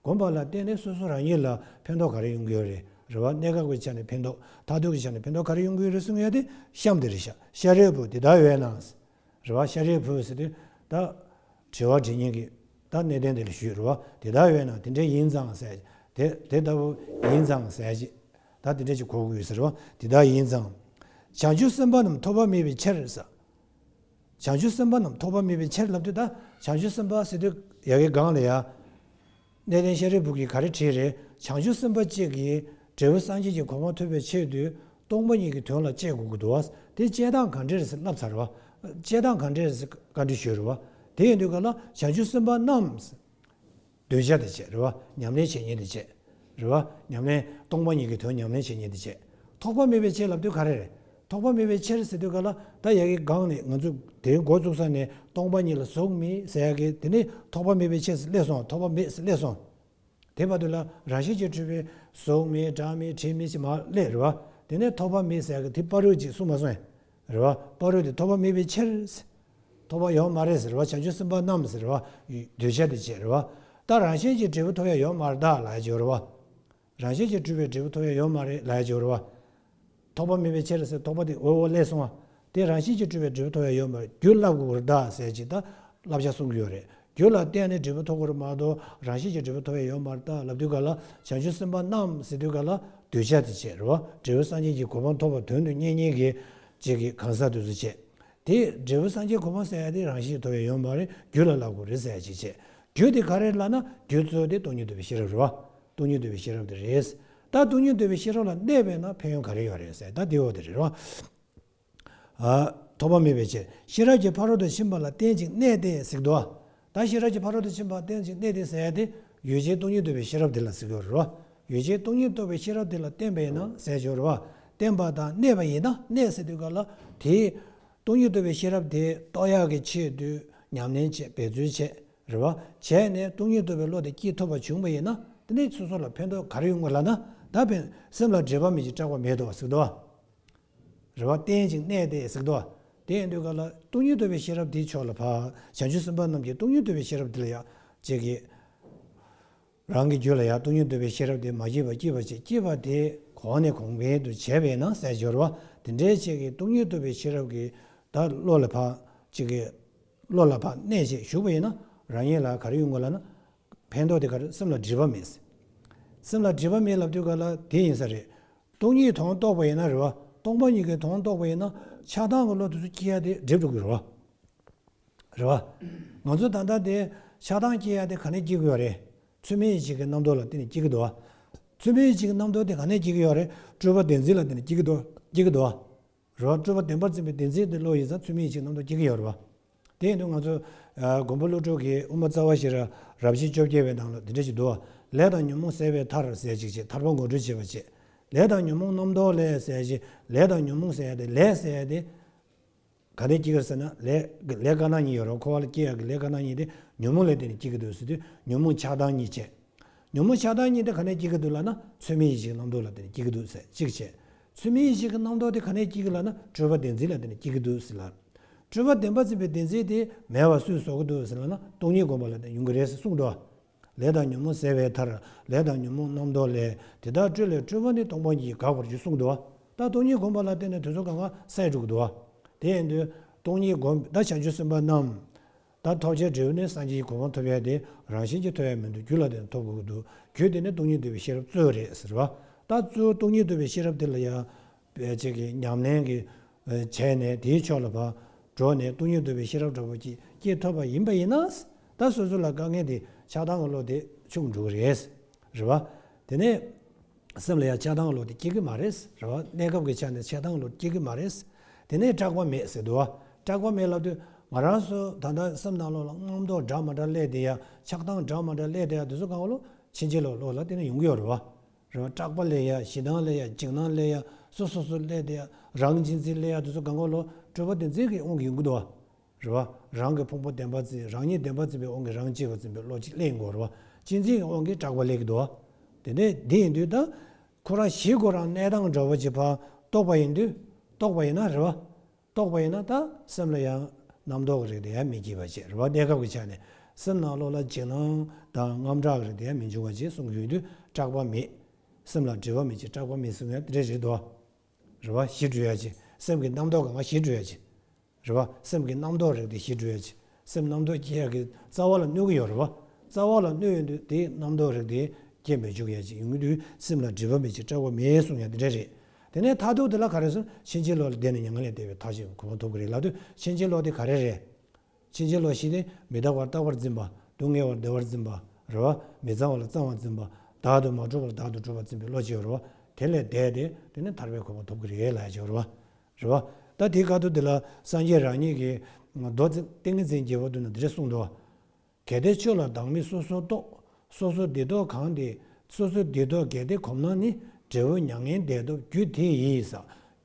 བསྒོམས་པ་ལ་བརྟེན་ནས་སོ་སོ་རང་ཉིད་ལ་ཕན་ཐོགས་ག་རེ་ཡོང་གི་ཡོད་རེད། རེད་བ། གནས་སྐབས་ཀྱི་ཆ་ནས་ཕན་ཐོགས། མཐར་ཐུག་གི་ཆ་ནས་ཕན་ཐོགས་ག་རེ་ཡོང་གི་ཡོད་རེད་གསུང་ཡ་དེ་གཤམ་དེ་རེད་ཤག་ཤཱ་རིའི་བུ་དེ་ལྟར་ཡོད་ན། རེད་བ། ཤཱ་རིའི་བུ་ཟེར་དུས་ད་དྲི་བ་དྲི་མཁན་གྱི་ད་གནད་དོན་དེ་ལ་ཞུས་རེད་བ། དེ་ལྟར་ཡོད་ན་དེ་འདྲ་ཡིན་ཙང་ཟེར། དེ་དེ་ལྟ་བུ་ཡིན་ཙང་ཟེར་གྱི་ད་དེ་འདྲ་ཞིག་གོ་དགོས་ཟེར་བ། དེ་ལྟར་ཡིན་ཙང་། བྱང་ཆུབ་སེམས་དཔའ་རྣམས་ཐོབ་པ་མེད་པའི་ཕྱིར་ཟེར། བྱང་ཆུབ་སེམས་དཔའ་རྣམས་ཐོབ་པ་མེད་པའི་ཕྱིར་ལབ་དུས་ད་བྱང་ཆུབ་སེམས་དཔའ་ཟེར་དུས་ཡ་གི་སྒང་ལ་ཡ། གནས་བརྟན་ཤཱ་རིའི་བུ་གིས་ག་རེ་བྲིས་རེད། བྱང་ཆུབ་སེམས་དཔའ་གཅིག་གིས་འབྲས་བུ་སངས་རྒྱས་ཀྱི་གོ་འཕང་ཐོབ་པའི་ཆེད་དུ་སྟོང་པ་ཉིད་ཀྱི་དོན་ལ་དཔྱད་དགོས་ཀྱི་འདུག་བ། དེ་དཔྱད་སྟངས་ག་འདྲས་རེད་ཟེར་ལབ་ཚར་བ། དཔྱད་སྟངས་ག་འདྲས་རེད་ཟེར་བཀའ་འདྲི་ཞུས་རེད་བ། དེ་ཡིན་དུས་ག་ལ་བྱང་ཆུབ་སེམས་དཔའ་རྣམས། འདོད་བྱ་དེ་བྱས་རེད་བ། ཉམས་ལེན་བྱེད་མཁན་དེ་བྱས། རེད་བ། ཉམས་ལེན་སྟོང་པ་ཉིད་ཀྱི་དོན་ཉམས་ལེན་བྱེད་མཁན་དེ་བྱས། ཐོགས་པ་མེད་པའི་ཕྱིར་ལབ་དུས་ག་རེ་རེད། ཐོགས་པ་མེད་པའི་ཕྱིར་ཟེར་དུས་ག་ལ་ད་ཡ་གི་སྒང་ནས་ང་ཚོ་དེ་འགོ་བཙུགས་ས་ནས་སྟོང་པ་ཉིད་ལ་གཟུགས་མེད་ཟེར་ཡ་གི་དེ་ནས་ཐོགས་པ་མེད་པའི་ཕྱིར་ཟེར་སླེབས་སོང་། ཐོགས་པ་མེད་ཟེར་སླེབས་སོང་། དེ་བར་དུ་ལ་རང་བཞིན་གྱིས་གྲུབ་པའི་གཟུགས་མེད་སྒྲ་མེད་དྲི་མེད་ཅེས་མར་སླེབས་རེད་བ། དེ་ནས་ཐོགས་པ་མེད་ཟེར་གི་དེ་བར་དུ་ཅིག་གསུངས་མ་སོང་ཡ། རེད་བ། བར་དུ་དེ་ཐོགས་པ་མེད་པའི་ཕྱིར། ཐོགས་པ་ཡོད་མ་རེད་ཟེར་བ། བྱང་ཆུབ་སེམས་དཔའ་རྣམས་ཟེར་བ། འདོད་བྱ་དེ་བྱས་རེད་བ། ད་རང་བཞིན་གྱིས་འབྲས་བུ་ཐོབ་ཡ་ཡོད་མ་རེད་ད་ལབ་ཡ་ཅིག་ཡོད་རེད་བ། རང་བཞིན་གྱིས་གྲུབ་པའི་འབྲས་བུ་ཐོབ་ཡ་ཡོད་མ་རེད་ལབ་ཡ་ཅིག་ཡོད་རེད་བ། ཐོགས་པ་མེད་པའི་ཕྱིར་ཟེར་ཐོགས་པ་དེ་འོ་འོ་སླེབས་སོང་བ། དེ་རང་བཞིན་གྱིས་གྲུབ་པའི་འབྲས་བུ་ཐོབ་ཡ་ཡོད་མ་རེད། རྒྱུ་ལབ་དགོས་རེད་ད་ཟེར་ཅིག་ད་བསླབ་བྱ་གསུང་གི་ཡོད་རེད། རྒྱུ་ལ་བརྟེན་ནས་འབྲས་བུ་ཐོབ་དགོས་རེད་མ་གཏོགས་རང་བཞིན་གྱིས་འབྲས་བུ་ཐོབ་ཡ་ཡོད་མ་རེད་ད་ལབ་དུས་ག་ལ་བྱང་ཆུབ་སེམས་དཔའ་རྣམས་ཟེར་དུས་ག་ལ་འདོད་བྱ་དེ་བྱས་རེད་བ། འབྲས་བུ་སངས་རྒྱས་ཀྱི་གོ་འཕང་ཐོབ་པ་དོན་དུ་གཉེར་མཁན་གྱི་ཅིག་གི་གང་ཟག་དེ་ཚོ་བྱས། དེ་འབྲས་བུ་སངས་རྒྱས་གོ་འཕང་ཟེར་ཡ་དེ་རང་བཞིན་གྱིས་ཐོབ་ཡ་ཡོད་མ་རེད། རྒྱུ་ལ་བསླབ་དགོས་རེད་ཟེར་ཡ་ཅིག་བྱས། རྒྱུ་དེ་ག་རེ་ལབ་ན་རྒྱུ་གཙོ་བོ་དེ་སྟོང་ཉིད་རྟོགས་པའི་ཤེས་རབ་རེད་བ། སྟོང་ཉིད་རྟོགས་པའི་ཤེས་རབ་དེ་རེད། ད་སྟོང་ཉིད་རྟོགས་པའི་ཤེས་རབ་ལ་གནས་པས་ན་ཕན་ཡོན་ག་རེ་ཡོད་རེད་ཟེར་ད་དེ་འོ་དེ་རེད་བ། ཨ། ཐོགས་པ་མེད་པའི་ཕྱིར། ཤེས་རབ་ཀྱི་ཕ་རོལ་ཏུ་ཕྱིན་པ་ལ་བརྟེན་ཅིང་གནས་ཏེ་ཟེར་གི་འདུག་བ། ད་ཤེས་རབ་ཀྱི་ཕ་རོལ་ཏུ་ཕྱིན་པ་ལ་བརྟེན་ཅིང་གནས་ཏེ་ཟེར་ཡ་དེ་ཡུལ་ཅན་སྟོང་ཉིད་རྟོགས་པའི་ཤེས་རབ་དེ་ལ་ཟེར་གི་ཡོད་རེད་བ། ཡུལ་ཅན་སྟོང་ཉིད་རྟོགས་པའི་ཤེས་རབ་དེ་ལ་བརྟེན་པས་ན་ཟེར་གི་ཡོད་རེད་བ། བརྟེན་པ་དང་གནས་པ་ཡིན་ན་གནས་ཟེར་དུས་ག་ལ་དེ། སྟོང་ཉིད་རྟོགས་པའི་ཤེས་རབ་དེ་རྟོགས་ཡག་གི་ཆེད་དུ་ཉམས་ལེན་བྱས་འབད་རྩོལ་བྱས་རེད་བ། བྱས་ནས་སྟོང་ཉིད་རྟོགས་པའི་བློ་དེ་སྐྱེས་ཐུབ་པ་བྱུང་བ་ཡིན་ན་དེ་ནས་སོ་སོ་ལ་ཕན་ཐོགས་ག་རེ་ཡོང་གི་ལབ་ན་ད་ཕན་སེམས་ལ་སྒྲིབ་པ་མེད་ཅིང་སྐྲག་པ་མེད་དོ་ཟེར་གི་འདུག་བ། རེད་བ། བརྟེན་ཅིང་གནས་ཏེ་ཟེར་གི་འདུག་བ། དེ་ཡིན་དུས་ག་ལ་སྟོང་ཉིད་རྟོགས་པའི་ཤེས་རབ་དེའི་ཕྱོགས་ལ་ཕར་བྱང་ཆུབ་སེམས་དཔའ་རྣམས་ཀྱིས་སྟོང་ཉིད་རྟོགས་པའི་ཤེས་རབ་དེ་ལ་ཡང་ཅིག་གིས། རང་གི་རྒྱུད་ལ་ཡང་སྟོང་ཉིད་རྟོགས་པའི་ཤེས་རབ་དེ་མ་སྐྱེས་པ་སྐྱེས་པ་བྱས། སྐྱེས་པ་དེ་གོང་ནས་གོང་འཕེལ་དུ་བྱས་པས་ན་ཟེར་སྦྱོར་བ་དེ་འདྲའི་ཆེད་ཀྱི་སྟོང་ཉིད་རྟོགས་པའི་ཤེས་རབ་ཀྱི་ད་བློ་ལ་ཕར་ཅིག་གི་བློ་ལ་ཕར་གནས་བྱས་བཞུགས་པ་ཡིན་ན་རང་ཉིད་ལ་ག་རེ་ཡོང་གི་ལབ་ན་ཕན་ཐོགས་དེ་ག་རེ་སེམས་ལ་སྒྲིབ་པ་མེད། སེམས་ལ་སྒྲིབ་པ་མེད་ལབ་དུས་ག་ལ་དེ་ཡིན་ས་རེད། སྟོང་ཉིད་དོན་རྟོགས་པ་ཡིན་ན་རེད་བ། སྟོང་པ་ཉིད་ཀྱི་དོན་རྟོགས་པ་ཡིན་ན་ཆགས་སྡང་གི་བློ་དེ་ཚོ་སྐྱེ་ཡ་དེ་སྒྲིབ་འགྲོ་གི་རེད་བ། རེད་བ། ང་ཚོ་ད་ལྟ་དེ་ཆགས་སྡང་སྐྱེ་ཡ་དེ་ག་ནས་སྐྱེ་གི་ཡོད་རེད། ཚད་མེད་ཡིད་བྱེད་ཀྱི་རྣམ་རྟོག་ལ་བརྟེན་ནས་སྐྱེ་གི་འདུག་བ། ཚད་མེད་ཡིད་བྱེད་ཀྱི་རྣམ་རྟོག་དེ་ག་ནས་སྐྱེ་གི་ཡོད་རེད། སྤྲོས་པ་བདེན་འཛིན་ལ་བརྟེན་ནས་སྐྱེ་གི་འདུག་སྐྱེ་གི་འདུག་བ། རེད་བ། སྤྲོས་པ་བདེན་པར་འཛིན་པའི་བདེན་འཛིན་དེ་བློ་ཡིན་ཙང་ཚད་མེད་ཡིད་བྱེད་ཀྱི་རྣམ་རྟོག་སྐྱེ་གི་ཡོད་རེད་བ། དེ་ཡིན་དུས་ང་ཚོ་མགོན་པོ་ཀླུ་སྒྲུབ་ཀྱི་དབུ་མ་རྩ་བ་ཞེས་རབ་བྱེད་བཅོ་བརྒྱད་པའི་ནང་ལ་འདི་འདྲ་ཞིག་འདུག་བ། ལས་དང་ཉོན་མོངས་བསལ་བའི་མཐར་ཟེར་ཅིག་བྱས་ཐར་པ་ངོ་སྤྲོད་བྱེད་པ་བྱས། ལས་དང་ཉོན་མོངས་རྣམ་རྟོག་ལས་ཟེར་ཅིག་ལས་དང་ཉོན་མོངས་ཟེར་ཡ་དེ་ལས་ཟེར་ཡ་དེ། ག་ནས་སྐྱེ་གི་ཟེར་ན་ལས་ལས་དཀར་ནག་གཉིས་ཡོད་རེད། འཁོར་བ་ལ་སྐྱེ་ཡག་གི་ལས་དཀར་ནག་གཉིས་དེ་ཉོན་མོངས་ལ་བརྟེན་ནས་སྐྱེ་གི་འདུག་ཟེར་དུས་ཉོན་མོངས་ཆགས་སྡང་གཉིས་བྱས། ཉོན་མོངས་ཆགས་སྡང་གཉིས་དེ་ག་ནས་སྐྱེ་གི་འདུག་ལབ་ན་ཚད་མེད་ཡིད་བྱེད་རྣམ་རྟོག་ལ་བརྟེན་ནས་སྐྱེ་གི་འདུག་ཟེར་གཅིག་བྱས། ཚད་མེད་ཡིད་བྱེད་ཀྱི་རྣམ་རྟོག་དེ་ག་ནས་སྐྱེ་གི་ལབ་ན་སྤྲོས་པ་བདེན་འཛིན་ལ་བརྟེན་ནས་སྐྱེ་གི་འདུག་ཟེར་ལབ། སྤྲོས་པ་བདེན་པར་འཛིན་པའི་བདེན་འཛིན་དེ་མེད་པ་སུས་བཟོ་གི་འདུག་ཟེར་ལབ་ན་སྟོང་ཉིད་སྒོམ་པ་ལ་བརྟེན་ཡོང་གི་རེད་ཟེར་གསུངས་འདུག་ལས་དང་ཉོན་མོངས་བསལ་བའི་མཐར། ལས་དང་ཉོན་མོངས་རྣམ་རྟོག་ལས། དེ་དག་སྤྲོས་ལས་སྤྲོས་པ་ནི་སྟོང་པ་ཉིད་དགག་པར་འགྱུར་གསུངས་འདུག་བ། ད་སྟོང་ཉིད་སྒོམ་པ་ལ་བརྟེན་ནས་དེ་ཚོ་གང་ག་བསལ་འགྲོ་གི་འདུག་བ། དེ་ཡིན་དུས་སྟོང་ཉིད་སྒོམ་ད་བྱང་ཆུབ་སེམས་དཔའ་རྣམས། ད་ཐོབ་བྱའི་འབྲས་བུ་ནི་སངས་རྒྱས་ཀྱི་གོ་འཕང་ཐོབ་ཡ་དེ་རང་བཞིན་གྱིས་ཐོབ་ཡ་མི་འདུག་རྒྱུ་ལ་བརྟེན་ནས་ཐོབ་དགོས་ཀྱི་འདུག་རྒྱུ་དེ་ནི་སྟོང་ཉིད་རྟོགས་པའི་ཤེས་རབ་གཙོ་བོ་རེད་ཟེར་བ། ད་གཙོ་བོ་སྟོང་ཉིད་རྟོགས་པའི་ཤེས་རབ་དེ་ལ་ཡ། བྱེད་ཀྱི་ཉམས་ལེན་གྱི་བྱས་ནས་དེའི་ཕྱོགས་ལ་ཕར་འགྲོ་ནས་སྟོང་ཉིད་རྟོགས་པའི་ཤེས་རབ་འདྲ་པོ་ཅིག་སྐྱེས་ཐུབ་པ་ཡིན་པ་ཡིན་ན། ད་སོ་སོ་ལ་དཀའ་ངལ་དེ་ཆགས་སྡང་གི་བློ་དེ་ཆུང་འགྲོ་གི་རེད། རེད་བ། དེ་ནས་སེམས་ལ་ཡང་ཆགས་སྡང་གི་བློ་དེ་སྐྱེ་གི་མ་རེད། རེད་བ། གནས་སྐབས་ཀྱི་ཆ་ནས་ཆགས་སྡང་གི་བློ་སྐྱེ་གི་མ་རེད། དེ་ནས་སྐྲག་པ་མེད་ཟེར་འདུག་བ། སྐྲག་པ་མེད་ལབ་དུས་ང་རང་ཚོ་ད་ལྟ་སེམས་ནང་ལོགས་ལ་རྔམ་སྟོབས་འདྲ་མ་འདྲ་སླེབས་བསྡད་ཡ། ཆགས་སྡང་འདྲ་མ་འདྲ་སླེབས་བསྡད་ཡ་དེ་ཚོ་གང་ག་ལོ་ཕྱིན་ཆད་ལོ་ལོ་ལ་བརྟེན་ནས་ཡོང་གི་ཡོད་རེད་བ། རེད་བ། སྐྲག་པ་སླེབས་ཡ། ཞེ་སྡང་སླེབས་ཡ། འཇིགས་སྣང་སླེབས་ཡ། སོ་སོ་སོ་སླེབས་བསྡད་ཡ། རང་གཅེས་འཛིན་སླེབས་ཡ་དེ་ཚོ་གང་ག་ལོ་སྤྲོས་པ་བདེན་འཛིན་གྱི་དབང་གིས་ཡོང་གི་འདུག་བ། རེད་བ། རང་གི་ཕུང་པོ་བདེན་པ་འཛིན། རང་ཉིད་བདེན་པ་འཛིན་པའི་དབང་གིས་རང་གཅེས་པ་འཛིན་པའི་བློ་གཅིག་སླེབས་ཡོང་གི་ཡོད་རེད་བ། གཅེས་འཛིན་གྱི་དབང་གིས་སྐྲག་པ་སླེབས་ཀྱི་འདུག་བ། དེ་ནས་འདི་ཡིན་དུས་ད་ཁོ་རང་གཞི་ཁོ་རང་གནས་སྟངས་འདྲ་བོ་ཅིག་ཕར་རྟོགས་པ་ཡིན་དུས། རྟོགས་པ་ཡིན་ན་རེད་བ། རྟོགས་པ་ཡིན་ན་ད་སེམས་ལ་ཡང་རྣམ་རྟོག་གི་རིགས་དེ་ཡང་མི་སྐྱེ་བ་བྱས། རེད་བ། གནས་སྐབས་ཀྱི་ཆ་ནས་སེམས་ནང་ལོགས་ལ་འཇིགས་སྣང་དང་དངངས་སྐྲག་གི་རིགས་དེ་ཡང་མི་འབྱུང་བ་བྱས་གསུང་གི་ཡོད་དུས་སྐྲག་པ་མེད། སེམས་ལ་འབྲེལ་བ་མེད་ཅེས་སྐྲག་པ་མེད་གསུང་ཡ་དེ་འདྲ་རེད་དོ། རེད་བ། ཞི་འགྲོ་ཡ་ཅིག་སེམས་ཀྱི་རྣམ་རྟོག་གང་ག་ཞི་འགྲོ་ཡ་ཅིག་རེད་བ། སེམས་ཀྱི་རྣམ་རྟོག་རིགས་དེ་ཞི་འགྲོ་ཡ་ཅིག་སེམས་རྣམ་རྟོག་སྐྱེ་ཡ་གི་རྩ་བ་ལ་གནོད་ཀྱི་ཡོད་རེད་བ། རྩ་བ་ལ་གནོད་ཡོང་དུས་དེའི་རྣམ་རྟོག་རིགས་དེ་སྐྱེ་མི་འཇུག་ཡ་ཅིག་ཡོང་གི་དུས་སེམས་ལ་སྒྲིབ་པ་མེད་ཅིག་སྐྲག་པ་མེད་གསུང་ཡ་དེ་འདྲ་རེད། དེ་ནས་མཐར་ཐུག་དེ་ལ་ག་རེ་གསུངས། ཕྱིན་ཅི་ལོག་ལ་བརྟེན་ནས་མྱ་ངན་ལས་འདས་པའི་མཐར་ཕྱིན་གྱི་གོ་འཕང་ཐོབ་ཀྱི་རེད་ལབ་དུས་ཕྱིན་ཅི་ལོག་དེ་ག་རེ་རེད། ཕྱིན་ཅི་ལོག་བཞི་ནི་མི་རྟག་པར་རྟག་པར་འཛིན་པ། སྡུག་བསྔལ་བར་བདེ་བར་འཛིན་པ། རེད་བ། མི་གཙང་བ་ལ་གཙང་བར་འཛིན་པ། བདག་ཏུ་མ་གྲུབ་པར་བདག་ཏུ་གྲུབ་པར་འཛིན་པའི་བློ་ཅིག་ཡོད་རེད་བ། དེ་ལས་འདས་ཏེ་དེ་ནི་ཐར་པའི་གོ་འཕང་ཐོབ་ཀྱི་རེད་ལབ་ཡ་ཅིག་ཡོད་རེད་བ། རེད་བ། ད་དེའི་ཁ་ཐུག་དེ་ལ་སངས་རྒྱས་རང་ཉིད་ཀྱིས་མདོ་ཏིང་ངེ་འཛིན་རྒྱལ་པོ་མདོ་ན་འདི་འདྲ་གསུངས་འདུག་གལ་ཏེ་ཆོས་ལ་བདག་མེད་སོ་སོར་རྟོག་སོ་སོར་བདེ་རྟོག་གང་དེ། སོ་སོར་བདེ་རྟོག་གལ་ཏེ་གོམས་ན་ནི། འབྲས་བུ་མྱ་ངན་འདས་ཐོབ་རྒྱུ་དེ་ཡིས།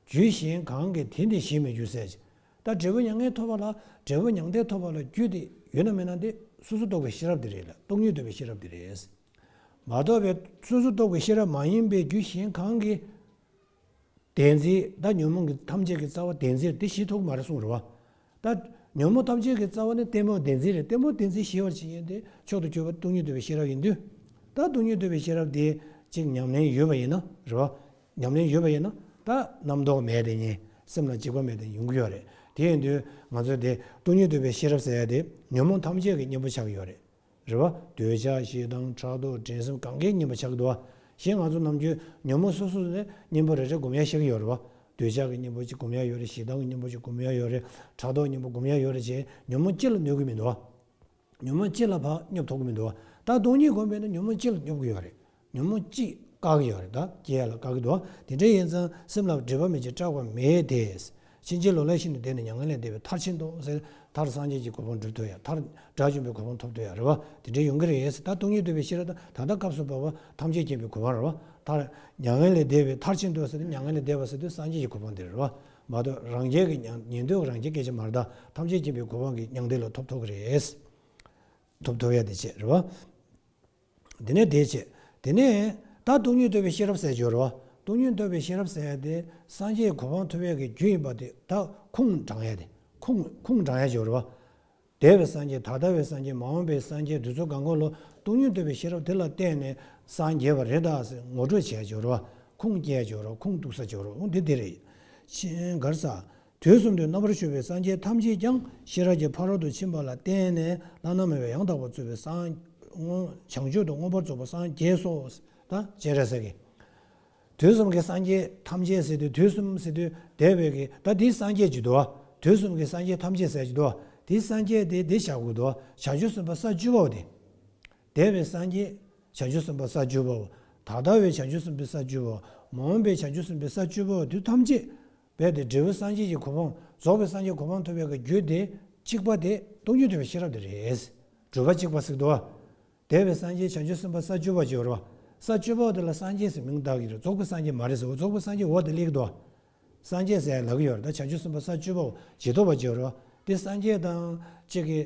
རྒྱུ་གཞན་གང་གིས་དེ་ནི་ཞི་མི་འགྱུར་ཟེར། ད་འབྲས་བུ་མྱ་ངན་ཐོབ་པ་ལ་འབྲས་བུ་མྱང་འདས་ཐོབ་པ་ལ་རྒྱུ་དེ་ཡོད་ན་མེད་ན་དེ་སོ་སོར་རྟོག་པའི་ཤེས་རབ་དེ་རེད་ལ། སྟོང་ཉིད་རྟོགས་པའི་ཤེས་རབ་དེ་རེད། མ་རྟོགས་པའི་སོ་སོར་རྟོག་པའི་ཤེས་རབ་མ་ཡིན་པའི་རྒྱུ་གཞན་གང་གིས། བདེན་འཛིན། ད་ཉོན་མོངས་ཀྱི་ཐམས་ཅད་ཀྱི་རྩ་བ་བདེན་འཛིན་དེ་ཞི་ཐུབ་མ་རེད་གསུངས་རེད་བ། ད་ཉོན་མོངས་ཐམས་ཅད་ཀྱི་རྩ་བ་ནི་གཏི་མུག་བདེན་འཛིན་རེད། གཏི་མུག་བདེན་འཛིན་ཞི་བར་བྱེད་མཁན་དེ་མཆོག་ཏུ་གྱུར་པ་སྟོང་ཉིད་རྟོགས་པའི་ཤེས་རབ་ཡིན་དུས། ད་སྟོང་ཉིད་རྟོགས་པའི་ཤེས་རབ་དེ་གཅིག་ཉམས་ལེན་ཡོད་པ་ཡིན་ན་རེད་བ། ཉམས་ལེན་ཡོད་པ་ཡིན་ན་ད་རྣམ་རྟོག་མེད་དེ་ཉིད་སེམས་ལ་འཇིགས་པ་མེད་དེ་ཡོང་གི་ཡོད་རེད། དེ་ཡིན་དུས་ང་ཚོས་དེ་སྟོང་ཉིད་རྟོགས་པའི་ཤེས་རབ་ཟེར་ཡ་དེ་ཉོན་མོངས་ཐམས་ཅད་ཀྱི་གཉེན་པོ་ཆགས་ཀྱི་ཡོད་རེད། རེད་བ། འདོད་ཆགས་ཞེ་སྡང་ཕྲག་དོག་འགྲན་སེམས་གང་གའི་གཉེན་པོ་ཆགས་ཀྱི་འདུག་བ། གཞན་ང་ཚོ་ནམ་རྒྱུན་ཉོན་མོངས་སོ་སོ་ནས་གཉེན་པོ་རེ་རེ་སྒོམ་ཡ་ཤེས་ཀྱི་ཡོད་རེད་བ། འདོད་ཆགས་ཀྱི་གཉེན་པོ་ཅིག་སྒོམ་ཡ་ཡོད་རེད། ཞེ་སྡང་གི་གཉེན་པོ་ཅིག་སྒོམ་ཡ་ཡོད་རེད། ཕྲག་དོག་གཉེན་པོ་སྒོམ་ཡ་ཡོད་རེད་ཅེས་ཉོན་མོངས་གཅིག་ལ་གནོད་ཀྱི་མི་འདུག་བ། ཉོན་མོངས་གཅིག་ལ་ཕར་སྙོབ་ཐུབ་ཀྱི་མི་འདུག་བ། ད་སྟོང་ཉིད་སྒོམ་པས་ན་ཉོན་མོངས་གཅིག་ལ་སྙོབ་ཀྱི་ཡོད་རེད། ཉོན་མོངས་གཅིག་བཀག་གི་ཡོད་རེད། ད་སྐྱེ་ཡ་ལ་བཀག་གི་འདུག་བ། དེ་འདྲ་ཡིན་ཙང་སེམས་ལ་སྒྲིབ་པ་མེད་ཅིང་སྐྲག་པ་མེད་དེ། ཕྱིན་ཅི་ལོག་ལས་ཤིན་ཏུ་འདས་ནས་མྱ་ངན་ལས་འདས་པའི་མཐར་ཕྱིན་ཏོ་ཟེར། མཐར་སངས་རྒྱས་ཀྱི་གོ་འཕང་སྒྲུབ་ཐུབ་ཡ། མཐར་དགྲ་བཅོམ་པའི་གོ་འཕང་ཐོབ་ཐུབ་ཡ་རེད་བ། དེ་འདྲའི་ཡོང་གི་རེད། ད་སྟོང་ཉིད་རྟོགས་པའི་ཤེས་རབ་ད་ད་ལྟ་སྐབས་སུ་བབ་པ་ཐམས་ཅད་མཁྱེན་པའི་གོ་འཕང་རེད་བ། མཐར་མྱ་ངན་ལས་འདས་པའི་མཐར་ཕྱིན་ཏོ་ཟེར་ཏེ་མྱ་ངན་ལས་འདས་པ་ཟེར་དུས་སངས་རྒྱས་ཀྱི་གོ་འཕང་དེ་རེད་བ། མ་གཏོགས་རང་རྒྱལ་གྱི་མྱང་ཉན་ཐོས་རང་རྒྱལ་སྐད་ཆ་མ་རེད། ད་ཐམས་ཅད་མཁྱེན་པའི་གོ་འཕང་གི་མྱང་འདས་ལ་ཐོབ་ཐུབ་ཀྱི་རེད། ཐོབ་ཐུབ་ཡ་དེ་བྱས་རེད་བ། དེ་ནས་དེ་བྱས། དེ་ནས་ད་སྟོང་ཉིད་རྟོགས་པའི་ཤེས་རབ་ཟེར་གྱི་ཡོད་རེད་བ། སྟོང་ཉིད་རྟོགས་པའི་ཤེས་རབ་ཟེར་ཡ་དེ་སངས་རྒྱས་གོ་འཕང་ཐོབ་ཡ་གི་རྒྱུ་ཡིན་པ་དེ་ད་ཁུངས་དྲང་ཡ་དེ། ཁུངས་ཁུངས་དྲང་ཡ་ཅིག་ཡོད་རེད་བ། འདས་པའི་སངས་རྒྱས། ད་ལྟ་བའི་སངས་རྒྱས། མ་འོངས་པའི་སངས་རྒྱས་དེ་ཚོ་གང་ག་ལོ་སྟོང་ཉིད་རྟོགས་པའི་ཤེས་རབ་དེ་ལ་བརྟེན་ནས་སངས་རྒྱས་པ་རེད་ད་ཟེར་ངོ་སྤྲོད་བྱས་ཡ་ཅིག་ཡོད་རེད་བ། ཁུངས་སྐྱེལ་ཡ་ཅིག་ཡོད་རེད་བ། ཁུངས་གཏུགས་ས་ཅིག་ཡོད་རེད་བ། འོ་འདི་འདི་རེད། ཆེན་གར་ས། དུས་གསུམ་དུ་རྣམ་པར་བཞུགས་པའི་སངས་རྒྱས་ཐམས་ཅད་ཀྱང་ཤེས་རབ་ཀྱི་ཕ་རོལ་ཏུ་ཕྱིན་པ་ལ་བརྟེན་ནས་བླ་ན་མེད་པའི་ཡང་དག་པར་རྫོགས་པའི་སངས། བྱང་ཆུབ་ཏུ་མངོན་པར་རྫོགས་པར་སངས་རྒྱས་སོ། ད་སྤྱན་རས་གཟིགས་ཀྱིས། དུས་གསུམ་གྱི་སངས་རྒྱས་ཐམས་ཅད་ཟེར་དུས་དུས་གསུམ་ཟེར་དུས་འདས་པའི་གི་ད་འདི་སངས་རྒྱས་ཀྱི་འདུག་བ། དུས་གསུམ་གྱི་སངས་རྒྱས་ཐམས་ཅད་ཟེར་གྱི་འདུག་བ། འདི་སངས་རྒྱས་དེ་འདི་བཞག་དགོས་འདུག་བ། བྱང་ཆུབ་སེམས་དཔའ་ས་བཅུ་པའོ་དེ། འདས་པའི་སངས་རྒྱས་བྱང་ཆུབ་སེམས་དཔའ་ས་བཅུ་པའོ། ད་ལྟ་བའི་བྱང་ཆུབ་སེམས་དཔའི་ས་བཅུ་པའོ། མ་འོངས་པའི་བྱང་ཆུབ་སེམས་དཔའི་ས་བཅུ་པའོ། དུས་ཐམས་ཅད། རྦད་དེ་འབྲས་བུ་སངས་རྒྱས་ཀྱི་གོ་འཕང་རྫོགས་པའི་སངས་རྒྱས་གོ་འཕང་ཐོབ་པའི་གི་རྒྱུ་དེ་གཅིག་པ་དེ་སྟོང་ཉིད་རྟོགས་པའི་ཤེས་རབ་དེ་རེད། གྲུབ་པ་གཅིག་པ་ཟེར་གི་འདུག་བ། འདས་པའི་སངས་རྒྱས་བྱང་ཆུབ་སེམས་དཔའ་ས་བཅུ་པ་ཅིག་ཡོད་རེད་བ། ས་བཅུ་པ་དེ་ལ་སངས་རྒྱས་ཟེར་མིང་བཏགས་ཀྱི་རེད། རྫོགས་པའི་སངས་རྒྱས་མ་རེད་ཟེར་བ། རྫོགས་པའི་སངས་རྒྱས་འོ་དེ་སླེབས་ཀྱི་འདུག་བ། སངས་རྒྱས་ཟེར་ཡ་ལབ་ཀྱི་ཡོད་རེད། ད་བྱང་ཆུབ་སེམས་དཔའ་ས་བཅུ་པ་རྗེས་ཐོབ་པ་ཅིག་ཡོད་རེད་བ། དེ་སངས་རྒྱས་དང་གཅིག་གི་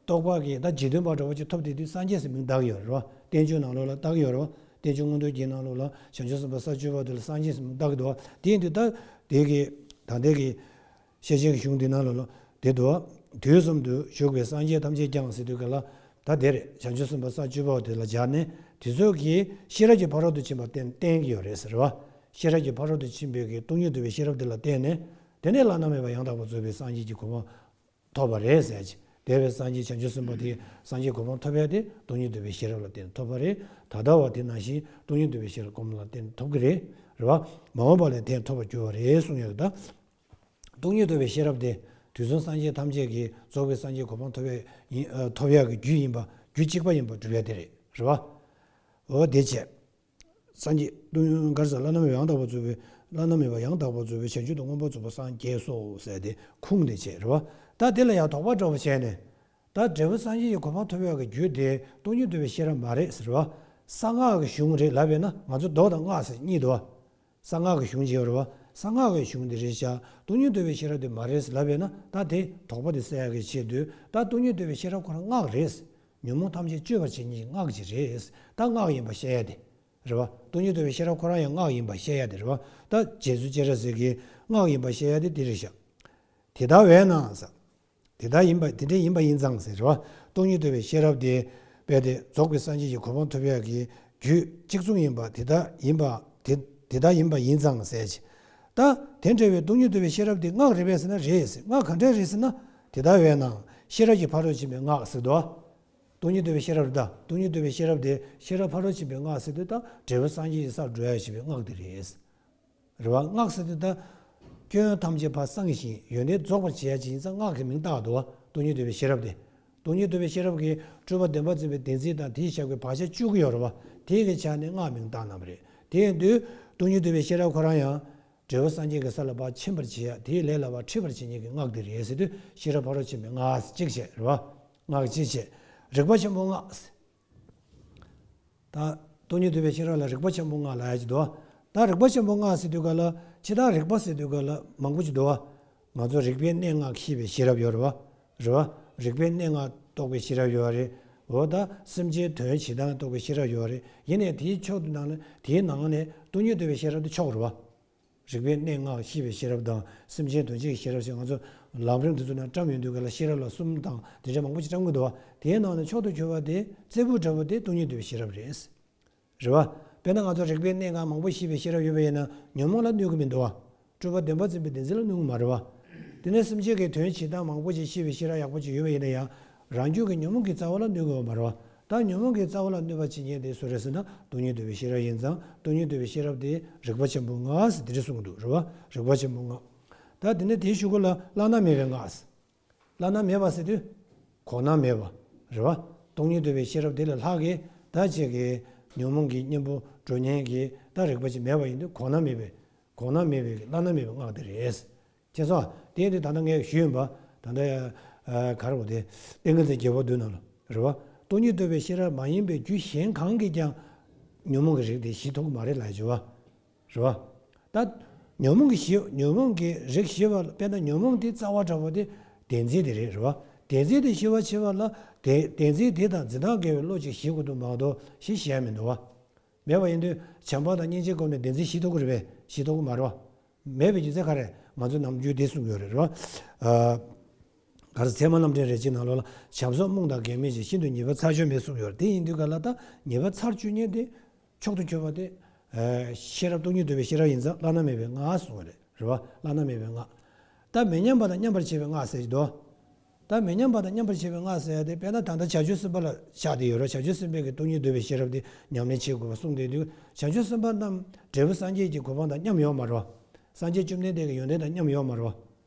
རྟོགས་པ་གི་ད་རྗེ་བཙུན་པ་འདྲ་བོ་ཅིག་ཐོབ་དེ་དུས་སངས་རྒྱས་ཟེར་མིང་བཏགས་ཀྱི་ཡོད་རེད་བ། བསྟན་བཅོས་ནང་ལོགས་ལ་བཏགས་ཀྱི་ཡོད་རེད་བ། བསྟན་བཅོས་མངོན་རྟོགས་རྒྱན་ནང་ལོགས་ལ་བྱང་ཆུབ་སེམས་དཔའ་ས་བཅུ་པ་དེ་ལ་སངས་རྒྱས་ཟེར་མིང་བཏགས་ཀྱི་འདུག་བ། དེ་ཡིན་དུས་ད་དེ་གི་ད་ལྟའི་གི་ཤེར་ཕྱིན་གྱི་གཞུང་འདི་ནང་ལོགས་ལ་དེ་འདུག་བ། དུས་གསུམ་དུ་བཞུགས་པའི་སངས་རྒྱས་ཐམས་ཅད་ཀྱང་ཟེར་དུས་ག་ལ་ད་དེ་རེད། བྱང་ཆུབ་སེམས་དཔའ་ས་བཅུ་པ་དེ་ལ་སྦྱར་ནས་དེ་ཚོ་གི་ཤེས་རབ་ཀྱི་ཕ་རོལ་ཏུ་ཕྱིན་པ་བསྟན་བསྟན་གྱི་ཡོད་རེད་ཟེར་བ། ཤེས་རབ་ཀྱི་ཕ་རོལ་ཏུ་ཕྱིན་པའི་གི་སྟོང་ཉིད་རྟོགས་པའི་ཤེས་རབ་དེ་ལ་བརྟེན་ནས་དེ་ནས་བླ་ན་མེད་པ་ཡང་དག་པར་རྫོགས་པའི་སངས་རྒྱས་ཀྱི་གོ་འཕང་ཐོབ་པ་རེད་ཟེར་གྱི། འདས་པའི་སངས་རྒྱས་བྱང་ཆུབ་སེམས་དཔའ་དེ་སངས་རྒྱས་གོ་འཕང་ཐོབ་ཡ་དེ་སྟོང་ཉིད་རྟོགས་པའི་ཤེས་རབ་ལ་བརྟེན་ཐོབ་པ་རེད། ད་ལྟ་བ་དེ་ནང་བཞིན་སྟོང་ཉིད་རྟོགས་པའི་ཤེས་རབ་སྒོམ་ལ་བརྟེན་ཐོབ་ཀྱི་རེད། རེད་བ། མ་འོངས་པ་ལ་བརྟེན་ཐོབ་པར་འགྱུར་བ་རེད་གསུངས་ཡོད་ད། སྟོང་ཉིད་རྟོགས་པའི་ཤེས་རབ་དེ་ རྒྱུ་གསུམ་སངས་རྒྱས་ཐམས་ཅད་ཀྱི་རྫོགས་པའི་སངས་རྒྱས་གོ་འཕང་ཐོབ་ཡ་ཡིན་ཨ་ཐོབ་ཡ་གི་རྒྱུ་ཡིན་པ། རྒྱུ་གཅིག་པ་ཡིན་པ་སྒྲུབ་ཡ་དེ་རེད། རེད་བ། འོ་དེ་བྱས། སངས་རྒྱས་སྟོང་ག་རེ་ཟེར། བླ་ན་མེད་པ་ཡང་དག་པར་རྫོགས་པའི། བླ་ན་མེད་པ་ཡང་དག་པར་རྫོགས་པའི་བྱང་ཆུབ་ཏུ་མངོན་པར་རྫོགས་པར་སངས་རྒྱས་སོ་ཟེར་ཏེ་ཁུངས་དེ་བྱས། རེད་བ། ད་དེ་ལ་ཡང་དོགས་པ་འགྲོ་བ་བྱས་ནས། ད་འབྲས་བུ་སངས་རྒྱས་ཀྱི་གོ་འཕང་ཐོབ་ཡག་གི་རྒྱུ་དེ་སྟོང་ཉིད་རྟོགས་པའི་ཤེས་རབ་མ་རེད་ཟེར་བ། གསང་སྔགས་ཀྱི་གཞུང་རེད་ལབ་པས་ན། ང་ཚོ་མདོ་དང་སྔགས་ཟེར་གཉིས་འདུག་བ། གསང་སྔགས་ཀྱི་གཞུང་ཅིག་ཡོད་རེད་བ། གསང་སྔགས་ཀྱི་གཞུང་དེ་རེད་ཤག་སྟོང་ཉིད་རྟོགས་པའི་ཤེས་རབ་དེ་མ་རེད་ཟེར་ལབ་པས་ན། ད་དེ་དོགས་པ་དེ་སེལ་ཡག་གི་ཆེད་དུ། ད་སྟོང་ཉིད་རྟོགས་པའི་ཤེས་རབ་ཁོ་རང་སྔགས་རེད། ཉོན་མོངས་ཐམས་ཅད་གཅོད་པར་བྱེད་ཉིད་ཀྱི་སྔགས་ཅིག་རེད། ད་སྔགས་ཡིན་པ་བཤད་ཡ་དེ། རེད་བ། སྟོང་ཉིད་རྟོགས་པའི་ཤེས་རབ་ཁོ་རང་ཡང་སྔགས་ཡིན་པ་བཤད་ཡ་དེ་རེད་བ། ད་རྗེ་བཙུན་སྤྱན་རས་གཟིགས་ཀྱིས་སྔགས་ཡིན་པ་བཤད་ཡ་དེ་དེ་རེད་ཤག་དེ་ལྟ་བས་ན་ཟེར། དེ་ལྟ་ཡིན་པ། དེ་འདྲ་ཡིན་པ་ཡིན་ཙང་ཟེར། རེད་བ། སྟོང་ཉིད་རྟོགས་པའི་ཤེས་རབ་དེ་རྦད་དེ་རྫོགས་པའི་སངས་རྒྱས་ཀྱི་གོ་འཕང་ཐོབ་ཡག་གི་རྒྱུ་གཅིག་མཚུངས་ཡིན་པ། དེ་ལྟ་ཡིན་པ། དེ་དེ་ལྟ་ཡིན་པ་ཡིན་ཙང་ཟེར་གྱི། ད་དེ་འདྲ་བའི་སྟོང་ཉིད་རྟོགས་པའི་ཤེས་རབ་དེ་སྔགས་རེད་པས་ཟེར་ན་རེད་ཟེར། སྔགས་ག་འདྲ་རེད་ཟེར་ན། དེ་ལྟ་བས་ན་ཤེས་རབ་ཀྱི་ཕ་རོལ་ཕྱིན་པའི་སྔགས་ཟེར་དོ། སྟོང་ཉིད་རྟོགས་པའི་ཤེས་རབ་རེད་ད། སྟོང་ཉིད་རྟོགས་པའི་ཤེས་རབ་དེ་ཤེས་རབ་ཕ་རོལ་ཕྱིན་པའི་སྔགས་ཟེར་དུས། ད་འབྲས་བུ་སངས་རྒྱས་ཀྱི་སར་འགྲོ་ཡག་བྱེད་པའི་སྔགས་དེ་རེད། རེད་བ། སྔགས་ཟེར་དུས་ད་སྐྱོན་ཐམས་ཅད་ཕར་སངས་ཤིང་ཡོན་ཏན་རྫོགས་པར་བྱེད་ཡག་ཅིག་ཡིན་ཙང་སྔགས་ཀྱི་མིང་བཏགས་འདུག་བ། སྟོང་ཉིད་རྟོགས་པའི་ཤེས་རབ་དེ། སྟོང་ཉིད་རྟོགས་པའི་ཤེས་རབ་ཀྱི་སྤྲོས་པ་བདེན་པར་འཛིན་པའི་བདེན་འཛིན་དང་དེས་བཞག་པའི་བག་ཆགས་གཅོད་ཀྱི་ཡོད་རེད་བ། དེ་གི་ཆ་ནས་སྔགས་མིང་བཏགས་གནང་བ་རེད། དེ་ཡིན་དུས་སྟོང་ཉིད་རྟོགས་པའི་ཤེས་རབ་ཁོ་རང་ཡང་འབྲས་བུ་སངས་རྒྱས་ཀྱི་ས་ལ་ཕར་ཕྱིན་པར་བྱེད་ཡག་དེའི་ལས་ལ་ཕར་ཁྲིད་པར་བྱེད་མཁན་གྱི་སྔགས་དེ་རེད་ཟེར་དུས། ཤེས་རབ་ཕ་རོལ་ཕྱིན་པའི་སྔགས་གཅིག་བྱས། རེད་བ། སྔགས་གཅིག་བྱས། རིག་པ་ཆེན་པོའི་སྔགས། ད་སྟོང་ཉིད་རྟོགས་པའི་ཤེས་རབ་ལ་རིག་པ་ཆེན་པོའི་སྔགས་ལབ་ཡག་ཅིག་འདུག་ད་རིག་པ་ཆེན་པོའི་སྔགས་ཟེར་དུས་ག་ལ། ཕྱི་དང་རིག་པ་ཟེར་དུས་ག་ལ་མང་པོ་ཅིག་འདུག་བ། ང་ཚོ་རིག་པའི་གནས་ལྔ་ཤེས་པའི་ཤེས་རབ་ཡོད་རེད་བ། རེད་བ། རིག་པའི་གནས་ལྔ་རྟོགས་པའི་ཤེས་རབ་ཡོད་རེད། འོ་ད་སེམས་ཅན་དོན་བྱེད་སྟངས་རྟོགས་པའི་ཤེས་རབ་ཡོད་རེད། ཡིན་ནའི་དེའི་ཕྱོགས་དེ་ནང་ནས། དེའི་ནང་ནས་སྟོང་ཉིད་རྟོགས་པའི་ཤེས་རབ་དེ་མཆོག་རེད་བ། རིག་པའི་གནས་ལྔ་ཤེས་པའི་ཤེས་རབ་དང་སེམས་ཅན་དོན་བྱེད་ཀྱི་ཤེས་རབ་ཞེས་ང་ཚོ་ལམ་རིམ་འདི་ཚོ་ནང་བཀྲམ་ཡོང་དུས་ག་ལ་ཤེས་རབ་ལ་གསུམ་དང་དེ་འདྲ་མང་པོ་ཞིག་བཀྲམ་གྱི་འདུག་བ། དེའི་ནང་ནས་མཆོག་ཏུ་གྱུར་པ་དེ། རྩེ་ཕུད་འདྲ་བོ་དེ་སྟོང་ཉིད་རྟོགས་པའི་ཤེས་རབ་རེད། རེད་བ། དཔེར་ན་ང་ཚོ་རིག་པའི་གནས་ལྔ་མང་པོ་ཤེས་པའི་ཤེས་རབ་ཡོད་པ་ཡིན་ན་ཉོན་མོངས་ལ་གནོད་ཀྱི་མི་འདུག་བ། སྤྲོས་པ་བདེན་པར་འཛིན་པའི་བདེན་འཛིན་ལ་གནོད་ཀྱི་མ་རེད་བ། དེ་ནས་སེམས་ཅན་གྱི་དོན་བྱེད་སྟངས་མང་པོ་ཞིག་ཤེས་པའི་ཤེས་རབ་ཡག་པོ་ཅིག་ཡོད་པ་ཡིན་ན་ཡང་རང་རྒྱུད་ཀྱི་ཉོན་མོངས་ཀྱི་རྩ་བ་ལ་གནོད་ཀྱི་ཡོད་མ་རེད་བ། ད་ཉོན་མོངས་ཀྱི་རྩ་བ་ལ་གནོད་པ་བྱེད་མཁན་དེ་སུ་རེད་ཟེར་ན། སྟོང་ཉིད་རྟོགས་པའི་ཤེས་རབ་ཡིན་ཙང་སྟོང་ཉིད་རྟོགས་པའི་ཤེས་རབ་དེ་རིག་པ་ཆེན་པོའི་སྔགས་ཟེར་དེ་འདྲ་གསུངས་འདུག་རེད་བ། རིག་པ་ཆེན་པོའི་སྔགས། ད་དེ་ནས་དེའི་གཞུག་གུ་ལ་བླ་ན་མེད་པའི་སྔགས། བླ་ན་མེད་པ་ཟེར་དུས་གོང་ན་མེད་པ་རེད་བ། སྟོང་ཉིད་རྟོགས་པའི་ཤེས་རབ་དེ་ལས་ལྷག་གི་ད་ཅིག་གི་ཉོན་མོངས་ཀྱི་གཉེན་པོ་སྒྲོ་ཉན་གྱི་ད་རིག་པ་ཅིག་མེད་པ་ཡིན་དུས་གོང་ན་མེད་པའི། གོང་ན་མེད་པའི་བླ་ན་མེད་པའི་སྔགས་དེ་རེད། ཤེས་སོང་། དེ་ཡིན་དུས་ད་ལྟ་ངས་ཞུས་ཡིན་པ། ད་ལྟ་ཨ་ག་རེ་བ་དེ། ཏིང་ངེ་འཛིན་རྒྱལ་པོ་བསྡུས་ནང་ལ་རེད་བ། སྟོང་ཉིད་རྟོགས་པའི་ཤེས་རབ་མ་ཡིན་པའི་རྒྱུ་གཞན་གང་གིས་ཀྱང་ཉོན་མོངས་ཀྱི་རིགས་དེ་ཞི་ཐུབ་ཀྱི་མ་རེད་ལབ་ཡོད་བ། རེད་བ། ད་ཉོན་མོངས་ཀྱི་ཞི། ཉོན་མོངས་ཀྱི་རིགས་ཞི་བ་ལ། དཔེར་ན་ཉོན་མོངས་དེ་རྩ་བ་འདྲ་བོ་དེ་བདེན་འཛིན་དེ་རེད། རེད་བ། བདེན་འཛིན་དེ་ཞི་བར་བྱེད་པ་ལ་དེ་བདེན་འཛིན་དེ་དང་འཛིན་སྟངས་འགལ་བའི་བློ་ཅིག་ཞི་དགོས་འདུག་མ་གཏོགས་ཞི་ཞི་ཡ་མི་འདུག་བ། མེད་པ་ཡིན་དུས་བྱམས་པ་དང་སྙིང་རྗེའི་སྒོ་ནས་བདེན་འཛིན་ཞི་ཐུབ་ཀྱི་རེད་པས། ཞི་ཐུབ་ཀྱི་མ་རེད་བ། མེད་པའི་རྒྱུ་མཚན་ག་རེ། ང་ཚོ་ནམ་རྒྱུན་འདི་གསུངས་ཡོད་རེད། རེད་བ། ཨ། ག་རེ། ཚད་མ་རྣམ་འགྲེལ་རེ་གཅིག་ནང་ལོགས་ལ། བྱམས་སོགས་རྨོངས་དང་འགལ་མེད་ཅིང་། ཤིན་ཏུ་ཉེས་པར་ཚར་གཅོད་མེད་གསུངས་ཡོད་རེད། དེ་ཡིན་དུས་ག་ལ་ད་ཉེས་པ་ཚར་གཅོད་མཁན་དེ་མཆོག་ཏུ་གྱུར་པ་དེ། ཨ། ཤེས་རབ་སྟོང་ཉིད་རྟོགས་པའི་ཤེས་རབ་ཡིན་ཙང་བླ་ན་མེད་པའི་སྔགས་གསུངས་པ་རེད། རེད་བ། བླ་ན་མེད་པའི་སྔགས། ད་མི་མཉམ་པ་དང་མཉམ་པར་བྱེད་པའི་སྔགས་ཟེར་གྱི་འདུག་ད་མི་མཉམ་པ་དང་མཉམ་པར་བྱེད་པའི་སྔགས་ཟེར་ཡ་དེ་དཔེར་ན་ད་ལྟ་བྱང་ཆུབ་སེམས་དཔའ་ལ་ཆགས་བསྡད་ཡོད་རེད། བྱང་ཆུབ་སེམས་དཔའི་གི་སྟོང་ཉིད་རྟོགས་པའི་ཤེས་རབ་དེ་ཉམས་ལེན་བྱེད་དགོས་པ་གསུངས་བསྡད་དུས། བྱང་ཆུབ་སེམས་དཔའ་རྣམས་འབྲས་བུ་སངས་རྒྱས་ཀྱི་གོ་འཕང་དང་མཉམ་ཡོད་མ་རེད་བ། སངས་རྒྱས་བཅོམ་ལྡན་འདས་ཀྱི་ཡོན་ཏན་དང་མཉམ་ཡོད་མ་རེད་བ།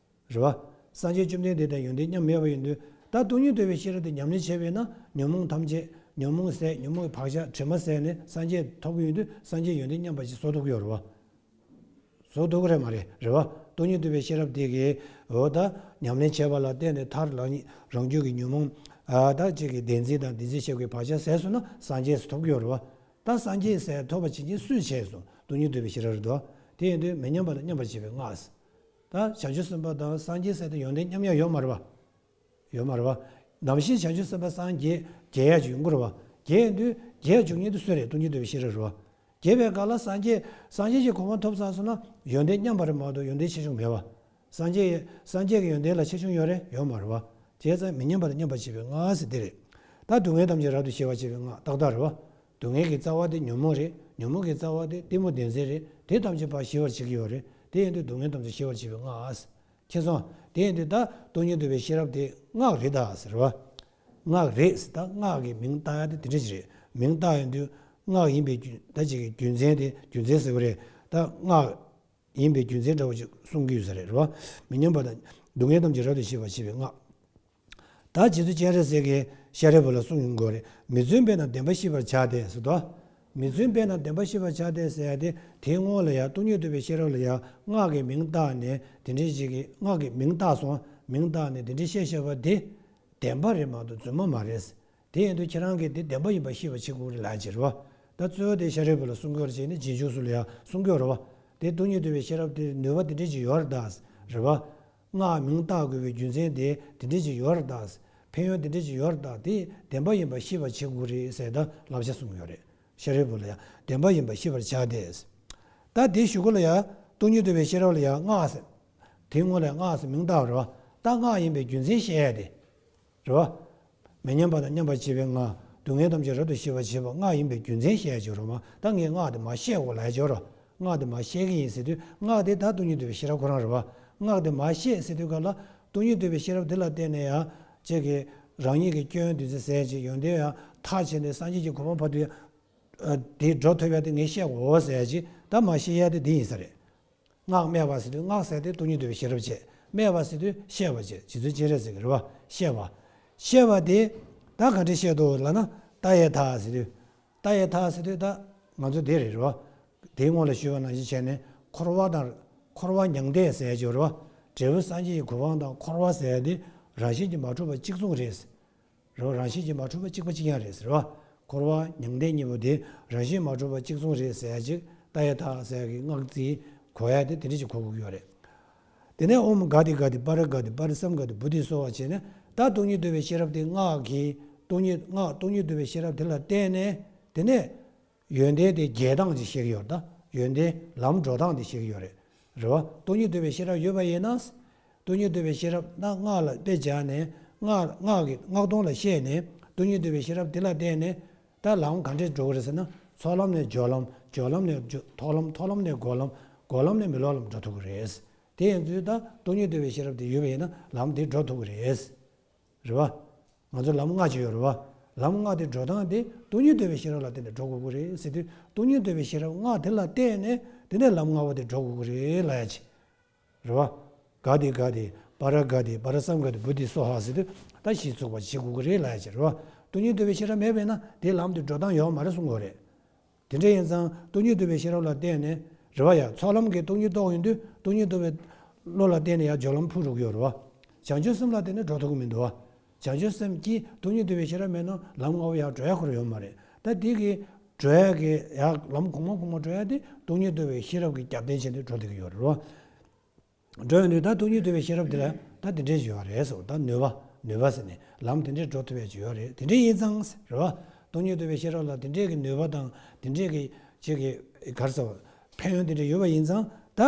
རེད་བ། སངས་རྒྱས་བཅོམ་ལྡན་འདས་དང་ཡོན་ཏན་མཉམ་མེད་པ་ཡིན་དུས། ད་སྟོང་ཉིད་རྟོགས་པའི་ཤེས་རབ་དེ་ཉམས་ལེན་བྱས་པས་ན་ཉོན་མོངས་ཐམས་ཅད། ཉོན་མོངས་ཟད། ཉོན་མོངས་ཀྱི་བག་ཆགས་དྲི་མ་ཟད་ནས་སངས་རྒྱས་ཐོབ་ཀྱི་ཡིན་དུས་སངས་རྒྱས་ཡོན་ཏན་མཉམ་པ་ཞིག་བཟོ་ཐུབ་ཀྱི་ཡོད་རེད་བ། བཟོ་ཐུབ་ཀྱི་རེད་མ་རེད། རེད་བ། སྟོང་ཉིད་རྟོགས་པའི་ཤེས་རབ་དེ་གིས། འོ་ད་ཉམས་ལེན་བྱས་པ་ལ་བརྟེན་ནས་མཐར་རང་ཉིད་རང་རྒྱུད་ཀྱི་ཉོན་མོངས། ཨ། ད་ཅིག་གི་བདེན་འཛིན་དང་བདེན་འཛིན་ཞེན་པའི་བག་ཆགས་ཟད་སོང་ན་སངས་རྒྱས་སུ་ཐོབ་ཀྱི་ཡོད་རེད་བ། ད་སངས་རྒྱས་ཟེར་ཐོབ་པ་བྱེད་མཁན་སུས་བྱས་སོང་། སྟོང་ཉིད་རྟོགས་པའི་ཤེས་རབ་རེད་དོ། དེ་ཡིན་དུས་མི་མཉམ་པ་དང་མཉམ་པར་བྱེད་པའི་སྔགས། ད་བྱང་ཆུབ་སེམས་དཔའ་དང་སངས་རྒྱས་ཟེར་དེ་ཡོན་ཏན་མཉམ་ཡ་ཡོད་མ་རེད་བ། ཡོད་མ་རེད་བ། ནམ་ཞིག་བྱང་ཆུབ་སེམས་དཔའ་སངས་རྒྱས་རྒྱས་ཡ་ཅིག་ཡོང་གི་རེད་བ། རྒྱས་ཡིན་དུས་རྒྱས་ཡ་བཅུག་མཁན་དེ་སུ་རེད། སྟོང་ཉིད་རྟོགས་པའི་ཤེས་རབ་རེད་བ། རྒྱས་པའི་སྐབས་ལ་སངས་རྒྱས། སངས་རྒྱས་ཀྱི་གོ་འཕང་ཐོབ་ཚར་སོང་ན་ཡོན་ཏན་མཉམ་པ་རེད་མ་གཏོགས་ཡོན་ཏན་ཆེ་ཆུང་མེད་བ། སངས་རྒྱས། སངས་རྒྱས་ཀྱི་ཡོན་ཏན་ལ་ཆེ་ཆུང་ཡོད་རེད། ཡོད་མ་རེད་བ། བྱས་ཙང་མི་མཉམ་པ་དང་མཉམ་པར་བྱེད་པའི་སྔགས་ཟེར་དེ་རེད། ད་སྡུག་བསྔལ་ཐམས་ཅད་རབ་ཏུ་ཞི་བར་བྱེད་པའི་སྔགས་ཏག་ཏག་རེད་བ། སྡུག་བསྔལ་གྱི་རྩ་བ་དེ་ཉོན་མོངས་རེད། ཉོན་མོངས་ཀྱི་རྩ་བ་དེ་གཏི་མུག་བདེན་འཛིན་རེད། དེ་ཐམས་ཅད་ཕར་ཞི་བར་བྱེད་ཀྱི་ཡོད་རེད། དེ་ཡིན་དུས་སྡུག་བསྔལ་ཐམས་ཅད་ཞི་བར་བྱེད་པའི་སྔགས། མཁྱེན་སོང་། དེ་ཡིན་དུས་ད་སྟོང་ཉིད་རྟོགས་པའི་ཤེས་རབ་དེ་སྔགས་རེད་ད་ཟེར་བ། སྔགས་རེད་ཟེར། ད་སྔགས་ཀྱི་མིང་བཏགས་ཡ་དེ་དེ་འདྲ་ཞིག་རེད། མིང་བཏགས་ཡོང་དུས་སྔགས་ཡིན་པའི་རྒྱུ། ད་ཅིག་གི་རྒྱུ་མཚན་དེ། རྒྱུ་མཚན་ཟེར་བ་རེད། ད་སྔགས་ཡིན་པའི་རྒྱུ་མཚན་འདྲ་བོ་ཅིག་གསུང་གི་ཡོད་ས་རེད། རེད་བ། མི་མཉམ་པ་དང་ སྡུག་བསྔལ་ཐམས་ཅད་རབ་ཏུ་ཞི་བར་བྱེད་པའི་སྔགས། ད་རྗེ་བཙུན་སྤྱན་རས་གཟིགས་ཀྱིས་ཤཱ་རིའི་བུ་ལ་གསུངས་ཡོང་གི་ཡོད་རེད། མི་བརྫུན་པས་ན་བདེན་པ་ཞི་བར་བྱ་སྟེ་ཟེར་དོ། མི་བརྫུན་པས་ན་བདེན་པ་ཞི་བར་བྱ་སྟེ་ཟེར་ཡ་དེ། དེའི་སྔོན་ལ་ཡང་སྟོང་ཉིད་རྟོགས་པའི་ཤེས་རབ་ལ་ཡང་སྔགས་ཀྱི་མིང་བཏགས་ནས་དེ་འདྲའི་ཞིག་གི། སྔགས་ཀྱི་མིང་བཏགས་སོང་། མིང་བཏགས་ནས་དེ་འདྲའི་བཤད་བཤད་པ་དེ་བདེན་པ་རེད་མ་གཏོགས་རྫུན་མ་མ་རེད། དེ་ཡིན་དུས་ཁྱེད་རང་གིས་དེ་བདེན་པ་ཡིན་པ་ཤེས་པ་བྱེད་དགོས་རེད་ལབ་ཀྱི་རེད་བ། ད་གཙོ་བོ་དེ་ཤཱ་རིའི་བུ་ལ་གསུང་གི་ཡོད་རེད། བྱས་ནས་རྗེས་འཇུག་སུ་ལ་ཡང་གསུང་གི་ཡོད་རེད་བ། དེ་སྟོང་ཉིད་རྟོགས་པའི་ཤེས་རབ་དེ་ནུས་པ་དེ་འདྲ་ཅིག་ཡོད་རེད་ད། རེད་བ། སྔགས་མིང་བཏགས་དགོས་པའི་རྒྱུ་མཚན་དེ་དེ་འདྲ་ཅིག་ཡོད་རེད་ད། ཕན་ཡོན་དེ་འདྲ་ཅིག་ཡོད་རེད་ད། དེ་བདེན་པ་ཡིན་པ་ཤེས་པ་བྱེད་དགོས་རེད་ཟེར་ད་བསླབ་བྱ་གསུངས་ཡོད་རེད། ཤཱ་རིའི་བུ་ལ་ཡང་བདེན་པ་ཡིན་པ་ཤེས་པར་བྱ་སྟེ། ད་དེ་གཞུག་གུ་ལ་ཡང་སྟོང་ཉིད་རྟོགས་པའི་ཤེས་རབ་ལ་ཡང་སྔགས་ཟེར། དེའི་སྔོན་ལ་སྔགས་ཟེར་མིང་བཏགས་རེད་བ། ད་སྔགས་ཡིན་པའི་རྒྱུ་མཚན་བཤད་ཡ་དེ། རེད་བ། མི་མཉམ་པ་དང་མཉམ་པར་བྱེད་པའི་སྔགས། སྡུག་བསྔལ་ཐམས་ཅད་རབ་ཏུ་ཞི་བར་བྱེད་པའི་སྔགས་ཡིན་པའི་རྒྱུ་མཚན་བཤད་ཡ་ཅིག་རེད་མ། ད་ངས་སྔགས་དེ་མར་བཤད་དགོས་ལབ་ཡ་ཅིག་ཡོད་རེད། སྔགས་དེ་མར་བཤད་ཀྱི་ཡིན་ཟེར་དུས་སྔགས་དེ་ད་སྟོང་ཉིད་རྟོགས་པའི་ཤེས་རབ་ཁོ་རང་རེད་བ། སྔགས་དེ་མར་བཤད་ཟེར་དུས་ག་ལ། སྟོང་ཉིད་རྟོགས་པའི་ཤེས་རབ་དེ་ལ་བརྟེན་ནས་ཡང་ཅིག་གི་རང་ཉིད་ཀྱི་སྐྱོན་བདུན་ཚིགས་ཟེར་ཅིག། ཡོན་ཏན་ཡང་མཐར་ཕྱིན་ནས་སངས་རྒྱས་ཀྱི་གོ་འཕང་བར་དུ་ཡང་དེ་འགྲོ་ཐུབ་ཡ་དེ་ངས་བཤད་དགོས་ཟེར་ཡ་ཅིག། ད་མར་བཤད་ཡ་དེ་འདི་ཡིན་ས་རེད། སྔགས་སྨྲས་པ་ཟེར་དུས། སྔགས་ཟེར་དེ་སྟོང་ཉིད་རྟོགས་པའི་ཤེས་རབ་བྱས། སྨྲས་པ་ཟེར་དུས་བཤད་པ་བྱས། རྗེ་བཙུན་སྤྱན་རས་གཟིགས་ཀྱིས་རེད་བ། བཤད་པ། བཤད་པ་དེ་ད་ག་འདྲ་བཤད་འདུག་ལབ་ན། ཏདྱ་ཐཱ་ཟེར་དུས། ཏདྱ་ཐཱ་ཟེར་དུས་ད་ང་ཚོ་དེ་རེད་རེད་བ། དེའི་སྔོན་ལ་ཞུས་པ་ནང་བཞིན་བྱས་ནས་འཁོར་བ་དང་། འཁོར་བ་མྱང་འདས་ཟེར་ཡ་ཅིག་ཡོད་རེད་བ། འབྲས་བུ་སངས་རྒྱས་ཀྱི་གོ་འཕང་དང་འཁོར་བ་ཟེར་ཡ་དེ་རང་བཞིན་གྱིས་མ་གྲུབ་པ་གཅིག་མཚུངས་རེད། རེད་བ། རང་བཞིན་གྱིས་མ་གྲུབ་པ་གཅིག་པ་གཅིག་རྐྱང་རེད་ཟེར་བ། འཁོར་བ་མྱང་འདས་གཉིས་པོ་དེ་རང་བཞིན་མ་གྲུབ་པ་གཅིག་མཚུངས་རེད་ཟེར་ཡ་ཅིག། ཏདྱ་ཐཱ་ཟེར་ཡ་གི་སྔགས་ཀྱིས་གོ་ཡ་དེ་དེ་འདྲ་ཞིག་གོ་དགོས་ཀྱི་ཡོད་རེད། དེ་ནས་ཨོཾ་ག་ཏེ་ག་ཏེ་པཱ་ར་ག་ཏེ་པཱ་རི་སཾ་ག་ཏེ་བོ་དྷི་སྭཱ་ཧཱ་བྱས་ནས། ད་སྟོང་ཉིད་རྟོགས་པའི་ཤེས་རབ་དེ་སྔགས་ཀྱི། སྟོང་ཉིད། སྔགས་སྟོང་ཉིད་རྟོགས་པའི་ཤེས་རབ་དེ་ལ་བརྟེན་ནས། དེ་ནས་ཡོན་ཏན་དེ་རྒྱས་སྟངས་ཅིག་བཤད་ཀྱི་ཡོད་རེད་ད། ཡོན་ཏན་ལམ་འགྲོ་སྟངས་དེ་བཤད་ཀྱི་ཡོད་རེད། རེད་བ། སྟོང་ཉིད་རྟོགས་པའི་ཤེས་རབ་ཡོད་པ་ཡིན་ན། སྟོང་ཉིད་རྟོགས་པའི་ཤེས་རབ་ད་སྔགས་ལ་དཔེ་སྦྱར་ནས། སྔགས། སྔགས་ཀྱི་སྔགས་དོན་ལ་བཤད་ནས། སྟོང་ཉིད་རྟོགས་པའི་ཤེས་རབ་དེ་ལ་བརྟེན་ནས། ད་ལམ་ག་འདྲས་འགྲོ་གི་རེད་ཟེར་ན། ཚོགས་ལམ་ནས་སྦྱོར་ལམ། སྦྱོར་ལམ་ནས་རྒྱུ། མཐོ་ལམ། མཐོ་ལམ་ནས་འགོག་ལམ། འགོག་ལམ་ནས་མི་སློབ་ལམ་འགྲོ་ཐུབ་ཀྱི་རེད། དེ་ཡིན་དུས་ད་སྟོང་ཉིད་རྟོགས་པའི་ཤེས་རབ་དེ་ཡོད་པ་ཡིན་ན་ལམ་དེ་འགྲོ་ཐུབ་ཀྱི་རེད། རེད་བ། ང་ཚོ་ལམ་ལྔ་ཅིག་ཡོད་རེད་བ། ལམ་ལྔ་དེ་འགྲོ་སྟངས་དེ་སྟོང་ཉིད་རྟོགས་པའི་ཤེས་རབ་ལ་བརྟེན་ནས་འགྲོ་དགོས་ཀྱི་རེད་ཟེར་དུས། སྟོང་ཉིད་རྟོགས་པའི་ཤེས་རབ་སྔགས་དེ་ལ་བརྟེན་ནས་དེ་ནས་ལམ་ལྔ་པོ་དེ་འགྲོ་དགོས་ཀྱི་རེད་ལབ་ཡ་ཅིག། རེད་བ། ག་ཏེ་ག་ཏེ་པཱ་ར་ག་ཏེ་པཱ་རི་སཾ་ག་ཏེ་བོ་དྷི་སྭཱ་ཧཱ་ཟེར་དུས། ད་གཞི་ཚུགས་པ་བྱེད་དགོས་ཀྱི་རེད་ལབ་ཡ་ཅིག། རེད་བ། སྟོང་ཉིད་རྟོགས་པའི་ཤེས་རབ་མེད་པས་ན་དེ་ལམ་དེ་འགྲོ་སྟངས་ཡོད་མ་རེད་གསུང་གི་ཡོད་རེད། དེ་འདྲ་ཡིན་ཙང་སྟོང་ཉིད་རྟོགས་པའི་ཤེས་རབ་ལ་བརྟེན་ནས། རེད་བ་ཡ། ཚོགས་ལམ་གྱིས་སྟོང་ཉིད་རྟོགས་ཡོང་དུས་སྟོང་ཉིད་རྟོགས་པའི་བློ་ལ་བརྟེན་ནས་ཡ་སྦྱོར་ལམ་འཕུར་འགྲོ་གི་ཡོད་རེད་བ། བྱང་ཆུབ་སེམས་ལ་བརྟེན་ནས་འགྲོ་ཐུབ་ཀྱི་མི་འདུག་བ། བྱང་ཆུབ་སེམས་ཀྱིས་སྟོང་ཉིད་རྟོགས་པའི་ཤེས་རབ་མེད་ན་ལམ་ལྔ་པོ་ཡར་འགྲོ་ཡ་ཁོ་རང་ཡོད་མ་རེད། ད་དེ་གི་འགྲོ་ཡ་གི་ཡ་ལམ་གོང་མ་གོང་མ་འགྲོ་ཡ་དེ་སྟོང་ཉིད་རྟོགས་པའི་ཤེས་རབ་ཀྱི་རྒྱབ་རྟེན་བྱས་ནས་འགྲོ་བསྡད་ཀྱི་ཡོད་རེད་བ། འགྲོ་ཡོང་དུས་ད་སྟོང་ཉིད་རྟོགས་པའི་ཤེས་རབ་དེ་ལ་ད་དེ་འདྲས་ཡོད་རེད་ཟེར། ད་ནུས་པ། ནུས་པ་ཟེར་ནས་ལམ་དེ་འདྲས་འགྲོ་ཐུབ་ཡ་ཅིག་ཡོད་རེད། དེ་འདྲས་ཡིན་ཙང་ཟེར་བ། སྟོང་ཉིད་རྟོགས་པའི་ཤེས་རབ་ལ་དེ་འདྲས་ཀྱི་ནུས་པ་དང་དེ་འདྲས་ཀྱི་ཅིག་གི་ག་རེ་ཟེར་བ། ཕན་ཡོན་དེ་འདྲས་ཡོད་པ་ཡིན་ཙང་ད།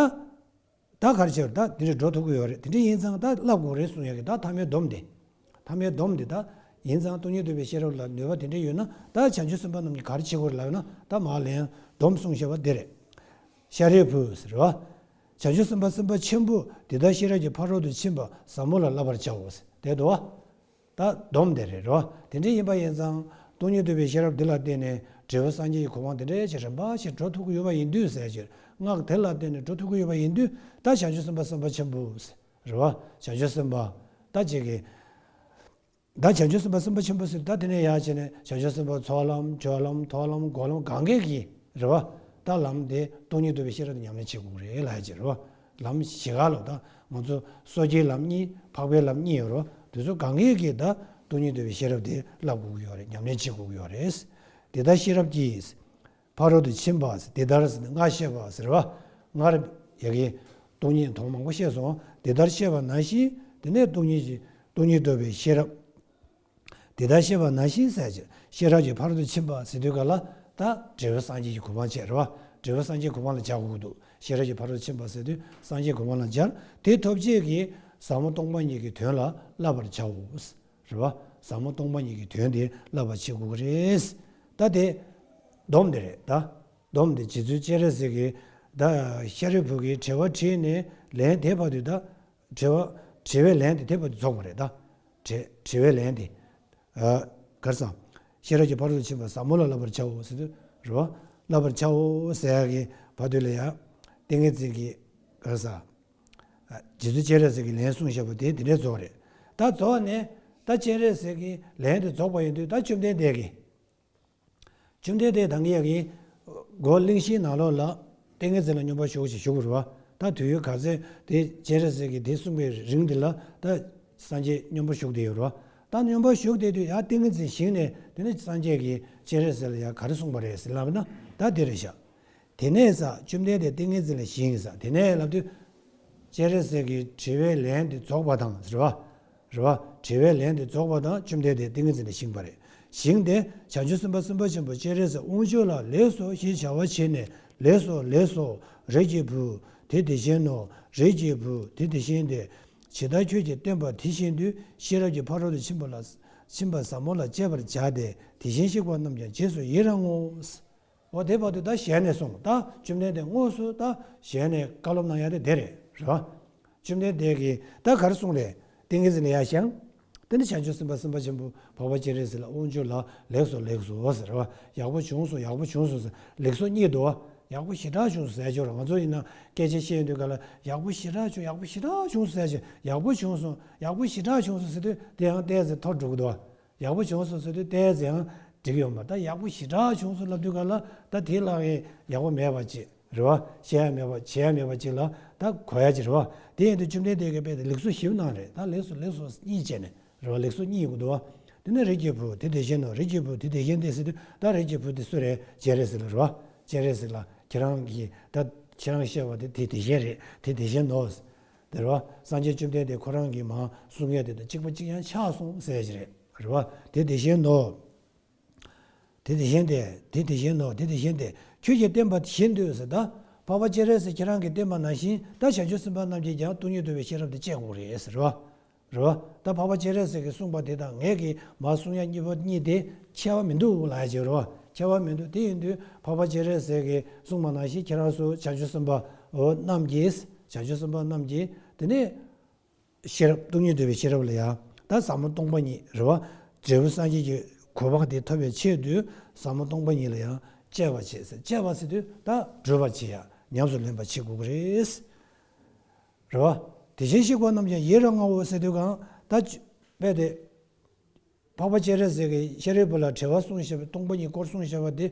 ད་ག་རེ་བྱས་པ་རེད། ད་དེ་འདྲས་འགྲོ་ཐུབ་ཀྱི་ཡོད་རེད། དེ་འདྲས་ཡིན་ཙང་ད་བསླབ་དགོས་རེད་གསུང་ཡ་གི་ད་ཐ་མའི་སྡོམ་དེ། ཐ་མའི་སྡོམ་དེ་ད་ཡིན་ཙང་སྟོང་ཉིད་རྟོགས་པའི་ཤེས་རབ་ལ་ནུས་པ་དེ་འདྲས་ཡོད་ན་ད་བྱང་ཆུབ་སེམས་དཔའ་རྣམས་ཀྱིས་ག་རེ་བྱེད་དགོས་རེད་ལབ་ན། ད་མར་ལན་སྡོམ་གསུངས་བཞག་པ་དེ་རེད། ཤཱ་རིའི་བུ་ཟེར་བ། བྱང་ཆུབ་སེམས་དཔའ་སེམས་དཔའ་ཆེན་པོ་འདི་ལྟར་ཤེས་རབ་ཀྱི་ཕ་རོལ་ཏུ་ཕྱིན་པ་ཟབ་མོ་ལ་བསླབ་པར་བྱའོ་ཟེར་དེ་འདུག་བ། ད་སྡོམ་དེ་རེད་རོ། དེ་འདྲ་ཡིན་པ་ཡིན་ཙང་སྟོང་ཉིད་རྟོགས་པའི་ཤེས་རབ་འདི་ལ་བརྟེན་ནས་འབྲས་བུ་སངས་རྒྱས་ཀྱི་གོ་འཕང་དེ་འདྲ་ཞིག་རིམ་པ་ཞིག་འགྲོ་ཐུབ་ཀྱི་ཡོད་པ་ཡིན་དུས་ཟེར་ཅིག། སྔགས་དེ་ལ་བརྟེན་ནས་འགྲོ་ཐུབ་ཀྱི་ཡོད་པ་ཡིན་དུས་ད་བྱང་ཆུབ་སེམས་དཔའ་སེམས་དཔའ་ཆེན་པོ་ཟེར་རེད་བ། བྱང་ཆུབ་སེམས་དཔའ་ད་ཅིག་གིས། ད་བྱང་ཆུབ་སེམས་དཔའ་སེམས་དཔའ་ཆེན་པོ་ཟེར་ད་དེ་ནས་ཡར་བྱས་ནས་བྱང་ཆུབ་སེམས་དཔའ་ཚོགས་ལམ་སྦྱོར་ལམ་མཐོ་ལམ་སྒོམ་ལམ་གང་གས་ཀྱིས་རེད་བ། ད་ལམ་དེ་སྟོང་ཉིད་རྟོགས་པའི་ཤེས་རབ་དེ་ཉམས་ལེན་བྱེད་དགོས་རེད་ལབ་ཡ་ཅིག་རེད་བ། ལམ་བཞི་ག་ལ་ད་ང་ཚོ་སོ་སྐྱེའི་ལམ་གཉིས། འཕགས་པའི་ལམ་གཉིས་ཡོད་རེད་བ། དེ་ཚོ་གང་གས་ཀྱིས་ད་སྟོང་ཉིད་རྟོགས་པའི་ཤེས་རབ་དེ་བསླབ་དགོས་ཀྱི་ཡོད་རེད། ཉམས་ལེན་བྱེད་དགོས་ཀྱི་ཡོད་རེད། དེ་ལྟར་ཤེས་རབ་ཀྱིས་ཕ་རོལ་ཏུ་ཕྱིན་པ། དེ་ལྟར་སྔར་བཤད་པ་ཟེར་བ། སྔར་ཡ་གི་སྟོང་ཉིད་དོན་མང་པོ་བཤད་སོང་། དེ་ལྟར་བཤད་པ་ནང་བཞིན་དེ་ནས་སྟོང་ཉིད་ཀྱི་སྟོང་ཉིད་རྟོགས་པའི་ཤེས་རབ། དེ་ལྟར་བཤད་པ་ནང་བཞིན་ཟེར་གྱི་ཤེས་རབ་ཀྱི་ཕ་རོལ་ཏུ་ཕྱིན་པ་ཟེར་དུས་ག་ལ་ད་འབྲས་བུ་སངས་རྒྱས་ཀྱི་གོ་འཕང་བྱས་རེད་བ། འབྲས་བུ་སངས་རྒྱས་གོ་འཕང་ལ་སྦྱར་དགོས་ཀྱི་འདུག་ཤེས་རབ་ཀྱི་ཕ་རོལ་ཏུ་ཕྱིན་པ་ཟེར་དུས་སངས་རྒྱས་གོ་འཕང་ལ་སྦྱར། དེ་ཐོབ་བྱེད་ཀྱི་ཟབ་མོ་སྟོང་པ་ཉིད་ཀྱི་དོན་ལ་བསླབ་པར་བྱའོ། རེད་བ། ཟབ་མོ་སྟོང་པ་ཉིད་ཀྱི་དོན་དེ་བསླབ་པ་བྱེད་དགོས་ཀྱི་རེད། ད་དེ་སྡོམ་དེ་རེད་ད། སྡོམ་དེ་རྗེ་བཙུན་སྤྱན་རས་གཟིགས་ཀྱིས་ད་ཤཱ་རིའི་བུ་གིས་དྲི་བ་དྲིས་ནས་ལན་དེ་བར་དུ་ད། དྲི་བ་དྲི་བའི་ལན་དེ་དེ་བར་དུ་རྫོགས་པ་རེད་ད། དྲི་དྲི་བའི་ལན་དེ། ཨ། ག་རེ་ཟེར། ཤེས་རབ་ཀྱི་ཕ་རོལ་ཏུ་ཕྱིན་པ་ཟབ་མོ་ལ་བསླབ་པར་བྱའོ་ཟེར་དུས་རེད་བ། བསླབ་པར་བྱའོ་ཟེར་ཡ་གི་བར་དུ་ལ་ཡ། ཏིང་ངེ་འཛིན་གྱི་ག་རེ་ཟེར། རྗེ་བཙུན་སྤྱན་རས་གཟིགས་ཀྱིས་ལན་གསུངས་བཞག་པ་དེ་དེ་འདྲའི་རྫོགས་རེད། ད་རྫོགས་ནས་ད་སྤྱན་རས་གཟིགས་ཀྱི་ལན་དེ་རྫོགས་པ་ཡིན་དུས་ད་བཅོམ་ལྡན་འདས་ཀྱིས། བཅོམ་ལྡན་འདས་ད་གིན་ཡ་གི་སྒོ་གླིང་བཞིའི་ནང་ལོགས་ལ་ཏིང་ངེ་འཛིན་ལ་སྙོམས་པར་ཞུགས་ཞེས་ཞུ་དགོས་རེད་བ། ད་དུས་ཡུན་ག་ཚོད་དེ་སྤྱན་རས་གཟིགས་ཀྱིས་དེ་གསུངས་པའི་རིང་དེ་ལ་ད་སངས་རྒྱས་སྙོམས་པར་ཞུགས་བསྡད་ཡོད་རེད་བ། ད་སྙོམས་པར་ཞུགས་བསྡད་དུས་ཡ་ཏིང་ངེ་འཛིན་ཞིག་ནས་དེ་ནས་སངས་རྒྱས་ཀྱིས་སྤྱན་རས་གཟིགས་ལ་ཡ་ག་རེ་གསུངས་པ་རེད་ཟེར་ལབ་ན་ད་དེ་རེད་ཤག་དེ་ནས་ས་བཅོམ་ལྡན་འདས་ཏིང་ངེ་འཛིན་ལ་བཞེངས་ས་དེ་ནས་ལབ་དུས། སྤྱན་རས་གཟིགས་ཀྱི་དྲི་བའི་ལན་དེ་རྫོགས་པ་དང་ཟེར་བ། རེད་བ། དྲི་བའི་ལན་དེ་རྫོགས་པ་དང་བཅོམ་ལྡན་འདས་ཏིང་ངེ་འཛིན་ལ་བཞེངས་པ་རེད། བཞེངས་ཏེ་བྱང་ཆུབ་སེམས་དཔའ་སེམས་དཔའ་ཆེན་པོ་སྤྱན་རས་གཟིགས་དབང་ཕྱུག་ལ་ལེགས་སོ་ཞེས་བྱ་བ་བྱས་ནས་ལེགས་སོ་ལེགས་སོ། རིགས་ཀྱི་བུ་དེ་དེ་བཞིན་ནོ། རིགས་ཀྱི་བུ་དེ་དེ་བཞིན་ཏེ། ཇི་ལྟར་ཁྱོད་ཀྱིས་བསྟན་པ་དེ་བཞིན་དུ་ཤེས་རབ་ཀྱི་ཕ་རོལ་ཏུ་ཕྱིན་པ་ལ་ཕྱིན་པ་ཟབ་མོ་ལ་སྤྱད་པར་བྱ་སྟེ་དེ་བཞིན་གཤེགས་པ་རྣམས་ཀྱང་རྗེས་སུ་ཡི་རང་ངོ་། འོ་དེ་བར་དུ་ད་ཞལ་ནས་གསུངས། ད་བཅོམ་ལྡན་འདས་དངོས་སུ་ད་ཞལ་ནས་བཀའ་སློབ་གནང་ཡ་དེ་དེ་རེད། རེད་བ། བཅོམ་ལྡན་འདས་ཀྱིས་ད་ག་རེ་གསུངས་རེད། ཏིང་ངེ་འཛིན་ལ་ཡར་བཞེངས། དེ་ནི་བྱང་ཆུབ་སེམས་དཔའ་སེམས་དཔའ་ཆེན་པོ་འཕགས་པ་སྤྱན་རས་གཟིགས་ལ་དབང་ཕྱུག་ལ་ལེགས་སོ་ལེགས་སོ་ཟེར་བ། ཡག་པོ་བྱུང་སོང་ཡག་པོ་བྱུང་སོང་ཟེར་ལེགས་སོ་གཉིས་འདུག་བ། ཡག་པོ་ཞེ་དྲག་བྱུང་སོང་ཟེར་ཆོག་ར། ང་ཚོ་ཡིན་ན་སྐད་ཆ་བཤད་དུས་ག་ལ་ཡག་པོ་ཞེ་དྲག་བྱུང་ཡག་པོ་ཞེ་དྲག་བྱུང་སོང་ཟེར་ཆོག་ཡག་པོ་བྱུང་སོང་ཡག་པོ་ཞེ་དྲག་བྱུང་སོང་ཟེར་དུས་དེ་ཡང་ཏོག་ཙམ་མཐོ་འགྲོ་གི་འདུག་བ། ཡག་པོ་བྱུང་སོང་ཟེར་དུས་ཏོག་ཙམ་ཡང་འགྲིག་ཡོད་མ་རེད། ད་ཡག་པོ་ཞེ་དྲག་བྱུང་སོང་ལབ་དུས་ག་ལ་ད་དེ་ལ་ཡང་ཡག་པོ་མེད་པ་ཅིག་རེད་བ། བཤད་ཡ་མེད་པ་བྱེད་ཡ་མེད་པ་ཅིག་ལ་ད་གོ་ཡ་ཅིག་རེད་བ། དེ་ཡིན་དུས་བཅོམ་ལྡན་འདས་ཀྱིས་དཔེ་དེ་ལེགས་སོ་བཞི་གནང་རེད། ད་ལེགས་སོ་ལེགས་སོ་གཉིས་བྱས་ནས་རེད་བ། ལེགས་སོ་གཉིས་ཡོང་གི་འདུག་བ། དེ་ནས་རིགས་ཀྱི་བུ་དེ་དེ་བཞིན་ནོ། རིགས་ཀྱི་བུ་དེ་དེ་བཞིན་ཏེ་ཟེར་དུས་ད་རིགས་ཀྱི་བུ་དེ་སུ་རེད། སྤྱན་རས་གཟིགས་ལ་རེད་བ། སྤྱན་རས་གཟིགས་ལ་ཁྱེད་རང་གིས་ད་ཁྱེད་རང་བཤད་པ་དེ་དེ་དེ་བཞིན་རེད། དེ་དེ་བཞིན་ནོ། དེ་རེད་བ། སངས་རྒྱས་བཅོམ་ལྡན་འདས་ཁོ་རང་གིས་མར་གསུང་ཡ་དེ་དང་གཅིག་པ་གཅིག་རྐྱང་ཆགས་སོང་ཟེར་གྱི་རེད། རེད་བ། དེ་དེ་བཞིན་ནོ། དེ་དེ་བཞིན་ཏེ། དེ་དེ་བཞིན་ནོ། དེ་དེ་བཞིན་ཏེ། ཁྱོད་ཀྱིས་བསྟན་པ་བཞིན་དུ་ཟེར་ད། འཕགས་པ་སྤྱན་རས་གཟིགས་ཁྱེད་རང་གིས་བསྟན་པ་ནང་བཞིན་ད་བྱང་ཆུབ་སེམས་དཔའ་རྣམས་ཀྱིས་ཀྱང་སྟོང་ཉིད་རྟོགས་པའི་ཤེས་རབ་དེ་སྤྱད་དགོས་རེད་ཟེར་བ། རེད་བ། ད་འཕགས་པ་སྤྱན་རས་གཟིགས་ཀྱིས་གསུངས་པ་དེ་དང་ངེད་ཀྱིས་མར་གསུང་ཡ་གཉིས་པོ་གཉིས་དེ་ཁྱད་པར་མི་འདུག་ལབ་ཡ་ཅིག་རེད་བ། ཁྱད་པར་མི་འདུག་དེ་ཡིན་དུས་འཕགས་པ་སྤྱན་རས་གཟིགས་ཀྱིས་གསུངས་པ་ནང་བཞིན་ཁྱེད་རང་ཚོ་བྱང་ཆུབ་སེམས་དཔའ་འོ་རྣམས་ཀྱིས། བྱང་ཆུབ་སེམས་དཔའ་རྣམས་ཀྱིས་དེ་ནས། ཤེས་རབ་སྟོང་ཉིད་རྟོགས་པའི་ཤེས་རབ་ལ་ཡང་ད་ཟབ་མོ་སྟོང་པ་ཉིད་རེད་བ། འབྲས་བུ་སངས་རྒྱས་ཀྱི་གོ་འཕང་དེ་ཐོབ་པའི་ཆེད་དུ་ཟབ་མོ་སྟོང་པ་ཉིད་ལ་ཡང་སྤྱད་པ་བྱེད་ཟེར། སྤྱད་པ་ཟེར་དུས་ད་སྒྲུབ་པ་བྱེད་ཡ་ཉམས་སུ་ལེན་པ་བྱེད་དགོས་ཀྱི་རེད། རེད་བ། དེ་བཞིན་གཤེགས་པ་རྣམས་ཀྱང་ཡི་རང་ངོ་ཟེར་དུས་གང་ད་དཔེ་དེ། འཕགས་པ་སྤྱན་རས་གཟིགས་ཀྱིས་ཤཱ་རིའི་བུ་ལ་དྲི་བ་གསུངས་བཞག་པའི་སྟོང་པ་ཉིད་སྐོར་གསུངས་བཞག་པ་དེ་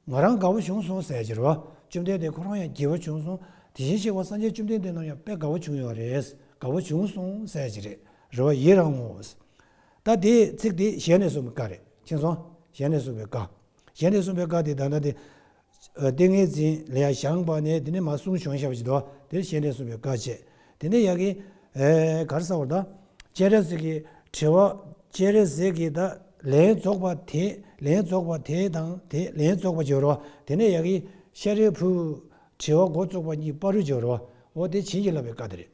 ང་རང་དགའ་པོ་བྱུང་སོང་ཟེར་གྱི་རེད་བ། བཅོམ་ལྡན་འདས་ཁོ་རང་ཡང་དགའ་པོ་བྱུང་སོང་། དེ་བཞིན་གཤེགས་པ་སངས་རྒྱས་བཅོམ་ལྡན་འདས་རྣམས་ཡང་དཔེ་དགའ་པོ་བྱུང་ཡོད་རེད། དགའ་པོ་བྱུང་སོང་ཟེར་གྱི་རེད། རེད་བ། ཡི་རང་ངོ་། ད་དེའི་ཚིག་དེ་ཞལ་ནས་གསུངས་པའི་བཀའ་རེད། མཁྱེན་སོང་། ཞལ་ནས་གསུངས་པའི་བཀའ། ཞལ་ནས་གསུངས་པའི་བཀའ་དེ་ད་ལྟ་དེ། ཏིང་ངེ་འཛིན་ལ་ཡང་བཞེངས་པ་ནས་དེ་ནས་མར་གསུང་བྱུང་བཞག་པ་ཅིག་འདུག་དེ་ཞལ་ནས་གསུངས་པའི་བཀའ་བྱས། དེ་ནས་ཡ་གི། ཨེ། ག་རེ་ཟེར་བ་ད། སྤྱན་རས་གཟིགས་ཀྱི་དྲི་བ། སྤྱན་རས་གཟིགས་ཀྱི་ད་ལན་རྫོགས་པ་དེ། ལན་རྫོགས་པ་དེ་དང་དེ་ལན་རྫོགས་པ་བརྗོད་རོགས། དེ་ནས་ཡ་གི་ཤཱ་རིའི་བུ། དྲི་བ་འགོ་བཙུགས་པ་གཉིས་བར་དུ་བརྗོད་རོགས། འོ་དེ་བྱིན་གྱིས་བརླབས་པའི་བཀའ་དེ་རེད།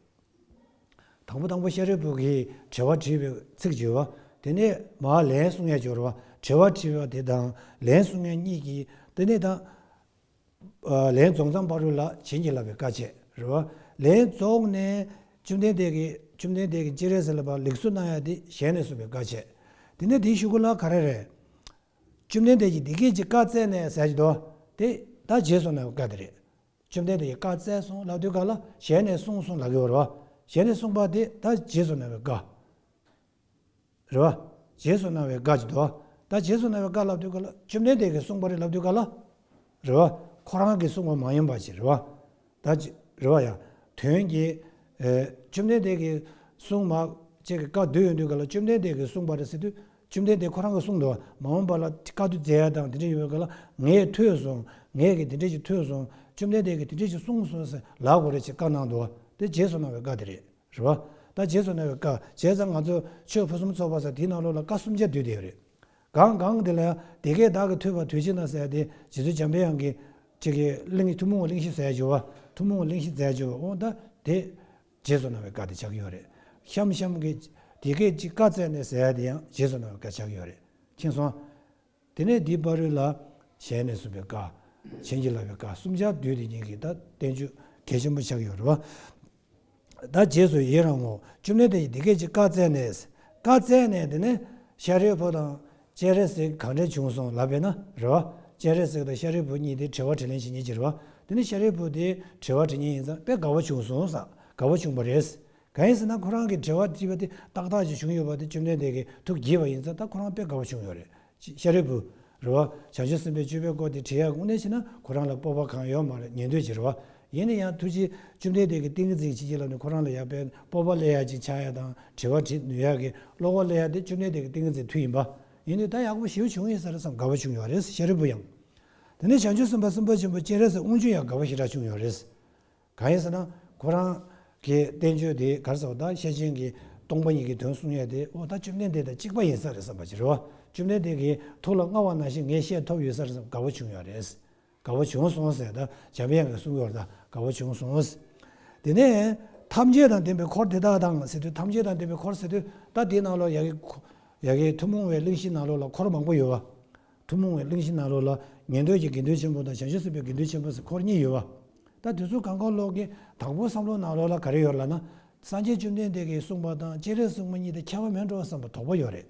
དང་པོ་དང་པོ་ཤཱ་རིའི་བུ་གིས་དྲི་བ་དྲིས་པའི་ཚིག་བརྗོད་པ། དེ་ནས་མར་ལན་གསུང་ཡ་བརྗོད་རོགས། དྲི་བ་དྲིས་པ་དེ་དང་ལན་གསུང་ཡ་གཉིས་ཀྱིས་དེ་ནས་ད། ལན་རྫོགས་མཚམས་བར་དུ་ལ་བྱིན་གྱིས་བརླབས་པའི་བཀའ་བྱས་རེད་བ། ལན་རྫོགས་ནས་བཅོམ་ལྡན་འདས་ཀྱིས་བཅོམ་ལྡན་འདས་ཀྱིས་སྤྱན་རས་གཟིགས་ལ་ལེགས་སོ་གནང་ཡ་དེ་ཞལ་ནས་གསུངས་པའི་བཀའ་བྱས། དེ་ནས་དེའི་གཞུག་གུ་ལ་ག་རེ་རེད། བཅོམ་ལྡན་འདས་ཀྱིས་འདི་སྐད་ཅེས་བཀའ་སྩལ་ནས་ཟེར་གྱི་འདུག་དེ་ད་རྗེས་སུ་གནང་བའི་བཀའ་དེ་རེད། བཅོམ་ལྡན་འདས་ཀྱིས་བཀའ་སྩལ་སོང་ལབ་དུས་ག་ལ་ཞལ་ནས་གསུངས་སོང་ལབ་ཀྱི་ཡོད་རེད་བ། ཞལ་ནས་གསུངས་པ་དེ་ད་རྗེས་སུ་གནང་བའི་བཀའ། རེད་བ། རྗེས་སུ་གནང་བའི་བཀའ་ཅིག་འདུག་ད་རྗེས་སུ་གནང་བའི་བཀའ་ལབ་དུས་ག་ལ་བཅོམ་ལྡན་འདས་ཀྱིས་གསུངས་པ་རེད་ལབ་དུས་ག་ལ། རེད་བ། ཁོ་རང་གིས་གསུངས་པ་མ་ཡིན་པ་ཅིག་རེད་བ། ད་ཅི་རེད་བ་ཡ། དོན་གྱིས། ཨེ། བཅོམ་ལྡན་འདས་ཀྱིས་གསུངས་མ་ཅིག་གི་བཀའ་བསྡུས་ཡོང་དུས་ག་ལ་བཅོམ་ལྡན་འདས་ཀྱིས་གསུངས་པ་རེད་ཟེར་དུས་བཅོམ་ལྡན་འདས་ཁོ་རང་གིས་གསུངས་འདུག་མ་འོངས་པ་ལ་བཀའ་བསྡུ་མཛད་ཡ་དང་དེ་འདྲ་ཡོད་པའི་ག་ལ་ངས་ཐོས་སོང་། ངས་ཀྱིས་དེ་འདྲ་ཞིག་ཐོས་སོང་། བཅོམ་ལྡན་འདས་ཀྱིས་དེ་འདྲ་ཞིག་གསུངས་སོང་ཟེར་ལབ་དགོས་རེད་ཅེས་བཀའ་གནང་འདུག་དེ་རྗེས་སུ་གནང་བའི་བཀའ་དེ་རེད། རེད་བ། ད་རྗེས་སུ་གནང་བའི་བཀའ་བྱས་ཙང་ང་ཚོ་ཆོས་ཕུན་སུམ་ཚོགས་པ་ཟེར་དེའི་ནང་ལོགས་ལ་བཀའ་སུམ་བརྒྱ་བསྡུས་བསྡད་ཡོད་རེད། གང་གང་དེ་ལ་ཡང་དེ་སྐད་བདག་གིས་ཐོས་པ་དུས་གཅིག་ན་ཟེར་ཡ་དེ་རྗེ་བཙུན་འཇམ་པའི་དབྱངས་ཀྱིས་ཅིག་གིས་གླེང་ཐུན་མོང་བའི་གླེང་གཞི་ཟེར་ཡ་བརྗོད་པ། ཐུན་མོང་བའི་གླེང་གཞི་ཟེར་ཡ་བརྗོད་པ། འོ་ད་དེ་རྗེས་སུ་གནང་བའི་བཀའ་དེ་ཆགས་ཀྱི་ཡོད་རེད། གཤམ་གཤམ་གྱི་དེ་སྐད་ཅིག་བཀའ་སྩལ་ནས་ཟེར་ཡ་དེ་ཡང་རྗེས་སུ་གནང་བའི་བཀའ་ཆགས་ཀྱི་ཡོད་རེད། མཁྱེན་སོང་། དེ་ནས་འདི་བར་དུ་ལ་ཞལ་ནས་གསུངས་པའི་བཀའ། བྱིན་གྱིས་བརླབས་པའི་བཀའ་སུམ་ཆར་བསྡུས་དེ་ཉིད་ཀྱི་ད་བསྟན་བཅོས་གལ་ཆེན་པོ་ཆགས་ཀྱི་ཡོད་རེད་བ། ད་རྗེས་སུ་ཡི་རང་ངོ་། བཅོམ་ལྡན་འདས་ཀྱིས་འདི་སྐད་ཅེས་བཀའ་སྩལ་ནས། བཀའ་སྩལ་ནས་དེ་ནས་ཤཱ་རིའི་བུ་དང་སྤྱན་རས་གཟིགས་གང་འདྲ་བྱུང་སོང་ལབ་པས་ན་རེད་བ། སྤྱན་རས་གཟིགས་དང་ཤཱ་རིའི་བུ་གཉིས་དེ་དྲི་བ་དྲིས་ལན་བྱེད་མཁན་ཅིག་རེད་བ། དེ་ནས་ཤཱ་རིའི་བུ་དེ་དྲི་བ་དྲིས་མཁན་ཡིན་ཙང་དཔེ་དགའ་བོ་བྱུང་སོང་ཟེར། དགའ་བོ་བྱུང་བ་རེད། གང་ཡིན་ཟེར་ན་ཁོ་རང་གི་དྲི་བ་དྲིས་པ་དེ་ཏག་ཏག་ཅིག་བྱུང་ཡོད་པ་དེ་བཅོམ་ལྡན་འདས་ཀྱིས་ཐུགས་དགྱེས་པ་ཡིན་ཙང་ད་ཁོ་རང་དཔེ་དགའ་བོ་བྱུང་ཡོད་རེད། ཤཱ་རིའི་བུ། རེད་བ། བྱང་ཆུབ་སེམས་དཔའི་སྤྱོད་པའི་སྐོར་དེ་དྲི་ཡག་དངོས་གནས་བྱས་ན་ཁོ་རང་ལ་སྤོབས་པ་གང་ཡོད་མ་རེད། ཉན་འདོད་ཀྱི་རེད་བ། ཡིན་ན་ཡང་ཐུགས་རྗེ་བཅོམ་ལྡན་འདས་ཀྱིས་ཏིང་ངེ་འཛིན་ཅིག་ཅིག་ལ་ནི་ཁོ་རང་ལ་ཡག་པའི་སྤོབས་པ་སླེབས་ཡག་ཅིག་ཆགས་ཡག་དང་དྲི་བ་དྲི་ནུས་ཡག་གི་བློ་ཁོག་སླེབས་ཡག་དེ་བཅོམ་ལྡན་འདས་ཀྱི་ཏིང་ངེ་འཛིན་མཐུ་ཡིན་པ། ཡིན་དུས་ད་ཡག་པོ་ཞེ་པོ་བྱུང་ཡོད་ས་རེད་བསམ་དགའ་བོ་བྱུང་ཡོད་རེད་ཤཱ་རིའི་བུ་ཡང་། དེ་ནས་བྱང་ཆུབ་སེམས་དཔའ་སེམས་དཔའ་ཆེན་པོ་སྤྱན་རས་གཟིགས་དབང་ཕྱུག་ཡང་དགའ་བོ་ཞེ་དྲག་བྱུང་ཡོད་རེད། གང་ཡིན་ཟེར་ན་ཁོ་རང་གི་བསྟན་བཅོས་དེ་ག་རེ་ཟེར་བ་ད་ཤེར་ཕྱིན་གྱི་སྟོང་པ་ཉིད་ཀྱི་དོན་གསུང་ཡས་དེ་འོ་ད་བཅོམ་ལྡན་འདས་དང་གཅིག་པ་ཡིན་ས་རེད་བསམ་པ་ཅིག་རེད་བ། བཅོམ་ལྡན་འདས་ཀྱི་ཐུགས་ལ་མངའ་བ་ནང་བཞིན་ངས་བཤད་ཐུབ་ཡོད་ས་རེད་བསམ་དགའ་བོ་བྱུང་ཡོད་རེད། དགའ་བོ་བྱུང་སོང་ཟེར་ད་འཇམ་དབྱངས་ཀྱིས་གསུང་ཡོད་རེད་ད་དགའ་བོ་བྱུང་སོང་། དེ་ནས་ཐམས་ཅད་དང་ལྡན་པའི་འཁོར་དེ་དག་དང་ཟེར་དུས་ཐམས་ཅད་དང་ལྡན་པའི་འཁོར་ཟེར་དུས་ད་དེའི་ནང་ལོགས་ཡ་གི་ཡ་གི་ཐུན་མོང་བའི་གླེང་གཞི་ནང་ལོགས་ལ་འཁོར་མང་པོ་ཡོད་བ། ཐུན་མོང་བའི་གླེང་གཞི་ནང་ལོགས་ལ་ཉན་ཐོས་ཀྱི་དགེ་འདུན་ཆེན་པོ་དང་བྱང་ཆུབ་སེམས་དཔའི་དགེ་འདུན་ཆེན་པོ་ཟེར་འཁོར་གཉིས་ཡོད་བ། ད་དེ་ཚོ་གང་གང་ལོག་གི་དང་པོ་བསམ་བློ་ནང་ལོགས་ལ་ག་རེ་ཡོད་ལབ་ན། སངས་རྒྱས་བཅོམ་ལྡན་འདས་ཀྱིས་གསུངས་པ་དང་སྤྱན་རས་གཟིགས་དབང་པོ་གཉིས་དེ་ཁྱད་པར་མེད་འགྲོ་བསམ་པ་དོགས་པ་ཡོད་རེད།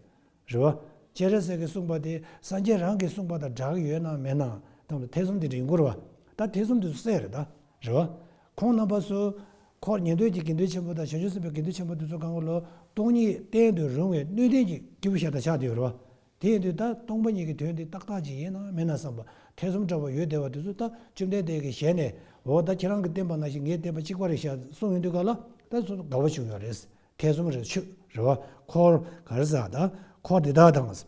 རེད་བ། སྤྱན་རས་གཟིགས་ཀྱིས་གསུངས་པ་དེ་སངས་རྒྱས་རང་གིས་གསུངས་པ་དང་འདྲ་གི་ཡོད་ན་མེད་ན་དང་ཐེ་ཚོམ་དེ་འདྲ་ཡོང་གི་རེད་བ། ད་ཐེ་ཚོམ་དེ་ཚོ་སེལ་རེད་ད། རེད་བ། ཁོང་རྣམ་པ་ཚོ། འཁོར་ཉན་ཐོས་ཀྱི་དགེ་འདུན་ཆེན་པོ་དང་བྱང་ཆུབ་སེམས་དཔའི་དགེ་འདུན་ཆེན་པོ་དེ་ཚོ་གང་ག་ལོ་སྟོང་ཉིད་གཏན་དུ་རུང་བའི་སྣོད་ལྡན་གྱི་སྐྱེས་བུ་ཞིག་དང་ཆགས་བསྡད་ཡོད་རེད་བ། དེ་ཡིན་དུས་ད་སྟོང་པ་ཉིད་ཀྱི་དོན་དེ་ཏག་ཏག་ཅིག་ཡིན་ན་མིན་ན་བསམ་པ་ཐེ་ཚོམ་འདྲ་བ་ཡོད་བསྡད་པ་དེ་ཚོ་ད་བཅོམ་ལྡན་འདས་ཀྱི་ཞལ་ནས་འོ་ད་ཁྱེད་རང་གིས་བསྟན་པ་ནང་བཞིན་ངས་བསྟན་པ་གཅིག་པ་རེད་ཤག་གསུངས་ཡོང་དུས་ག་ལ་ད་ཚོ་དགའ་བོ་བྱུང་ཡོད་རེད། ཐེ་ཚོམ་རེད་ཆོས་རེད་བ། འཁོར་ག་རེ་ཟེར་ད་འཁོར་དེ་དག་དང་།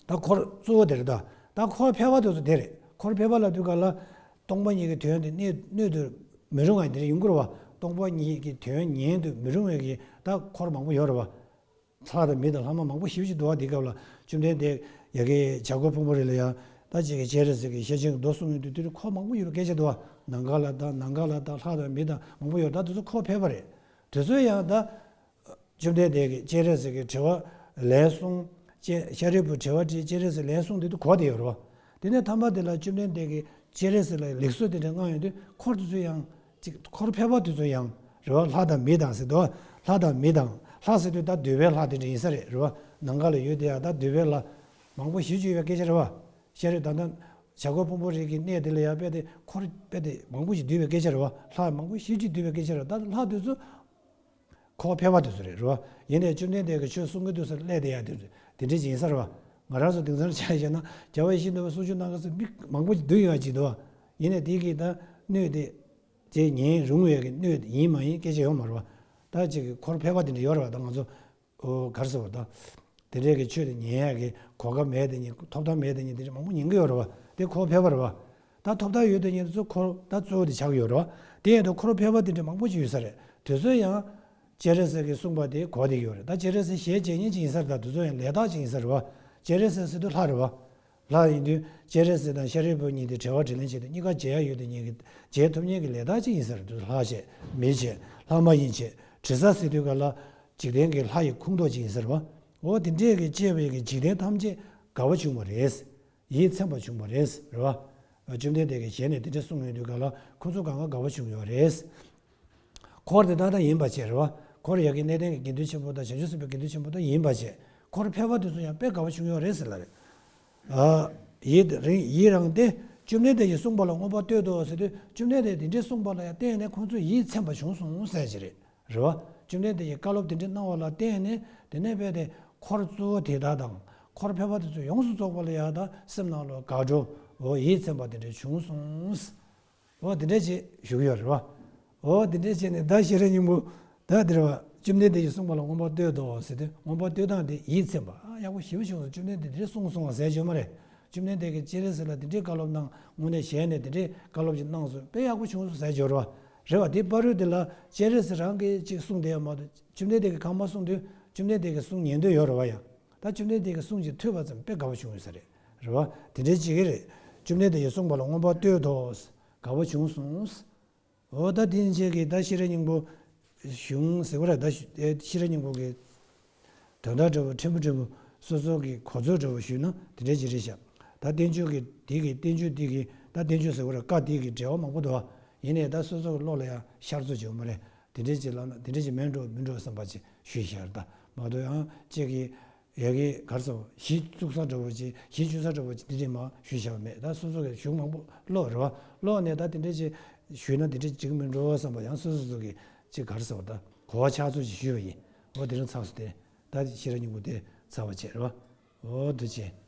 ད་འཁོར་གཙོ་བོ་དེ་རེད་ད། ད་འཁོར་ཕལ་པ་དེ་ཚོ་དེ་རེད། འཁོར་ཕལ་པ་ལབ་དུས་ག་ལ་སྟོང་པ་ཉིད་ཀྱི་དོན་དེ་སྣོད་སྣོད་དུ་མི་རུང་བ་དེ་རེད་ཡོང་གི་རེད་བ། སྟོང་པ་ཉིད་ཀྱི་དོན་ཉན་དུ་མི་རུང་བའི་གི་ད་འཁོར་མང་པོ་ཡོད་རེད་བ། ལྷ་དང་མི་དང་ལྷ་མ་མང་པོ་ཞེ་པོ་ཅིག་འདུག་བ། དེ་སྐབས་ལ་བཅོམ་ལྡན་འདས་ཡ་གི་བྱ་རྒོད་ཕུང་པོའི་རི་ལ་ཡ་ད་ཅིག་གི་སྤྱན་རས་གཟིགས་ཀྱི་ཤེར་ཕྱིན་གྱི་མདོ་གསུང་ཡོང་དུས་དེ་རུ་འཁོར་མང་པོ་ཡོད་པའི་སྐད་ཆ་འདུག་བ། ནམ་མཁའ་ལ་དང་ནམ་མཁའ་ལ་དང་ལྷ་དང་མི་དང་མང་པོ་ཡོད་ད་དེ་ཚོ་འཁོར་ཕལ་པ་རེད། དེ་ཚོ་ཡང་ད། བཅོམ་ལྡན་འདས་ཀྱིས་སྤྱན་རས་གཟིགས་ཀྱི་དྲི་བ་ལན་གསུངས། སྤྱན་ཤཱ་རིའི་བུ་དྲི་བ་དྲིས་སྤྱན་རས་གཟིགས་ལན་གསུངས་དེ་དུ་གོ་བདེ་ཡོད་རེད་བ། དེ་ནས་ཐ་མ་དེ་ལ་བཅོམ་ལྡན་འདས་ཀྱིས་སྤྱན་རས་གཟིགས་ལ་ལེགས་གསོལ་དེ་འདྲ་གནང་ཡོང་དུས་འཁོར་དེ་ཚོ་ཡང་ཅིག་འཁོར་ཕལ་པ་དེ་ཚོ་ཡང་རེད་བ། ལྷ་དང་མི་དང་ཟེར་དུས་ལྷ་དང་མི་དང་ལྷ་ཟེར་དུས་ད་འདོད་པའི་ལྷ་དེ་འདྲ་ཡིན་ས་རེད་རེད་བ། ནམ་མཁའ་ལ་ཡོད་དེ་ཡང་ད་འདོད་པའི་ལྷ་མང་པོ་ཞེ་ཅིག་ཡོད་པའི་སྐད་ཆ་རེད་བ། ཤཱ་རིའི་ད་ལྟ་བྱ་རྒོད་ཕུང་པོའི་རི་གི་གནས་དེ་ལ་ཡང་དཔེ་དེ་འཁོར་དཔེ་དེ་མང་པོ་ཞིག་འདུས་པའི་སྐད་ཆ་རེད་བ། ལྷ་མང་པོ་ཞེ་ཅིག་འདུས་པའི་སྐད་ཆ་རེད་ད་ལྷ་དེ་ཚོ། འཁོར་ཕལ་པ་དེ་ཚོ་རེད་རེད་བ། ཡིན་ནའི་བཅོམ་ལྡན་འདས་ཀྱིས་ཆོས་གསུང་གི་དུས་སུ་སླད་དེ་ཡང་དེ་དེ་འདྲ་ཅིག་ཡིན་ས་རེད་བ། ང་རང་ཚོ་དེང་སང་ཆ་བཞག་ན་རྒྱལ་བ་ཡིད་བཞིན་ནོར་བུ་གསུང་ཆོས་གནང་སྐབས་སུ་མི་མང་པོ་ཞིག་འདུས་ཡོང་བ་ཅིག་འདུག་བ། ཡིན་ནའི་དེ་གི་ད་སྣོད་དེ་ཅིག་ཉན་རུང་བའི་གི་སྣོད་ཡིན་མ་ཡིན་སྐད་ཆ་ཡོད་མ་རེད་བ། ད་ཅིག་གི་འཁོར་ཕལ་པ་དེ་འདྲ་ཡོད་རེད་བ། ད་ང་ཚོ་ཨོ་ག་རེ་ཟེར་བ་ད། དེ་འདྲའི་གི་ཆོས་དེ་ཉན་ཡག་གི་གོ་སྐབས་མེད་དེ་ཉིད་ཐོབ་ཐང་མེད་དེ་ཉིད་དེ་འདྲ་མང་པོ་ཉན་གི་ཡོད་རེད་བ། དེ་འཁོར་ཕལ་པ་རེད་བ། ད་ཐོབ་ཐང་ཡོད་དེ་ཉིད་དེ་ཚོ་འཁོར་ད་གཙོ་བོ་དེ་ཆགས་ཀྱི་ཡོད་རེད་བ། དེ་ཡིན་དུས་འཁོར་ཕལ་པ་དེ་འདྲ་མང་པོ་ཅིག་ཡོད་ས་རེད། དེ་ཚོ་ཡང་སྤྱན་རས་གཟིགས་ཀྱིས་གསུངས་པ་དེ་གོ་བདེ་གི་ཡོད་རེད། ད་སྤྱན་རས་གཟིགས་ཞལ་མཇལ་མཁན་ཅིག་ཡིན་ས་རེད། ད་དེ་ཚོ་ཡང་ལས་རྟགས་ཅིག་ཡིན་ས་རེད་བ། སྤྱན་རས་གཟིགས་ཟེར་དུས་ལྷ་རེད་བ། ལྷ་ཡིན་དུས་སྤྱན་རས་གཟིགས་དང་ཤཱ་རིའི་བུ་གཉིས་དེ་དྲི་བ་དྲིས་ལན་བྱེད་དུས་གཉིས་ཀ་མཇལ་ཡག་ཡོད་དེ་ཉིད་ཀྱི་མཇལ་ཐུབ་མཁན་གྱི་ལས་རྟགས་ཅིག་ཡིན་ས་རེད། དེ་ཚོ་ལྷ་བྱས་མི་བྱས་ལྷ་མ་ཡིན་བྱས་དྲི་ས་ཟེར་དུས་ག་ལ་འཇིག་རྟེན་གྱི་ལྷ་ཡི་ཁོངས་གཏོགས་ཅིག་ཡིན་ས་རེད་བ། འོ་དེ་འདྲས་ཀྱི་སྐྱེས་པའི་གི་འཇིག་རྟེན་ཐམས་ཅད་དགའ་བ་བྱུང་བ་རེད། ཡིད་ཚིམ་པ་བྱུང་བ་རེད། རེད་བ། བཅོམ་ལྡན་འདས་ཀྱི་ཞལ་ནས་དེ་འདྲས་གསུངས་ཡོང་དུས་ག་ལ་ཁོ་ཚོ་གང་ག་དགའ་བ་བྱུང་ཡོད་རེད། འཁོར་དེ་དག་དང་ཡིན་པ་བྱས་རེད་བ། འཁོར་ཡ་གི་གནས་བརྟན་གྱི་དགེ་འདུན་ཆེན་པོ་དང་བྱང་ཆུབ་སེམས་དཔའི་དགེ་འདུན་ཆེན་པོ་དང་ཡིན་པ་བྱས། འཁོར་ཕལ་པ་དེ་ཚོ་ཡང་དཔེ་དགའ་བ་བྱུང་ཡོད་རེད་ཟེར་ལ་རེད། ཨ། ཡིད་རིང་ཡིད་རང་སྟེ། བཅོམ་ལྡན་འདས་ཀྱིས་གསུངས་པ་ལ་མངོན་པར་བསྟོད་དོ་ཟེར་དུས་བཅོམ་ལྡན་འདས་དེ་འདྲས་གསུངས་པ་ལ་ཡང་བརྟེན་ནས་ཁོང་ཚོ་ཡིད་ཚིམ་པ་བྱུང་སོང་ཟེར་གྱི་རེད། རེད་བ། བཅོམ་ལྡན་འདས་ཀྱིས་བཀའ་སློབ་དེ་འདྲས་གནང་བ་ལ་བརྟེན་ནས་དེ་ནས་རྦད་དེ་འཁོར་གཙོ་བོ་དེ་དག་དང་འཁོར་ཕལ་པ་དེ་ཚོ་ཡོངས་སུ་རྫོགས་པ་ལ་ཡང་ད་སེམས་ནང་ལ་དགའ་སྤྲོ་འོ་ཡིད་ཚིམ་པ་དེ་འདྲས་བྱུང་སོང་། འོ་དེ་འདྲས་ཅིག་ཞུ་གི་ཡོད་རེད་བ། འོ་དེ་འདྲས་བྱས་ནས་ད་ཤེས་རབ་སྙིང་པོ་ད་དེ་རེད་བ། བཅོམ་ལྡན་འདས་ཀྱིས་གསུངས་པ་ལ་མངོན་པར་བསྟོད་དོ་ཟེར་དུས་མངོན་པར་བསྟོད་སྟངས་དེ་ཡིད་ཚིམ་པ་ཨ་ཡག་པོ་ཞེ་པོ་བྱུང་སོང་། བཅོམ་ལྡན་འདས་དེ་འདྲས་གསུངས་སོང་བ་ཟེར་གྱི་ཡོད་མ་རེད། བཅོམ་ལྡན་འདས་ཀྱིས་སྤྱན་རས་གཟིགས་ལ་དེ་འདྲའི་བཀའ་སློབ་གནང་། དངོས་གནས་ཞལ་ནས་དེ་འདྲའི་བཀའ་སློབ་ཅིག་གནང་སོང་དཔེ་ཡག་པོ་བྱུང་སོང་ཟེར་གྱི་ཡོད་རེད་བ། རེད་བ། དེ་བར་དུ་དེ་ལ་སྤྱན་རས་གཟིགས་རང་གིས་ཅིག་གསུངས་བསྡད་ཡོད་མ་གཏོགས་བཅོམ་ལྡན་འདས་ཀྱིས་གང་མ་གསུངས་དུས་བཅོམ་ལྡན་འདས་ཀྱིས་གསུང་ཉན་འདོད་ཡོད་རེད་བ་ཡ། ད་བཅོམ་ལྡན་འདས་ཀྱིས་གསུང་ཅིག་ཐོས་པ་ཙམ་དཔེ་དགའ་བོ་བྱུང་ཡོད་ས་རེད། རེད་བ། དེ་འདྲའི་ཅིག་གི་རེད། བཅོམ་ལྡན་འདས་ཀྱིས་གསུངས་པ་ལ་མངོན་པར་བསྟོད་དོ། དགའ་བོ་བྱུང་སོང་། འོ་ད་དེ་ཡིན་ཅེས་ཀྱི་ད་ཤེས་རབ་སྙིང་པོ་གཞུང་ཟེར་བ་རེད་ད། ཤེས་རབ་སྙིང་པོ་གི་དོན་དག་འདྲ་བོ་ཕྲན་བུ་ཕྲན་བུ་སོ་སོ་གི་གོ་ཚོད་འདྲ་བོ་ཞུས་ན་དེ་འདྲ་ཅིག་རེད་ཤག་ད་བསྟན་བཅོས་ཀྱི་དེ་གི་བསྟན་བཅོས་དེ་གི་ད་བསྟན་བཅོས་ཟེར་བ་རེད་བཀའ་དེ་གི་འགྲེལ་བ་མང་པོ་འདུག་བ། ཡིན་ནའི་ད་སོ་སོ་གི་བློ་ལ་ཡང་ཤར་ཚོད་བྱེད་དགོས་མ་རེད། དེ་འདྲ་ཅིག་ལབ་ན་དེ་འདྲ་ཅིག་མིན་འགྲོ་མིན་འགྲོ་བསམ་པ་ཅིག་ཞུས་ཤག་རེད་ད་མ་གཏོགས་ཡང་ཅིག་གི་ཡ་གི་གར་སོང་གཞི་བཙུགས་ས་འདྲ་བོ་ཅིག་གཞི་བཅུ་ས་འདྲ་བོ་ཅིག་དེ་འདྲས་མ་ཞུས་བཞག་མེད། ད་སོ་སོ་གི་གཞུང་མང་པོ་ཀློག་རེད་བ། ཀློག་ནས་ད་དེ་འདྲས་ཅིག་ཞུས་ན་དེ་འདྲས་འགྲིག་མི་འགྲོ་བསམ་པ་ཡང་སོ་སོ་སོ་གི་ ཅིག་ག་རེ་ཟེར་བ་ད་གོ་བ་ཆགས་ཚུལ་ཅིག་ཞུས་པ་ཡིན། འོ་དེ་རིང་ཚར་སོང་སྟེ། ད་ཤེས་རབ་སྙིང་པོ་དེ་ཚར་བ་བྱས་རེད་བ། འོ་འདུག་བྱས།